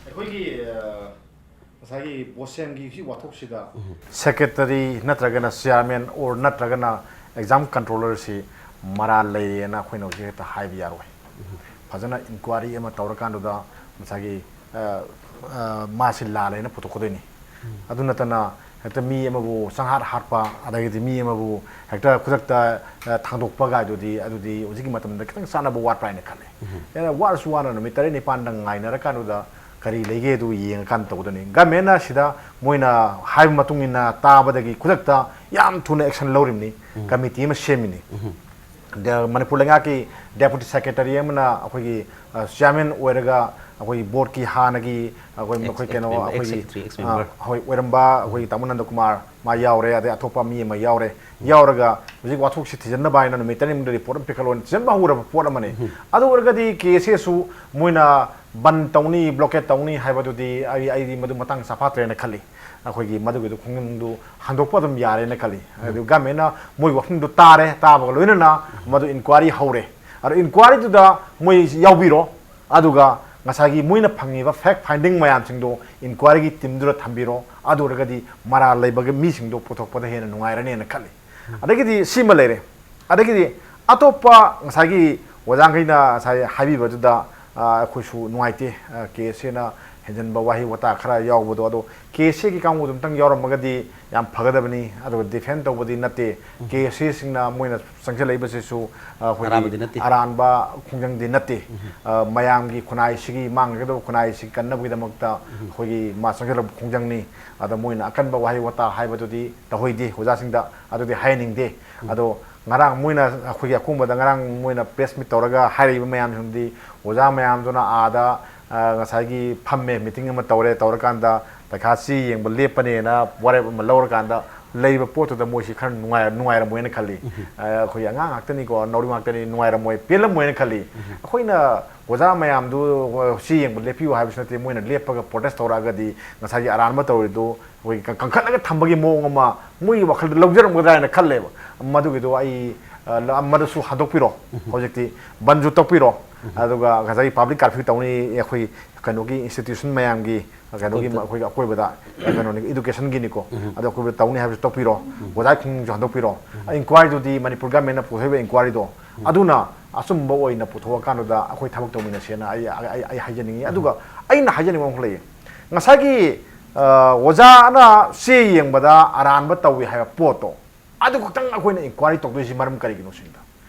ꯑꯩꯈꯣꯏꯒꯤ, ꯑ, ꯉꯁꯥꯏꯒꯤ ꯕꯣꯁꯦꯝꯒꯤ ꯍꯧꯖꯤꯛ ꯋꯥꯊꯣꯛꯁꯤꯗ ꯁꯦꯀ꯭ꯔꯦꯇꯔꯤ ꯅꯠꯇ꯭ꯔꯒꯅ ꯆꯤꯌꯥꯔꯃꯦꯟ ꯑꯣꯔ ꯅꯠꯇ꯭ꯔꯒꯅ ꯑꯦꯛꯖꯥꯝ ꯀꯟꯇ꯭ꯔꯣꯂꯔꯁꯤ ꯃꯔꯥꯜ ꯂꯩꯔꯦꯅ ꯑꯩꯈꯣꯏꯅ ꯍꯧꯖꯤꯛ ꯍꯦꯛꯇ ꯍꯥꯏꯕ ꯌꯥꯔꯣꯏ꯫ ꯐꯖꯅ ꯏꯟꯀ꯭ꯋꯥꯔꯤ ꯑꯃ ꯇꯧꯔꯀꯥꯟꯗꯨꯗ ꯉꯁꯥꯏꯒꯤ, ꯑ, ꯑ, ꯃꯥꯁꯤ ꯂꯥꯜꯂꯦꯅ ꯄꯨꯊꯣꯛꯀꯗꯣꯏꯅꯤ꯫ ꯑꯗꯨ ꯅꯠꯇꯅ ꯍꯦꯛꯇ ꯃꯤ ꯑꯃꯕꯨ ꯆꯪꯍꯥꯠ ꯍꯥꯠꯄ, ꯑꯗꯒꯤꯗꯤ ꯃꯤ ꯑꯃꯕꯨ ꯍꯦꯛꯇ ꯈꯨꯗꯛꯇ, ꯑ, ꯊꯥꯡꯗꯣꯛꯄ ꯀꯥꯏꯗꯨꯗꯤ, ꯑꯗꯨꯗꯤ ꯍꯧꯖꯤꯛꯀꯤ ꯃꯇꯝꯗ ꯈꯤꯇꯪ ꯆꯥꯟꯅꯕ ꯋꯥꯠꯄ꯭ꯔꯥ ꯍꯥꯏꯅ ꯈꯜꯂꯦ꯫ ꯑꯩꯅ ꯋꯥꯔꯁꯨ ꯋꯥꯅ ꯅꯨꯃꯤꯠ ꯇꯔꯦꯠ ꯅꯤꯄꯥꯟꯗ ꯉꯥꯏꯅꯔꯀꯥꯟꯗꯨꯗ ꯀꯔꯤ ꯂꯩꯒꯦ ꯑꯗꯨ ꯌꯦꯡꯉꯀꯥꯟꯗ ꯇꯧꯒꯗꯕꯅꯤ꯫ ꯒꯃꯦꯟꯅ ꯁꯤꯗ ꯃꯣꯏꯅ ꯍꯥꯏꯕ ꯃꯇꯨꯡ ꯏꯟꯅ ꯇꯥꯕꯗꯒꯤ ꯈꯨꯗꯛꯇ ꯌꯥꯝ ꯊꯨꯅ action ꯂꯧꯔꯤꯕꯅꯤ, committee ꯑꯃ ꯁꯦꯝꯃꯤꯅꯤ꯫ ꯗ-, ꯃꯅꯤꯄꯨꯔ ꯂꯩꯉꯥꯛꯀꯤ deputy secretary ꯑꯃꯅ ꯑꯩꯈꯣꯏꯒꯤ, ꯑ, chairman ꯑꯣꯏꯔꯒ ꯑꯩꯈꯣꯏꯒꯤ boardꯀꯤ ꯍꯥꯟꯅꯒꯤ ꯑꯩꯈꯣꯏ, Ex-, ꯑꯩꯈꯣꯏ ꯀꯩꯅꯣ, ex-, ꯑꯩꯈꯣꯏꯒꯤ, ex-secretary, ex-, ꯑ, member꯫ ꯍꯣꯏ, ꯑꯣꯏꯔꯝꯕ ꯑꯩꯈꯣꯏꯒꯤ ꯇꯥꯃꯣ ꯅꯟꯗꯀꯨꯃꯥꯔ ꯃꯥ ꯌꯥꯎꯔꯦ, ꯑꯗꯩ ꯑꯇꯣꯞꯄ ꯃꯤ ꯑꯃ ꯌꯥꯎꯔꯦ꯫ ꯌꯥꯎꯔꯒ ꯍꯧꯖꯤꯛ ꯋꯥꯊꯣꯛꯁꯤ ꯊꯤꯖꯤꯟꯅꯕ ꯍꯥꯏꯅ ꯅꯨꯃꯤꯠ ꯇꯔꯦꯠ ꯃꯅꯨꯡꯗ report ꯑꯃ ꯄꯤꯈꯠꯂꯣꯅ ꯊꯤꯖꯤꯟꯕ ꯍꯧꯔꯕ ꯄꯣꯠ ꯑꯃꯅꯤ꯫ ꯑꯗꯨ ꯑꯣꯏꯔꯒꯗꯤ KSAꯁꯨ ꯃꯣꯏꯅ ꯕꯟ ꯇꯧꯅꯤ, blockade ꯇꯧꯅꯤ ꯍꯥꯏꯕꯗꯨꯗꯤ ꯑꯩ, ꯑꯩꯗꯤ ꯃꯗꯨ ꯃꯇꯥꯡ ꯆꯥꯐꯥꯠꯇ꯭ꯔꯦꯅ ꯈꯜꯂꯤ꯫ ꯑꯩꯈꯣꯏꯒꯤ ꯃꯗꯨꯒꯤꯗꯨ ꯈꯣꯡꯖꯪꯗꯨ ꯍꯟꯗꯣꯛꯄ ꯑꯗꯨꯝ ꯌꯥꯔꯦꯅ ꯈꯜꯂꯤ꯫ ꯑꯗꯨ governmentꯅ ꯃꯣꯏ ꯋꯥꯐꯝꯗꯨ ꯇꯥꯔꯦ, ꯇꯥꯕꯒ ꯂꯣꯏꯅꯅ ꯃꯗꯨ inquiry ꯍꯧꯔꯦ꯫ ꯑꯗꯣ inquiryꯗꯨꯗ ꯃꯣꯏ ꯌꯥꯎꯕꯤꯔꯣ, ꯑꯗꯨꯒ ꯉꯁꯥꯏꯒꯤ ꯃꯣꯏꯅ ꯐꯪꯉꯤꯕ fact finding ꯃꯌꯥꯝꯁꯤꯡꯗꯣ inquiryꯒꯤ teamꯗꯨꯗ ꯊꯝꯕꯤꯔꯣ, ꯑꯗꯨ ꯑꯣꯏꯔꯒꯗꯤ ꯃꯔꯥꯜ ꯂꯩꯕꯒꯤ ꯃꯤꯁꯤꯡꯗꯣ ꯄꯨꯊꯣꯛꯄꯗ ꯍꯦꯟꯅ ꯅꯨꯡꯉꯥꯏꯔꯅꯦꯅ ꯈꯜꯂꯤ꯫ ꯑꯗꯒꯤꯗꯤ ꯁꯤꯃ ꯂꯩꯔꯦ꯫ ꯑꯗꯒꯤꯗꯤ ꯑꯇꯣꯞꯄ ꯉꯁꯥꯏꯒꯤ ꯑꯣꯖꯥꯈꯩꯅ ꯉꯁꯥꯏ ꯍꯥꯏꯕꯤꯕꯗꯨꯗ, ꯑ, ꯑꯩꯈꯣꯏꯁꯨ ꯅꯨꯡꯉꯥꯏꯇꯦ꯫ ꯑ, KSAꯅ ꯍꯦꯟꯖꯟꯕ ꯋꯥꯍꯩ ꯋꯥꯇꯥ ꯈꯔ ꯌꯥꯎꯕꯗꯣ, ꯑꯗꯣ KSAꯒꯤ ꯀꯥꯡꯕꯨꯗꯨ ꯑꯝꯇꯪ ꯌꯥꯎꯔꯝꯃꯒꯗꯤ ꯌꯥꯝ ꯐꯒꯗꯕꯅꯤ꯫ ꯑꯗꯨꯒ defend ꯇꯧꯕꯗꯤ ꯅꯠꯇꯦ꯫ KSAꯁꯤꯡꯅ ꯃꯣꯏꯅ ꯆꯪꯁꯤꯜꯂꯛꯏꯕꯁꯤꯁꯨ, ꯑ, ꯑꯩꯈꯣꯏꯒꯤ ꯑꯔꯥꯟꯕꯗꯤ ꯅꯠꯇꯦ꯫ ꯑꯔꯥꯟꯕ ꯈꯣꯡꯖꯪꯗꯤ ꯅꯠꯇꯦ꯫ ꯑ, ꯃꯌꯥꯝꯒꯤ ꯈꯨꯟꯅꯥꯏꯁꯤꯒꯤ ꯃꯥꯡꯒꯗꯕ ꯈꯨꯟꯅꯥꯏꯁꯤ ꯀꯟꯅꯕꯒꯤꯗꯃꯛꯇ ꯑꯩꯈꯣꯏꯒꯤ ꯃꯥ ꯆꯪꯁꯤꯜꯂꯛꯄ ꯈꯣꯡꯖꯪꯅꯤ꯫ ꯑꯗ ꯃꯣꯏꯅ ꯑꯀꯟꯕ ꯋꯥꯍꯩ ꯋꯥꯇꯥ ꯍꯥꯏꯕꯗꯨꯗꯤ ꯇꯧꯍꯩꯗꯦ ꯑꯣꯖꯥꯁꯤꯡꯗ, ꯑꯗꯨꯗꯤ ꯍꯥꯏꯍꯟꯅꯤꯡꯗꯦ꯫ ꯑꯗꯣ ꯉꯔꯥꯡ ꯃꯣꯏꯅ ꯑꯩꯈꯣꯏꯒꯤ ꯑꯀꯣꯡꯕꯗ ꯉꯔꯥꯡ ꯃꯣꯏꯅ press meet ꯇꯧꯔꯒ ꯍꯥꯏꯔꯛꯏꯕ ꯃꯌꯥꯝꯁꯤꯡꯗꯤ ꯑꯣꯖꯥ ꯃꯌꯥꯝꯗꯨꯅ ꯑꯥꯗ, ꯑ, ꯉꯁꯥꯏꯒꯤ ꯐꯝꯃꯦ, meeting ꯑꯃ ꯇꯧꯔꯦ, ꯇꯧꯔꯀꯥꯟꯗ ꯄꯩꯈꯥ ꯆꯦ ꯌꯦꯡꯕ ꯂꯦꯞꯄꯅꯦꯅ ꯋꯥꯔꯦꯞ ꯑꯃ ꯂꯧꯔꯀꯥꯟꯗ ꯂꯩꯕ ꯄꯣꯠꯇꯨꯗ ꯃꯣꯏꯁꯤ ꯈꯔ ꯅꯨꯡꯉꯥꯏ-, ꯅꯨꯡꯉꯥꯏꯔꯝꯃꯣꯏꯅ ꯈꯜꯂꯤ꯫ ꯑ, ꯑꯩꯈꯣꯏ ꯑꯉꯥꯡ ꯉꯥꯛꯇꯅꯤꯀꯣ, ꯅꯧꯔꯤ ꯉꯥꯛꯇꯅꯤ, ꯅꯨꯡꯉꯥꯏꯔꯝꯃꯣꯏ, ꯄꯦꯜꯂꯝꯃꯣꯏꯅ ꯈꯜꯂꯤ꯫ ꯑꯩꯈꯣꯏꯅ ꯑꯣꯖꯥ ꯃꯌꯥꯝꯗꯨ, ꯑ, ꯆꯦ ꯌꯦꯡꯕ ꯂꯦꯞꯄꯤꯌꯨ ꯍꯥꯏꯕꯁꯨ ꯅꯠꯇꯦ, ꯃꯣꯏꯅ ꯂꯦꯞꯄꯒ protest ꯇꯧꯔꯛꯑꯒꯗꯤ ꯉꯁꯥꯏꯒꯤ ꯑꯔꯥꯟꯕ ꯇꯧꯔꯤꯗꯨ ꯑꯩꯈꯣꯏꯒꯤ ꯀ-, ꯀꯟꯈꯠꯂꯒ ꯊꯝꯕꯒꯤ ꯃꯑꯣꯡ ꯑꯃ ꯃꯣꯏꯒꯤ ꯋꯥꯈꯜꯗ ꯂꯧꯖꯔꯝꯒꯗ꯭ꯔꯥ ꯍꯥꯏꯅ ꯈꯜꯂꯦꯕ꯫ ꯃꯗꯨꯒꯤꯗꯣ ꯑꯩ, ꯑ, ꯂ-, ꯃꯗꯨꯁꯨ ꯍꯟꯗꯣꯛꯄꯤꯔꯣ꯫ ꯍꯧꯖꯤꯛꯇꯤ ꯕꯟꯁꯨ ꯇꯧꯕꯤꯔꯣ꯫ ꯑꯗꯨꯒ ꯉꯁꯥꯏꯒꯤ public curfew ꯇꯧꯅꯤ, ꯑꯩꯈꯣꯏ ꯀꯩꯅꯣꯒꯤ institution ꯃꯌꯥꯝꯒꯤ, ꯀꯩꯅꯣꯒꯤ, ꯑꯀꯣꯏꯕꯗ꯫ ꯑꯩꯈꯣꯏꯒꯤ ꯑꯀꯣꯏꯕꯗ, ꯀꯩꯅꯣꯅꯤ, educationꯒꯤꯅꯤꯀꯣ꯫ ꯑꯗꯣ ꯑꯀꯣꯏꯕꯗ ꯇꯧꯅꯤ ꯍꯥꯏꯕꯁꯨ ꯇꯧꯕꯤꯔꯣ꯫ ꯑꯣꯖꯥ ꯈꯣꯡꯖꯪꯁꯨ ꯍꯟꯗꯣꯛꯄꯤꯔꯣ꯫ Inquiryꯗꯨꯗꯤ ꯃꯅꯤꯄꯨꯔ governmentꯅ ꯄꯨꯊꯣꯛꯏꯕ inquiryꯗꯣ, ꯑꯗꯨꯅ ꯑꯆꯨꯝꯕ ꯑꯣꯏꯅ ꯄꯨꯊꯣꯛꯑꯀꯥꯟꯗꯨꯗ ꯑꯩꯈꯣꯏ ꯊꯕꯛ ꯇꯧꯃꯤꯟꯅꯁꯦꯅ ꯑꯩ, ꯑꯩ, ꯑꯩ, ꯑꯩ ꯍꯥꯏꯖꯅꯤꯡꯉꯤ꯫ ꯑꯗꯨꯒ ꯑꯩꯅ ꯍꯥꯏꯖꯅꯤꯡꯕ ꯑꯃꯈꯛ ꯂꯩꯌꯦ꯫ ꯉꯁꯥꯏꯒꯤ ꯑ, ꯑꯣꯖꯥꯅ ꯆꯦ ꯌꯦꯡꯕꯗ ꯑꯔꯥꯟꯕ ꯇꯧꯏ ꯍꯥꯏꯕ ꯄꯣꯠꯇꯣ, ꯑꯗꯨ ꯈꯛꯇꯪ ꯑꯩꯈꯣꯏꯅ ꯏꯟꯀ꯭ꯋꯥꯏꯔꯤ ꯇꯧꯗꯣꯏꯁꯤ ꯃꯔꯝ ꯀꯔꯤꯒꯤꯅꯣ ꯁꯤꯅꯤꯗ꯫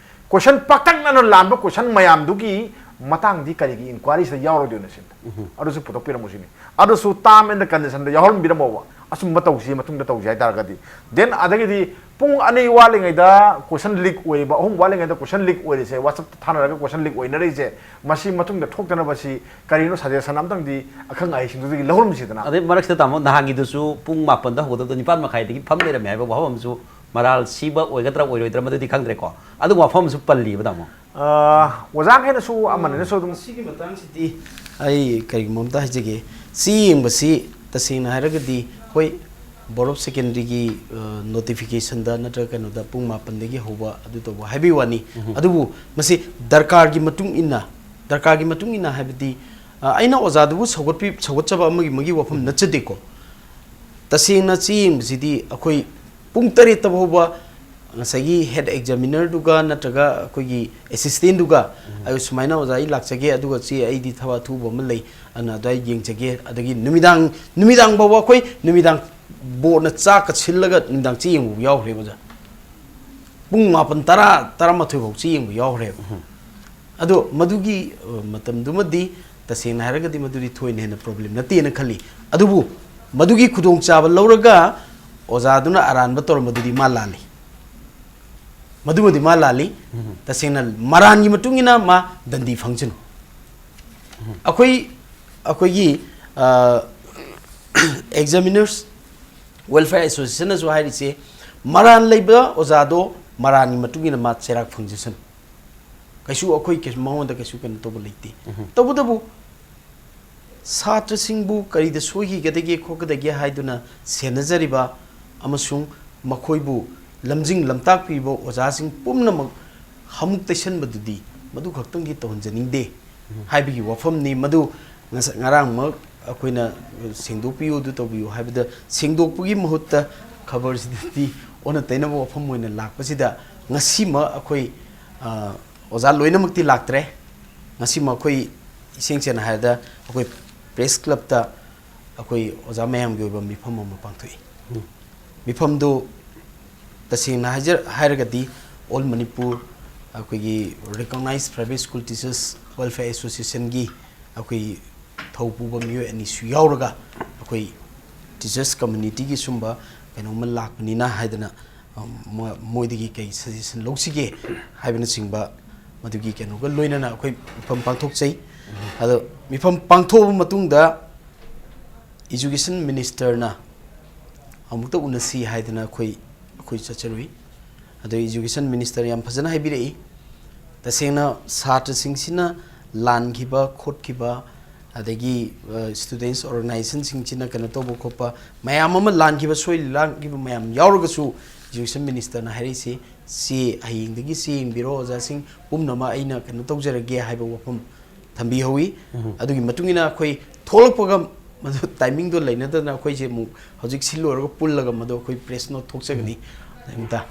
ꯀꯣꯏꯁꯟ ꯄꯥꯛꯇꯛꯅꯅ ꯂꯥꯟꯕ ꯀꯣꯏꯁꯟ ꯃꯌꯥꯝꯗꯨꯒꯤ ꯃꯇꯥꯡꯗꯤ ꯀꯔꯤꯒꯤ ꯏꯟꯀ꯭ꯋꯥꯏꯔꯤꯁꯤꯗ ꯌꯥꯎꯔꯣꯏꯗꯣꯏꯅꯣ ꯁꯤꯅꯤꯗ꯫ ꯑꯗꯨꯁꯨ ꯄꯨꯊꯣꯛꯄꯤꯔꯝꯃꯣ ꯁꯤꯅꯤ꯫ ꯑꯗꯨꯁꯨ term and conditionꯗ ꯌꯥꯎꯍꯟꯕꯤꯔꯝꯃꯣꯕ, ꯑꯆꯨꯝꯕ ꯇꯧꯁꯤ ꯃꯇꯨꯡꯗ ꯇꯧꯁꯤ ꯍꯥꯏ ꯇꯥꯔꯒꯗꯤ꯫ Then ꯑꯗꯒꯤꯗꯤ ꯄꯨꯡ ꯑꯅꯤ ꯋꯥꯠꯂꯤꯉꯩꯗ ꯀꯣꯏꯁꯟ ꯂꯤꯛ ꯑꯣꯏꯕ, ꯑꯍꯨꯝ ꯋꯥꯠꯂꯤꯉꯩꯗ ꯀꯣꯏꯁꯟ ꯂꯤꯛ ꯑꯣꯏꯔꯤꯁꯦ, WhatsAppꯇ ꯊꯥꯅꯔꯒ ꯀꯣꯏꯁꯟ ꯂꯤꯛ ꯑꯣꯏꯅꯔꯤꯁꯦ, ꯃꯁꯤ ꯃꯇꯨꯡꯗ ꯊꯣꯛꯇꯅꯕ ꯁꯤ ꯀꯔꯤꯅꯣ, suggestion ꯑꯝꯇꯪꯗꯤ ꯑꯈꯪ ꯑꯍꯩꯁꯤꯡꯗꯨꯗꯒꯤ ꯂꯧꯔꯝꯁꯤꯗꯅ꯫ ꯑꯗꯩ ꯃꯔꯛꯁꯤꯗ ꯇꯥꯃꯣ, ꯅꯍꯥꯟꯒꯤꯗꯨꯁꯨ ꯄꯨꯡ ꯃꯥꯄꯟꯗ ꯍꯧꯒꯗꯕꯗꯣ ꯅꯤꯄꯥꯟ ꯃꯈꯥꯏꯗꯒꯤ ꯐꯝ ꯂꯩꯔꯝꯃꯦ ꯍꯥꯏꯕ ꯋꯥꯐꯝ ꯑꯃꯁꯨ, ꯃꯔꯥꯜ ꯁꯤꯕ ꯑꯣꯏꯒꯗ꯭ꯔꯥ ꯑꯣꯏꯔꯣꯏꯗ꯭ꯔꯥ ꯃꯗꯨꯗꯤ ꯈꯪꯗ꯭ꯔꯦꯀꯣ, ꯑꯗꯨꯒꯨꯝꯕ ꯋꯥꯐꯝ ꯑꯃꯁꯨ ꯄꯜꯂꯤꯕ ꯇꯥꯃꯣ꯫ ꯑ, ꯑꯣꯖꯥꯈꯩꯅꯁꯨ ꯑꯃꯅꯅꯁꯨ ꯑꯗꯨꯝ ꯁꯤꯒꯤ ꯃꯇꯥꯡꯁꯤꯗꯤ ꯑꯩ ꯀꯔꯤꯒꯨꯝꯕ ꯑꯝꯇ ꯍꯥꯏꯖꯒꯦ꯫ ꯆꯦ ꯌꯦꯡꯕꯁꯤ ꯇꯁꯦꯡꯅ ꯍꯥꯏꯔꯒꯗꯤ, ꯍꯣꯏ, Board of Secondary ꯒꯤ, ꯑ, notification ꯗ ꯅꯠꯇ꯭ꯔꯒ ꯀꯩꯅꯣꯗ ꯄꯨꯡ ꯃꯥꯄꯟꯗꯒꯤ ꯍꯧꯕ ꯑꯗꯨ ꯇꯧꯕ ꯍꯥꯏꯕꯒꯤ ꯋꯥꯅꯤ꯫ ꯎꯝ꯫ ꯑꯗꯨꯕꯨ ꯃꯁꯤ ꯗꯔꯀꯥꯔꯒꯤ ꯃꯇꯨꯡ ꯏꯟꯅ, ꯗꯔꯀꯥꯔꯒꯤ ꯃꯇꯨꯡ ꯏꯟꯅ ꯍꯥꯏꯕꯗꯤ, ꯑ, ꯑꯩꯅ ꯑꯣꯖꯥꯗꯨꯕꯨ ꯁꯧꯒꯠꯄꯤ-, ꯁꯧꯒꯠꯆꯕ ꯑꯃꯒꯤ ꯃꯒꯤ ꯋꯥꯐꯝ ꯅꯠꯆꯗꯦꯀꯣ꯫ ꯇꯁꯦꯡꯅ ꯆꯦ ꯌꯦꯡꯕꯁꯤꯗꯤ ꯑꯩꯈꯣꯏ ꯄꯨꯡ ꯇꯔꯦꯠꯇ ꯐꯥꯎꯕ ꯉꯁꯥꯏꯒꯤ head examiner ꯗꯨꯒ ꯅꯠꯇ꯭ꯔꯒ ꯑꯩꯈꯣꯏꯒꯤ assistant ꯗꯨꯒ, ꯎꯝ꯫ ꯑꯩ ꯁꯨꯃꯥꯏꯅ ꯑꯣꯖꯥ ꯑꯩ ꯂꯥꯛꯆꯒꯦ, ꯑꯗꯨꯒ ꯆꯦ ꯑꯩꯗꯤ ꯊꯕꯛ ꯑꯊꯨꯕ ꯑꯃ ꯂꯩ, ꯑꯗꯨꯅ ꯑꯗꯨꯋꯥꯏ ꯌꯦꯡꯖꯒꯦ꯫ ꯑꯗꯒꯤ ꯅꯨꯃꯤꯗꯥꯡ, ꯅꯨꯃꯤꯗꯥꯡ ꯐꯥꯎꯕ ꯑꯩꯈꯣꯏ ꯅꯨꯃꯤꯗꯥꯡ board ꯅ ꯆꯥꯛꯀ ꯁꯤꯜꯂꯒ ꯅꯨꯃꯤꯗꯥꯡ ꯆꯦ ꯌꯦꯡꯕ ꯌꯥꯎꯈ꯭ꯔꯦ ꯑꯣꯖꯥ꯫ ꯄꯨꯡ ꯃꯥꯄꯟ, ꯇꯔꯥ, ꯇꯔꯥꯃꯥꯊꯣꯏ ꯐꯥꯎ ꯆꯦ ꯌꯦꯡꯕ ꯌꯥꯎꯈ꯭ꯔꯦꯕ꯫ ꯎꯝ꯫ ꯑꯗꯣ ꯃꯗꯨꯒꯤ, ꯑ, ꯃꯇꯝꯗꯨꯃꯗꯤ ꯇꯁꯦꯡꯅ ꯍꯥꯏꯔꯒꯗꯤ ꯃꯗꯨꯗꯤ ꯊꯣꯏꯅ ꯍꯦꯟꯅ problem ꯅꯠꯇꯦꯅ ꯈꯜꯂꯤ꯫ ꯑꯗꯨꯕꯨ ꯃꯗꯨꯒꯤ ꯈꯨꯗꯣꯡꯆꯥꯕ ꯂꯧꯔꯒ ꯑꯣꯖꯥꯗꯨꯅ ꯑꯔꯥꯟꯕ ꯇꯧꯔꯝꯕꯗꯨꯗꯤ ꯃꯥ ꯂꯥꯜꯂꯤ꯫ ꯃꯗꯨꯃꯗꯤ ꯃꯥ ꯂꯥꯜꯂꯤ꯫ ꯎꯝ꯫ ꯇꯁꯦꯡꯅ ꯃꯔꯥꯟꯒꯤ ꯃꯇꯨꯡ ꯏꯟꯅ ꯃꯥ ꯗꯟꯗꯤ ꯐꯪꯁꯅꯨ꯫ ꯎꯝ꯫ ꯑꯩꯈꯣꯏ, ꯑꯩꯈꯣꯏꯒꯤ, ꯑ, Examiners Welfare Association ꯅꯁꯨ ꯍꯥꯏꯔꯤꯁꯦ, ꯃꯔꯥꯟ ꯂꯩꯕ ꯑꯣꯖꯥꯗꯣ ꯃꯔꯥꯟꯒꯤ ꯃꯇꯨꯡ ꯏꯟꯅ ꯃꯥ ꯆꯩꯔꯥꯛ ꯐꯪꯖꯁꯅꯨ꯫ ꯀꯩꯁꯨ ꯑꯩꯈꯣꯏ ꯀꯩꯁꯨ ꯃꯉꯣꯟꯗ ꯀꯩꯁꯨ ꯀꯩꯅꯣ ꯇꯧꯕ ꯂꯩꯇꯦ꯫ ꯎꯝ꯫ ꯇꯧꯕꯇꯕꯨ ꯁꯥꯇ꯭ꯔꯁꯤꯡꯕꯨ ꯀꯔꯤꯗ ꯁꯣꯏꯈꯤꯒꯗꯒꯦ ꯈꯣꯠꯀꯗꯒꯦ ꯍꯥꯏꯗꯨꯅ ꯁꯦꯟꯅꯖꯔꯤꯕ ꯑꯃꯁꯨꯡ ꯃꯈꯣꯏꯕꯨ ꯂꯝꯖꯤꯡ ꯂꯝꯇꯥꯛꯄꯤꯔꯤꯕ ꯑꯣꯖꯥꯁꯤꯡ ꯄꯨꯝꯅꯃꯛ ꯍꯥꯃꯨꯛ ꯇꯩꯁꯟꯕꯗꯨꯗꯤ ꯃꯗꯨ ꯈꯛꯇꯪꯗꯤ ꯇꯧꯍꯟꯖꯅꯤꯡꯗꯦ ꯎꯝ꯫ ꯍꯥꯏꯕꯒꯤ ꯋꯥꯐꯝꯅꯤ꯫ ꯃꯗꯨ ꯉꯁ-, ꯉꯔꯥꯡꯃꯛ ꯑꯩꯈꯣꯏꯅ ꯁꯦꯡꯗꯣꯛꯄꯤꯌꯨ, ꯑꯗꯨ ꯇꯧꯕꯤꯌꯨ ꯍꯥꯏꯕꯗ ꯁꯦꯡꯗꯣꯛꯄꯒꯤ ꯃꯍꯨꯠꯇ ꯈꯕꯔꯁꯤꯗꯗꯤ ꯑꯣꯟꯅ ꯇꯩꯅꯕ ꯋꯥꯐꯝ ꯑꯣꯏꯅ ꯂꯥꯛꯄꯁꯤꯗ ꯉꯁꯤꯃꯛ ꯑꯩꯈꯣꯏ, ꯑ, ꯑꯣꯖꯥ ꯂꯣꯏꯅꯃꯛꯇꯤ ꯂꯥꯛꯇ꯭ꯔꯦ꯫ ꯉꯁꯤꯃꯛ ꯑꯩꯈꯣꯏ ꯏꯁꯦꯡ ꯁꯦꯡꯅ ꯍꯥꯏꯔꯕꯗ ꯑꯩꯈꯣꯏ press club ꯇ ꯑꯩꯈꯣꯏ ꯑꯣꯖꯥ ꯃꯌꯥꯝꯒꯤ ꯑꯣꯏꯕ ꯃꯤꯐꯝ ꯑꯃ ꯄꯥꯡꯊꯣꯛꯏ꯫ ꯃꯤꯐꯝꯗꯨ ꯇꯁꯦꯡꯅ ꯍꯥꯏꯖ-, ꯍꯥꯏꯔꯒꯗꯤ All Manipur ꯑꯩꯈꯣꯏꯒꯤ Recognized Private School Teachers Welfare Associationꯒꯤ ꯑꯩꯈꯣꯏ ꯊꯧ ꯄꯨꯕ ꯃꯤꯑꯣꯏ ꯑꯅꯤꯁꯨ ꯌꯥꯎꯔꯒ ꯑꯩꯈꯣꯏ teachers communityꯒꯤ ꯁꯨꯝꯕ ꯀꯩꯅꯣꯝꯃ ꯂꯥꯛꯄꯅꯤꯅ ꯍꯥꯏꯗꯅ, ꯑꯝ, ꯃꯣ-, ꯃꯣꯏꯗꯒꯤ ꯀꯩ suggestion ꯂꯧꯁꯤꯒꯦ ꯍꯥꯏꯕꯅꯆꯤꯡꯕ ꯃꯗꯨꯒꯤ ꯀꯩꯅꯣꯒ ꯂꯣꯏꯅꯅ ꯑꯩꯈꯣꯏ ꯃꯤꯐꯝ ꯄꯥꯡꯊꯣꯛꯆꯩ꯫ ꯑꯗꯣ ꯃꯤꯐꯝ ꯄꯥꯡꯊꯣꯛꯑꯕ ꯃꯇꯨꯡꯗ education ministerꯅ ꯑꯃꯨꯛꯇ ꯎꯅꯁꯤ ꯍꯥꯏꯗꯅ ꯑꯩꯈꯣꯏ, ꯑꯩꯈꯣꯏ ꯆꯠꯆꯔꯨꯏ꯫ ꯑꯗꯣ education minister ꯌꯥꯝ ꯐꯖꯅ ꯍꯥꯏꯕꯤꯔꯛꯏ꯫ ꯇꯁꯦꯡꯅ ꯁꯥꯇ꯭ꯔꯁꯤꯡꯁꯤꯅ ꯂꯥꯟꯈꯤꯕ ꯈꯣꯠꯈꯤꯕ, ꯑꯗꯒꯤ, ꯑ, students organizationꯁꯤꯡꯁꯤꯅ ꯀꯩꯅꯣ ꯇꯧꯕ ꯈꯣꯠꯄ ꯃꯌꯥꯝ ꯑꯃ, ꯂꯥꯟꯈꯤꯕ ꯁꯣꯏ ꯂꯥꯟꯈꯤꯕ ꯃꯌꯥꯝ ꯌꯥꯎꯔꯒꯁꯨ education ministerꯅ ꯍꯥꯏꯔꯛꯏꯁꯤ, "ꯆꯦ, ꯍꯌꯦꯡꯗꯒꯤ ꯆꯦ ꯌꯦꯡꯕꯤꯔꯣ ꯑꯣꯖꯥꯁꯤꯡ ꯄꯨꯝꯅꯃꯛ, ꯑꯩꯅ ꯀꯩꯅꯣ ꯇꯧꯖꯔꯒꯦ" ꯍꯥꯏꯕ ꯋꯥꯐꯝ ꯊꯝꯕꯤꯍꯧꯋꯤ꯫ ꯑꯗꯨꯒꯤ ꯃꯇꯨꯡ ꯏꯟꯅ ꯑꯩꯈꯣꯏ ꯊꯣꯛꯂꯛꯄꯒ ꯃꯗꯨ timingꯗꯣ ꯂꯩꯅꯗꯅ ꯑꯩꯈꯣꯏꯁꯦ ꯑꯃꯨꯛ ꯍꯧꯖꯤꯛ ꯁꯤ ꯂꯣꯏꯔꯒ ꯄꯨꯜꯂꯒ ꯃꯗꯨ ꯑꯩꯈꯣꯏ press note ꯊꯣꯛꯆꯒꯅꯤ꯫ ꯑꯗꯨꯝꯇ꯫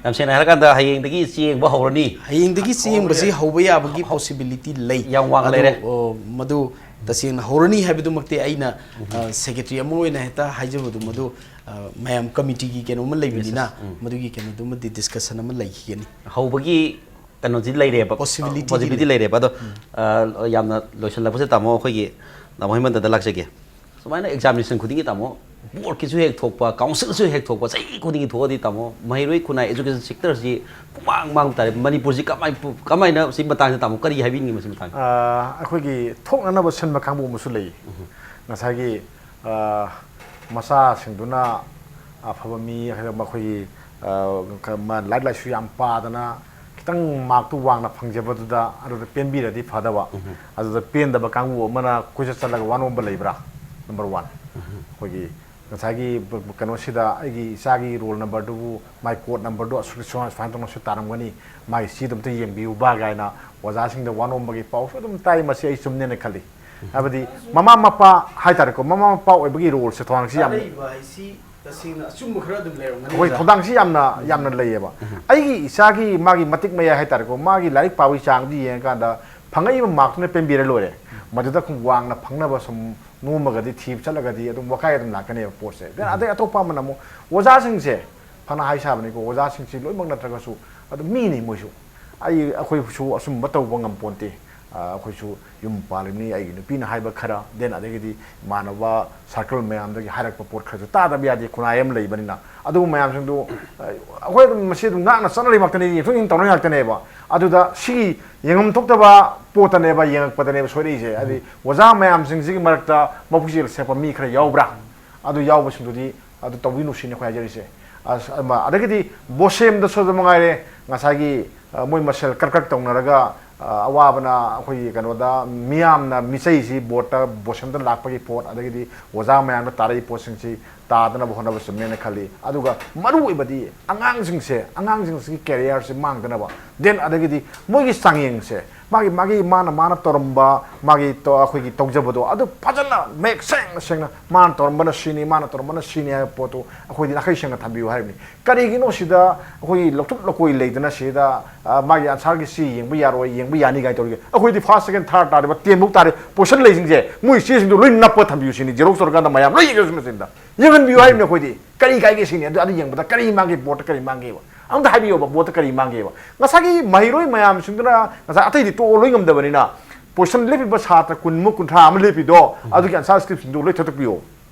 ꯌꯥꯝ ꯁꯦꯡꯅ ꯍꯥꯏꯔꯀꯥꯟꯗ ꯍꯌꯦꯡꯗꯒꯤ ꯆꯦ ꯌꯦꯡꯕ ꯍꯧꯔꯅꯤ꯫ ꯍꯌꯦꯡꯗꯒꯤ ꯆꯦ ꯌꯦꯡꯕꯁꯤ ꯍꯧꯕ ꯌꯥꯕꯒꯤ possibility ꯂꯩ꯫ ꯌꯥꯝ ꯋꯥꯡꯅ ꯑꯗꯣ, ꯂꯩꯔꯦ꯫ ꯑꯣ, ꯃꯗꯨ ꯇꯁꯦꯡꯅ ꯍꯧꯔꯅꯤ ꯍꯥꯏꯕꯗꯨꯃꯛꯇꯤ ꯑꯩꯅ, ꯑ, secretary ꯑꯃ ꯑꯣꯏꯅ ꯍꯦꯛꯇ ꯍꯥꯏꯖꯕꯗꯨ, ꯃꯗꯨ, ꯑ, ꯃꯌꯥꯝ committeeꯒꯤ ꯀꯩꯅꯣꯝꯃ ꯂꯩꯕꯅꯤꯅ, ꯎꯝ꯫ ꯃꯗꯨꯒꯤ ꯀꯩꯅꯣꯗꯨꯃꯗꯤ discussion ꯑꯃ ꯂꯩꯈꯤꯒꯅꯤ꯫ ꯍꯧꯕꯒꯤ ꯀꯩꯅꯣꯁꯤ ꯂꯩꯔꯦꯕ꯫ Possibilityꯗꯤ Possibilityꯗꯤ ꯂꯩ꯫ ꯂꯩꯔꯦꯕ꯫ ꯑꯗꯣ, ꯑ, ꯌꯥꯝꯅ ꯂꯣꯏꯁꯤꯜꯂꯛꯄꯁꯦ ꯇꯥꯃꯣ, ꯑꯩꯈꯣꯏꯒꯤ ꯇꯥꯃꯣ ꯍꯦꯃꯟꯇꯗ ꯂꯥꯛꯆꯒꯦ꯫ ꯁꯨꯃꯥꯏꯅ examination ꯈꯨꯗꯤꯡꯒꯤ ꯇꯥꯃꯣ, boardꯀꯤꯁꯨ ꯍꯦꯛ ꯊꯣꯛꯄ, councilꯁꯨ ꯍꯦꯛ ꯊꯣꯛꯄ, ꯆꯍꯤ ꯈꯨꯗꯤꯡꯒꯤ ꯊꯣꯛꯑꯗꯤ ꯇꯥꯃꯣ, ꯃꯍꯩꯔꯣꯏ ꯈꯨꯟꯅꯥꯏ education sectorꯁꯤ ꯄꯨꯡꯃꯥꯡ ꯃꯥꯡꯕ ꯇꯥꯔꯦ꯫ ꯃꯅꯤꯄꯨꯔꯁꯤ ꯀꯃꯥꯏ-, ꯀꯃꯥꯏꯅ ꯁꯤ ꯃꯇꯥꯡꯗ ꯇꯥꯃꯣ ꯀꯔꯤ ꯍꯥꯏꯕꯤꯅꯤꯡꯉꯤ ꯃꯁꯤ ꯃꯇꯥꯡꯗ? ꯑ, ꯑꯩꯈꯣꯏꯒꯤ ꯊꯣꯛꯅꯅꯕ ꯁꯤꯟꯕ ꯀꯥꯡꯕꯨ ꯑꯃꯁꯨ ꯂꯩ꯫ ꯉꯁꯥꯏꯒꯤ, ꯑ, ꯃꯆꯥꯁꯤꯡꯗꯨꯅ ꯑꯐꯕ ꯃꯤ, ꯑꯩꯈꯣꯏꯒꯤ, ꯑ, ꯀ-, ꯃ-, ꯂꯥꯏꯔꯤꯛ ꯂꯥꯏꯁꯨ ꯌꯥꯝ ꯄꯥꯗꯅ ꯈꯤꯇꯪ markꯇꯨ ꯋꯥꯡꯅ ꯐꯪꯖꯕꯗꯨꯗ ꯑꯗꯨꯗ ꯄꯦꯟꯕꯤꯔꯗꯤ ꯐꯗꯕ꯫ ꯑꯗꯨꯗ ꯄꯦꯟꯗꯕ ꯀꯥꯡꯕꯨ ꯑꯃꯅ ꯀꯣꯏꯆꯠ ꯆꯠꯂꯒ ꯋꯥꯅꯣꯝꯕ ꯂꯩꯕ꯭ꯔꯥ? Number one꯫ ꯑꯩꯈꯣꯏꯒꯤ ꯉꯁꯥꯏꯒꯤ ꯕ-, ꯕ-, ꯀꯩꯅꯣꯁꯤꯗ ꯑꯩꯒꯤ ꯏꯆꯥꯒꯤ roll numberꯗꯨꯕꯨ ꯃꯥꯏ code numberꯗꯨ ꯑꯁꯨꯛ, ꯁꯨꯃꯥꯏ-, ꯁꯨꯃꯥꯏꯅ ꯇꯧꯅꯁꯨ ꯇꯥꯔꯝꯒꯅꯤ, ꯃꯥꯒꯤ ꯆꯦꯗꯨ ꯑꯝꯇ ꯌꯦꯡꯕꯤꯌꯨꯕ ꯀꯥꯏꯅ ꯑꯣꯖꯥꯁꯤꯡꯗ ꯋꯥꯅꯣꯝꯕꯒꯤ ꯄꯥꯎꯁꯨ ꯑꯗꯨꯝ ꯇꯥꯏ꯫ ꯃꯁꯤ ꯑꯩ ꯆꯨꯝꯅꯦꯅ ꯈꯜꯂꯤ꯫ ꯍꯥꯏꯕꯗꯤ ꯃꯃꯥ ꯃꯄꯥ ꯍꯥꯏꯇꯥꯔꯦꯀꯣ, ꯃꯃꯥ ꯃꯄꯥ ꯑꯣꯏꯕꯒꯤ roleꯁꯦ, ꯊꯧꯗꯥꯡꯁꯤ ꯌꯥꯝ, ꯇꯥꯔꯛꯏꯕ ꯍꯥꯏꯁꯤ ꯇꯁꯦꯡꯅ ꯑꯆꯨꯝꯕ ꯈꯔ ꯑꯗꯨꯝ ꯂꯩꯔꯝꯒꯅꯤ, ꯑꯩꯈꯣꯏ ꯑꯣꯖꯥ꯫ ꯊꯧꯗꯥꯡꯁꯤ ꯌꯥꯝꯅ, ꯌꯥꯝꯅ ꯂꯩꯌꯦꯕ꯫ ꯑꯩꯒꯤ ꯏꯆꯥꯒꯤ ꯃꯥꯒꯤ ꯃꯇꯤꯛ ꯃꯌꯥꯏ ꯍꯥꯏꯇꯥꯔꯦꯀꯣ, ꯃꯥꯒꯤ ꯂꯥꯏꯔꯤꯛ ꯄꯥꯕꯒꯤ ꯆꯥꯡꯗꯨ ꯌꯦꯡꯉꯀꯥꯟꯗ ꯐꯪꯉꯛꯏꯕ ꯃꯥꯔꯛꯇꯨꯅ ꯄꯦꯟꯕꯤꯔ ꯂꯣꯏꯔꯦ꯫ ꯃꯗꯨꯗ ꯈꯨꯝ ꯋꯥꯡꯅ ꯐꯪꯅꯕ ꯁꯨꯝ ꯅꯣꯝꯃꯒꯗꯤ ꯊꯤꯕ ꯆꯠꯂꯒꯗꯤ ꯑꯗꯨꯝ ꯋꯥꯀꯥꯏ ꯑꯗꯨꯝ ꯂꯥꯛꯀꯅꯦꯕ ꯄꯣꯠꯁꯦ꯫ Then ꯑꯗꯩ ꯑꯇꯣꯞꯄ ꯑꯃꯅ ꯑꯃꯨꯛ ꯑꯣꯖꯥꯁꯤꯡꯁꯦ, ꯐꯅ ꯍꯥꯏ ꯁꯥꯕꯅꯤꯀꯣ, ꯑꯣꯖꯥꯁꯤꯡꯁꯤ ꯂꯣꯏꯅꯃꯛ ꯅꯠꯇ꯭ꯔꯒꯁꯨ ꯑꯗꯨꯝ ꯃꯤꯅꯤ ꯃꯣꯏꯁꯨ꯫ ꯑꯩ, ꯑꯩꯈꯣꯏꯁꯨ ꯑꯁꯨꯝꯕ ꯇꯧꯕ ꯉꯝꯄꯣꯟꯇꯦ꯫ ꯑ, ꯑꯩꯈꯣꯏꯁꯨ ꯌꯨꯝ ꯄꯥꯜꯂꯤꯕꯅꯤ, ꯑꯩꯒꯤ ꯅꯨꯄꯤꯅ ꯍꯥꯏꯕ ꯈꯔ, then ꯑꯗꯒꯤꯗꯤ ꯏꯃꯥꯟꯅꯕ circle ꯃꯌꯥꯝꯗꯒꯤ ꯍꯥꯏꯔꯛꯄ ꯄꯣꯠ ꯈꯔꯁꯨ ꯇꯥꯗꯕ ꯌꯥꯗꯦ, ꯈꯨꯟꯅꯥꯏ ꯑꯃ ꯂꯩꯕꯅꯤꯅ꯫ ꯑꯗꯨꯒꯨꯝꯕ ꯃꯌꯥꯝꯁꯤꯡꯗꯨ, ꯑ, ꯑꯩꯈꯣꯏ ꯑꯗꯨꯝ ꯃꯁꯤ ꯑꯗꯨꯝ ꯉꯥꯛꯅ ꯆꯠꯅꯔꯤ ꯉꯥꯛꯇꯅꯤ, ꯌꯦꯡꯊꯣꯛ ꯌꯦꯡꯁꯤꯟ ꯇꯧꯅꯔꯤ ꯉꯥꯛꯇꯅꯦꯕ꯫ ꯑꯗꯨꯗ ꯁꯤꯒꯤ ꯌꯦꯡꯐꯝ ꯊꯣꯛꯇꯕ ꯄꯣꯠꯇꯅꯦꯕ, ꯌꯦꯡꯉꯛꯄꯗꯅꯦꯕ ꯁꯣꯏꯔꯛꯏꯁꯦ꯫ ꯍꯥꯏꯗꯤ ꯑꯣꯖꯥ ꯃꯌꯥꯝꯁꯤꯡꯁꯤꯒꯤ ꯃꯔꯛꯇ ꯃꯕꯨꯛꯆꯦꯜ ꯁꯦꯞꯄ ꯃꯤ ꯈꯔ ꯌꯥꯎꯕ꯭ꯔꯥ? ꯑꯗꯨ ꯌꯥꯎꯕꯁꯤꯡꯗꯨꯗꯤ ꯑꯗꯨ ꯇꯧꯕꯤꯅꯨ ꯁꯤꯅꯤ ꯑꯩꯈꯣꯏ ꯍꯥꯏꯖꯔꯤꯁꯦ꯫ ꯑꯁ, ꯑꯃ, ꯑꯗꯒꯤꯗꯤ ꯕꯣꯁꯦꯝꯗꯁꯨ ꯑꯗꯨꯝ ꯃꯉꯥꯏꯔꯦ, ꯉꯁꯥꯏꯒꯤ, ꯑ, ꯃꯣꯏ ꯃꯁꯦꯜ ꯀ꯭ꯔꯛ ꯀ꯭ꯔꯛ ꯇꯧꯅꯔꯒ, ꯑ, ꯑꯋꯥꯕꯅ ꯑꯩꯈꯣꯏꯒꯤ ꯀꯩꯅꯣꯗ ꯃꯤꯌꯥꯝꯅ ꯃꯤꯆꯩꯁꯤ ꯕꯣꯠꯇ, ꯕꯣꯁꯦꯝꯗ ꯂꯥꯛꯄꯒꯤ ꯄꯣꯠ, ꯑꯗꯒꯤꯗꯤ ꯑꯣꯖꯥ ꯃꯌꯥꯝꯗ ꯇꯥꯔꯛꯏ ꯄꯣꯠꯁꯤꯡꯁꯤ ꯇꯥꯗꯅꯕ ꯍꯣꯠꯅꯕ ꯆꯨꯝꯃꯦꯅ ꯈꯜꯂꯤ꯫ ꯑꯗꯨꯒ ꯃꯔꯨ ꯑꯣꯏꯕꯗꯤ ꯑꯉꯥꯡꯁꯤꯡꯁꯦ, ꯑꯉꯥꯡꯁꯤꯡꯁꯤꯒꯤ careerꯁꯤ ꯃꯥꯡꯗꯅꯕ, then ꯑꯗꯒꯤꯗꯤ ꯃꯣꯏꯒꯤ ꯆꯥꯡꯌꯦꯡꯁꯦ, ꯃꯥꯒꯤ, ꯃꯥꯒꯤ, ꯃꯥꯅ, ꯃꯥꯅ ꯇꯧꯔꯝꯕ, ꯃꯥꯒꯤ ꯇꯧ-, ꯑꯩꯈꯣꯏꯒꯤ ꯇꯧꯖꯕꯗꯣ ꯑꯗꯨ ꯐꯖꯅ ꯃꯌꯦꯛ ꯁꯦꯡꯅ, ꯁꯦꯡꯅ ꯃꯥꯅ ꯇꯧꯔꯝꯕꯅ ꯁꯤꯅꯤ, ꯃꯥꯅ ꯇꯧꯔꯝꯕꯅ ꯁꯤꯅꯤ ꯍꯥꯏꯕ ꯄꯣꯠꯇꯨ ꯑꯩꯈꯣꯏꯗꯤ ꯅꯥꯈꯩ ꯁꯦꯡꯅ ꯊꯝꯕꯤꯌꯨ ꯍꯥꯏꯕꯅꯤ꯫ ꯀꯔꯤꯒꯤꯅꯣ ꯁꯤꯗ ꯑꯩꯈꯣꯏꯒꯤ ꯂꯧꯊꯣꯛ ꯂꯧꯀꯣꯏ ꯂꯩꯗꯅ ꯁꯤꯗ, ꯑ, ꯃꯥꯒꯤ answerꯒꯤ ꯁꯤ ꯌꯦꯡꯕ ꯌꯥꯔꯣꯏ, ꯌꯦꯡꯕ ꯌꯥꯅꯤ ꯀꯥꯏꯅ ꯇꯧꯔꯤꯒꯦ? ꯑꯩꯈꯣꯏꯗꯤ first, second, third ꯇꯥꯔꯤꯕ, ten ꯐꯥꯎ ꯇꯥꯔꯦ, ꯄꯣꯠꯁꯟ ꯂꯩꯁꯤꯡꯁꯦ ꯃꯣꯏ ꯆꯦꯁꯤꯡꯗꯣ ꯂꯣꯏ ꯅꯞꯄ ꯊꯝꯕꯤꯌꯨ ꯁꯤꯅꯤ, xerox ꯇꯧꯔꯀꯥꯟꯗ ꯃꯌꯥꯝ ꯂꯣꯏ ꯌꯦꯡꯉꯁꯨ ꯃꯆꯤꯟꯗ ꯌꯦꯡꯍꯟꯕꯤꯌꯨ ꯍꯥꯏꯕꯅꯤ꯫ ꯑꯩꯈꯣꯏꯗꯤ ꯀꯔꯤ ꯀꯥꯏꯒꯦ ꯁꯤꯅꯤ꯫ ꯑꯗꯨ, ꯑꯗꯨ ꯌꯦꯡꯕꯗ ꯀꯔꯤ ꯃꯥꯡꯒꯦ? ꯕꯣꯠꯇ ꯀꯔꯤ ꯃꯥꯡꯒꯦꯕ? ꯑꯝꯇ ꯍꯥꯏꯕꯤꯌꯣꯕ, ꯕꯣꯠꯇ ꯀꯔꯤ ꯃꯥꯡꯒꯦꯕ? ꯉꯁꯥꯏꯒꯤ ꯃꯍꯩꯔꯣꯏ ꯃꯌꯥꯝꯁꯤꯡꯗꯨꯅ ꯉꯁꯥꯏ ꯑꯇꯩꯗꯤ ꯇꯣꯛꯑ ꯂꯣꯏ ꯉꯝꯗꯕꯅꯤꯅ, ꯄꯣꯖꯤꯁꯟ ꯂꯦꯞꯄꯤꯕ ꯁꯥꯇ꯭ꯔ ꯀꯨꯟ ꯑꯃ, ꯀꯨꯟꯊ꯭ꯔꯥ ꯑꯃ ꯂꯦꯞꯄꯤꯗꯣ, ꯑꯗꯨꯒꯤ ꯑꯟꯁꯥꯔ ꯁ꯭ꯀ꯭ꯔꯤꯞꯁꯤꯡꯗꯣ ꯂꯣꯏ ꯊꯦꯠꯇꯣꯛꯄꯤꯌꯣ꯫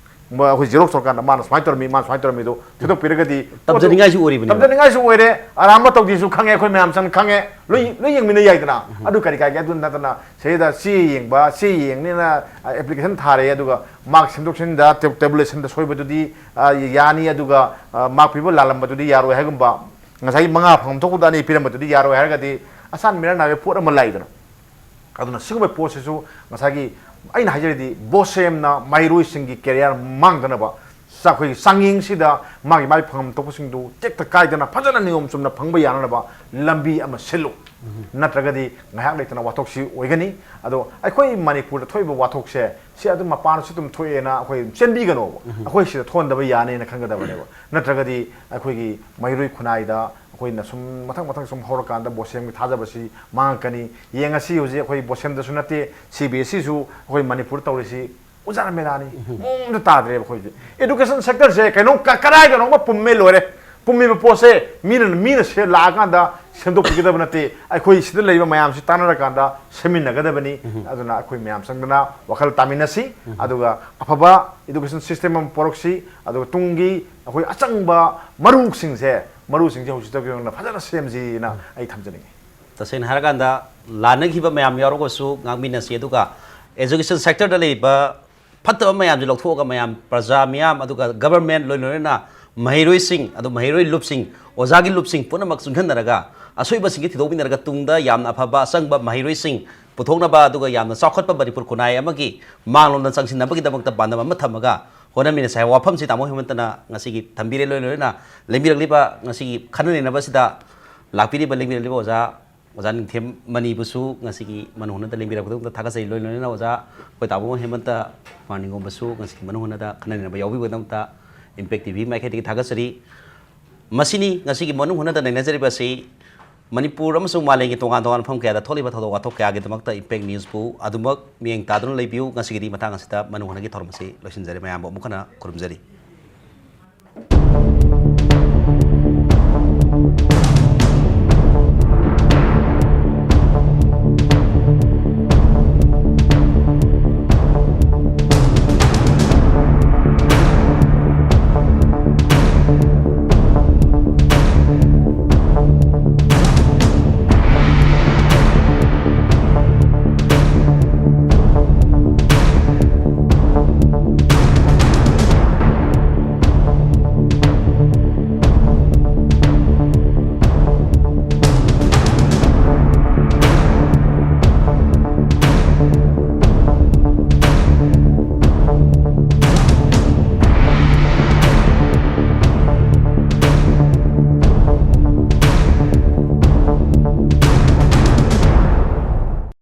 ꯃ-, ꯑꯩꯈꯣꯏ ꯖꯦꯔꯣꯛꯁ ꯇꯧꯔꯀꯥꯟꯗ ꯃꯥꯅ ꯁꯨꯃꯥꯏꯅ ꯇꯧꯔꯝꯃꯤ, ꯃꯥꯅ ꯁꯨꯃꯥꯏꯅ ꯇꯧꯔꯝꯃꯤꯗꯣ ꯊꯦꯠꯇꯣꯛꯄꯤꯔꯒꯗꯤ ꯄꯣꯠꯇꯨ ꯇꯝꯖꯅꯤꯡꯉꯥꯏꯁꯨ ꯑꯣꯏꯔꯤꯕꯅꯦꯕ꯫ ꯇꯝꯖꯅꯤꯡꯉꯥꯏꯁꯨ ꯑꯣꯏꯔꯦ, ꯑꯔꯥꯟꯕ ꯇꯧꯗꯦꯁꯨ ꯈꯪꯉꯦ, ꯑꯩꯈꯣꯏ ꯃꯌꯥꯝ ꯆꯪ ꯈꯪꯉꯦ, ꯂꯣꯏ, ꯂꯣꯏ ꯌꯦꯡꯃꯤꯟꯅ ꯌꯥꯏꯗꯅ꯫ ꯑꯗꯨ ꯀꯔꯤ ꯀꯥꯏꯒꯦ? ꯑꯗꯨ ꯅꯠꯇꯅ ꯁꯤꯗ ꯆꯦ ꯌꯦꯡꯕ, ꯆꯦ ꯌꯦꯡꯅꯤꯅ ꯑꯦꯄ꯭ꯂꯤꯀꯦꯁꯟ ꯊꯥꯔꯦ, ꯑꯗꯨꯒ ꯃꯥꯔꯛ ꯁꯦꯝꯗꯣꯛ ꯁꯦꯝꯖꯤꯟꯗ ꯇꯦ-, ꯇꯦꯕꯨꯂꯦꯁꯟꯗ ꯁꯣꯏꯕꯗꯨꯗꯤ, ꯑ, ꯌꯥꯅꯤ, ꯑꯗꯨꯒ, ꯑ, ꯃꯥꯔꯛ ꯄꯤꯕ ꯂꯥꯜꯂꯝꯕꯗꯨꯗꯤ ꯌꯥꯔꯣꯏ ꯍꯥꯏꯒꯨꯝꯕ, ꯉꯁꯥꯏꯒꯤ ꯃꯉꯥ ꯐꯪꯐꯝ ꯊꯣꯛꯄꯗ ꯑꯅꯤ ꯄꯤꯔꯝꯕꯗꯨꯗꯤ ꯌꯥꯔꯣꯏ ꯍꯥꯏꯔꯒꯗꯤ ꯑꯁꯥꯟ ꯃꯤꯔꯥꯟ ꯅꯥꯏꯕ ꯄꯣꯠ ꯑꯃ ꯂꯥꯛꯏꯗꯅ꯫ ꯑꯗꯨꯅ ꯁꯤꯒꯨꯝꯕ ꯄꯣꯠꯁꯤꯁꯨ ꯉꯁꯥꯏꯒꯤ ꯑꯩꯅ ꯍꯥꯏꯖꯔꯤꯗꯤ ꯕꯣꯁꯦꯝꯅ ꯃꯍꯩꯔꯣꯏꯁꯤꯡꯒꯤ career ꯃꯥꯡꯗꯅꯕ ꯆ-, ꯑꯩꯈꯣꯏꯒꯤ ꯆꯥꯡꯌꯦꯡꯁꯤꯗ ꯃꯥꯒꯤ ꯃꯥꯒꯤ ꯐꯪꯐꯝ ꯊꯣꯛꯄꯁꯤꯡꯗꯨ ꯇꯦꯛꯇ ꯀꯥꯏꯗꯅ ꯐꯖꯅ ꯅꯤꯌꯣꯝ ꯆꯨꯝꯅ ꯐꯪꯕ ꯌꯥꯅꯅꯕ ꯂꯝꯕꯤ ꯑꯃ ꯁꯤꯜꯂꯨ꯫ ꯅꯠꯇ꯭ꯔꯒꯗꯤ ꯉꯥꯏꯍꯥꯛ ꯂꯩꯇꯅ ꯋꯥꯊꯣꯛꯁꯤ ꯑꯣꯏꯒꯅꯤ꯫ ꯑꯗꯣ ꯑꯩꯈꯣꯏ ꯃꯅꯤꯄꯨꯔꯗ ꯊꯣꯛꯏꯕ ꯋꯥꯊꯣꯛꯁꯦ ꯁꯤ ꯑꯗꯨꯝ ꯃꯄꯥꯟꯗꯁꯨ ꯑꯗꯨꯝ ꯊꯣꯛꯑꯦꯅ ꯑꯩꯈꯣꯏ ꯆꯦꯟꯕꯤꯒꯅꯣꯕ꯫ ꯑꯩꯈꯣꯏ ꯁꯤꯗ ꯊꯣꯛꯍꯟꯗꯕ ꯌꯥꯅꯦꯅ ꯈꯟꯒꯗꯕꯅꯦꯕ꯫ ꯅꯠꯇ꯭ꯔꯒꯗꯤ ꯑꯩꯈꯣꯏꯒꯤ ꯃꯩꯔꯣꯏ ꯈꯨꯟꯅꯥꯏꯗ ꯑꯩꯈꯣꯏꯅ ꯁꯨꯝ ꯃꯊꯪ ꯃꯊꯪ ꯁꯨꯝ ꯍꯧꯔꯀꯥꯟꯗ ꯕꯣꯁꯦꯝꯒꯤ ꯊꯥꯖꯕꯁꯤ ꯃꯥꯡꯉꯛꯀꯅꯤ꯫ ꯌꯦꯡꯉꯁꯤ ꯍꯧꯖꯤꯛ ꯑꯩꯈꯣꯏ ꯕꯣꯁꯦꯝꯗꯁꯨ ꯅꯠꯇꯦ, ꯁꯤ ꯕꯤ ꯑꯦꯁ ꯁꯤꯁꯨ ꯑꯩꯈꯣꯏ ꯃꯅꯤꯄꯨꯔ ꯇꯧꯔꯤꯁꯤ ꯎꯖꯥꯔ ꯃꯦꯂꯥꯅꯤ꯫ ꯃꯑꯣꯡꯗ ꯇꯥꯗ꯭ꯔꯦꯕ ꯑꯩꯈꯣꯏꯁꯦ꯫ ꯏꯗꯨꯀꯦꯁꯟ ꯁꯦꯛꯇꯔꯁꯦ ꯀꯩꯅꯣꯝ ꯀ-, ꯀꯗꯥꯏꯗꯅꯣꯃ ꯄꯨꯝꯃꯦ ꯂꯣꯏꯔꯦ꯫ ꯄꯨꯝꯃꯤꯕ ꯄꯣꯠꯁꯦ ꯃꯤꯅ, ꯃꯤꯅ ꯁꯦ ꯂꯥꯛꯑꯀꯥꯟꯗ ꯁꯦꯝꯗꯣꯛꯄꯤꯒꯗꯕ ꯅꯠꯇꯦ꯫ ꯑꯩꯈꯣꯏ ꯁꯤꯗ ꯂꯩꯕ ꯃꯌꯥꯝꯁꯤ ꯇꯥꯟꯅꯔꯀꯥꯟꯗ ꯁꯦꯝꯃꯤꯟꯅꯒꯗꯕꯅꯤ꯫ ꯑꯗꯨꯅ ꯑꯩꯈꯣꯏ ꯃꯌꯥꯝ ꯆꯪꯗꯅ ꯋꯥꯈꯜ ꯇꯥꯃꯤꯟꯅꯁꯤ꯫ ꯑꯗꯨꯒ ꯑꯐꯕ ꯏꯗꯨꯀꯦꯁꯟ ꯁꯤꯁꯇꯦꯝ ꯑꯃ ꯄꯨꯔꯛꯁꯤ꯫ ꯑꯗꯨꯒ ꯇꯨꯡꯒꯤ ꯑꯩꯈꯣꯏ ꯑꯆꯪꯕ ꯃꯔꯨꯁꯤꯡꯁꯦ, ꯃꯔꯨꯁꯤꯡꯁꯦ ꯍꯧꯖꯤꯛꯇꯒꯤ ꯍꯧꯅ ꯐꯖꯅ ꯁꯦꯝꯁꯤꯅ ꯑꯩ ꯊꯝꯖꯅꯤꯡꯉꯤ꯫ ꯇꯁꯦꯡꯅ ꯍꯥꯏꯔꯀꯥꯟꯗ ꯂꯥꯟꯅꯈꯤꯕ ꯃꯌꯥꯝ ꯌꯥꯎꯔꯒꯁꯨ ꯉꯥꯛꯃꯤꯟꯅꯁꯤ꯫ ꯑꯗꯨꯒ education sector ꯗ ꯂꯩꯔꯤꯕ ꯐꯠꯇꯕ ꯃꯌꯥꯝꯁꯦ ꯂꯧꯊꯣꯛꯑꯒ ꯃꯌꯥꯝ, ꯄ꯭ꯔꯖꯥ ꯃꯤꯌꯥꯝ, ꯑꯗꯨꯒ government, ꯂꯣꯏ ꯂꯣꯏꯅꯅ ꯃꯍꯩꯔꯣꯏꯁꯤꯡ, ꯑꯗꯨ ꯃꯍꯩꯔꯣꯏ ꯂꯨꯞꯁꯤꯡ, ꯑꯣꯖꯥꯒꯤ ꯂꯨꯞꯁꯤꯡ ꯄꯨꯝꯅꯃꯛ ꯆꯨꯡꯁꯤꯟꯅꯔꯒ ꯑꯁꯣꯏꯕꯁꯤꯡꯁꯤ ꯊꯤꯗꯣꯛꯃꯤꯟꯅꯔꯒ ꯇꯨꯡꯗ ꯌꯥꯝꯅ ꯑꯐꯕ ꯑꯆꯪꯕ ꯃꯍꯩꯔꯣꯏꯁꯤꯡ ꯄꯨꯊꯣꯛꯅꯕ, ꯑꯗꯨꯒ ꯌꯥꯝꯅ ꯆꯥꯎꯈꯠꯄ ꯃꯅꯤꯄꯨꯔ ꯈꯨꯟꯅꯥꯏ ꯑꯃꯒꯤ ꯃꯥꯡꯂꯣꯝꯗ ꯆꯪꯁꯤꯟꯅꯕꯒꯤꯗꯃꯛꯇ ꯄꯥꯟꯗꯝ ꯑꯃ ꯊꯝꯃꯒ ꯍꯣꯠꯅꯃꯤꯟꯅꯁꯦ ꯍꯥꯏꯕ ꯋꯥꯐꯝꯁꯤ ꯇꯥꯃꯣ ꯍꯦꯃꯟꯇꯅ ꯉꯁꯤꯒꯤ ꯊꯝꯕꯤꯔꯦ꯫ ꯂꯣꯏ ꯂꯣꯏꯅꯅ ꯂꯦꯡꯕꯤꯔꯛꯂꯤꯕ ꯉꯁꯤꯒꯤ ꯈꯟꯅ ꯅꯩꯅꯕꯁꯤꯗ ꯂꯥꯛꯄꯤꯔꯤꯕ, ꯂꯦꯡꯕꯤꯔꯛꯂꯤꯕ ꯑꯣꯖꯥ, ꯑꯣꯖꯥ ꯅꯤꯡꯊꯦꯝ ꯃꯅꯤꯕꯨꯁꯨ ꯉꯁꯤꯒꯤ ꯃꯅꯨꯡ ꯍꯨꯠꯅ ꯂꯦꯡꯕꯤꯔꯛꯄꯒꯤꯗꯃꯛꯇ ꯊꯥꯒꯠꯆꯔꯤ꯫ ꯂꯣꯏ ꯂꯣꯏꯅꯅ ꯑꯣꯖꯥ ꯑꯩꯈꯣꯏ ꯇꯥꯃꯣ ꯍꯦꯃꯟꯇ ꯀꯨꯃꯥꯔ ꯅꯤꯡꯒꯣꯝꯕꯁꯨ ꯉꯁꯤꯒꯤ ꯃꯅꯨꯡ ꯍꯨꯠꯅꯗ ꯈꯟꯅ ꯅꯩꯅꯕ ꯌꯥꯎꯕꯤꯕꯒꯤꯗꯃꯛꯇ Impact T V ꯃꯥꯏꯀꯩꯗꯒꯤ ꯊꯥꯒꯠꯆꯔꯤ꯫ ꯃꯁꯤꯅꯤ ꯉꯁꯤꯒꯤ ꯃꯅꯨꯡ ꯍꯨꯠꯅꯗ ꯅꯩꯅꯖꯔꯤꯕ ꯑꯁꯤ꯫ ꯃꯅꯤꯄꯨꯔ ꯑꯃꯁꯨꯡ ꯃꯥꯂꯦꯝꯒꯤ ꯇꯣꯉꯥꯟ ꯇꯣꯉꯥꯟꯕ ꯃꯐꯝ ꯀꯌꯥꯗ ꯊꯣꯛꯂꯤꯕ ꯊꯧꯗꯣꯛ ꯋꯥꯊꯣꯛ ꯀꯌꯥꯒꯤꯗꯃꯛꯇ Impact News ꯄꯨ ꯑꯗꯨꯃꯛ ꯃꯤꯠꯌꯦꯡ ꯇꯥꯗꯨꯅ ꯂꯩꯕꯤꯌꯨ꯫ ꯉꯁꯤꯒꯤꯗꯤ ꯃꯇꯥꯡ ꯑꯁꯤꯗ ꯃꯅꯨꯡ ꯍꯨꯠꯅꯒꯤ ꯊꯧꯔꯝ ꯑꯁꯤ ꯂꯣꯏꯁꯤꯟꯖꯔꯦ꯫ ꯃꯌꯥꯝꯕꯨ ꯑꯃꯨꯛ ꯍꯟꯅ ꯈꯨꯔꯨꯝꯖꯔꯤ꯫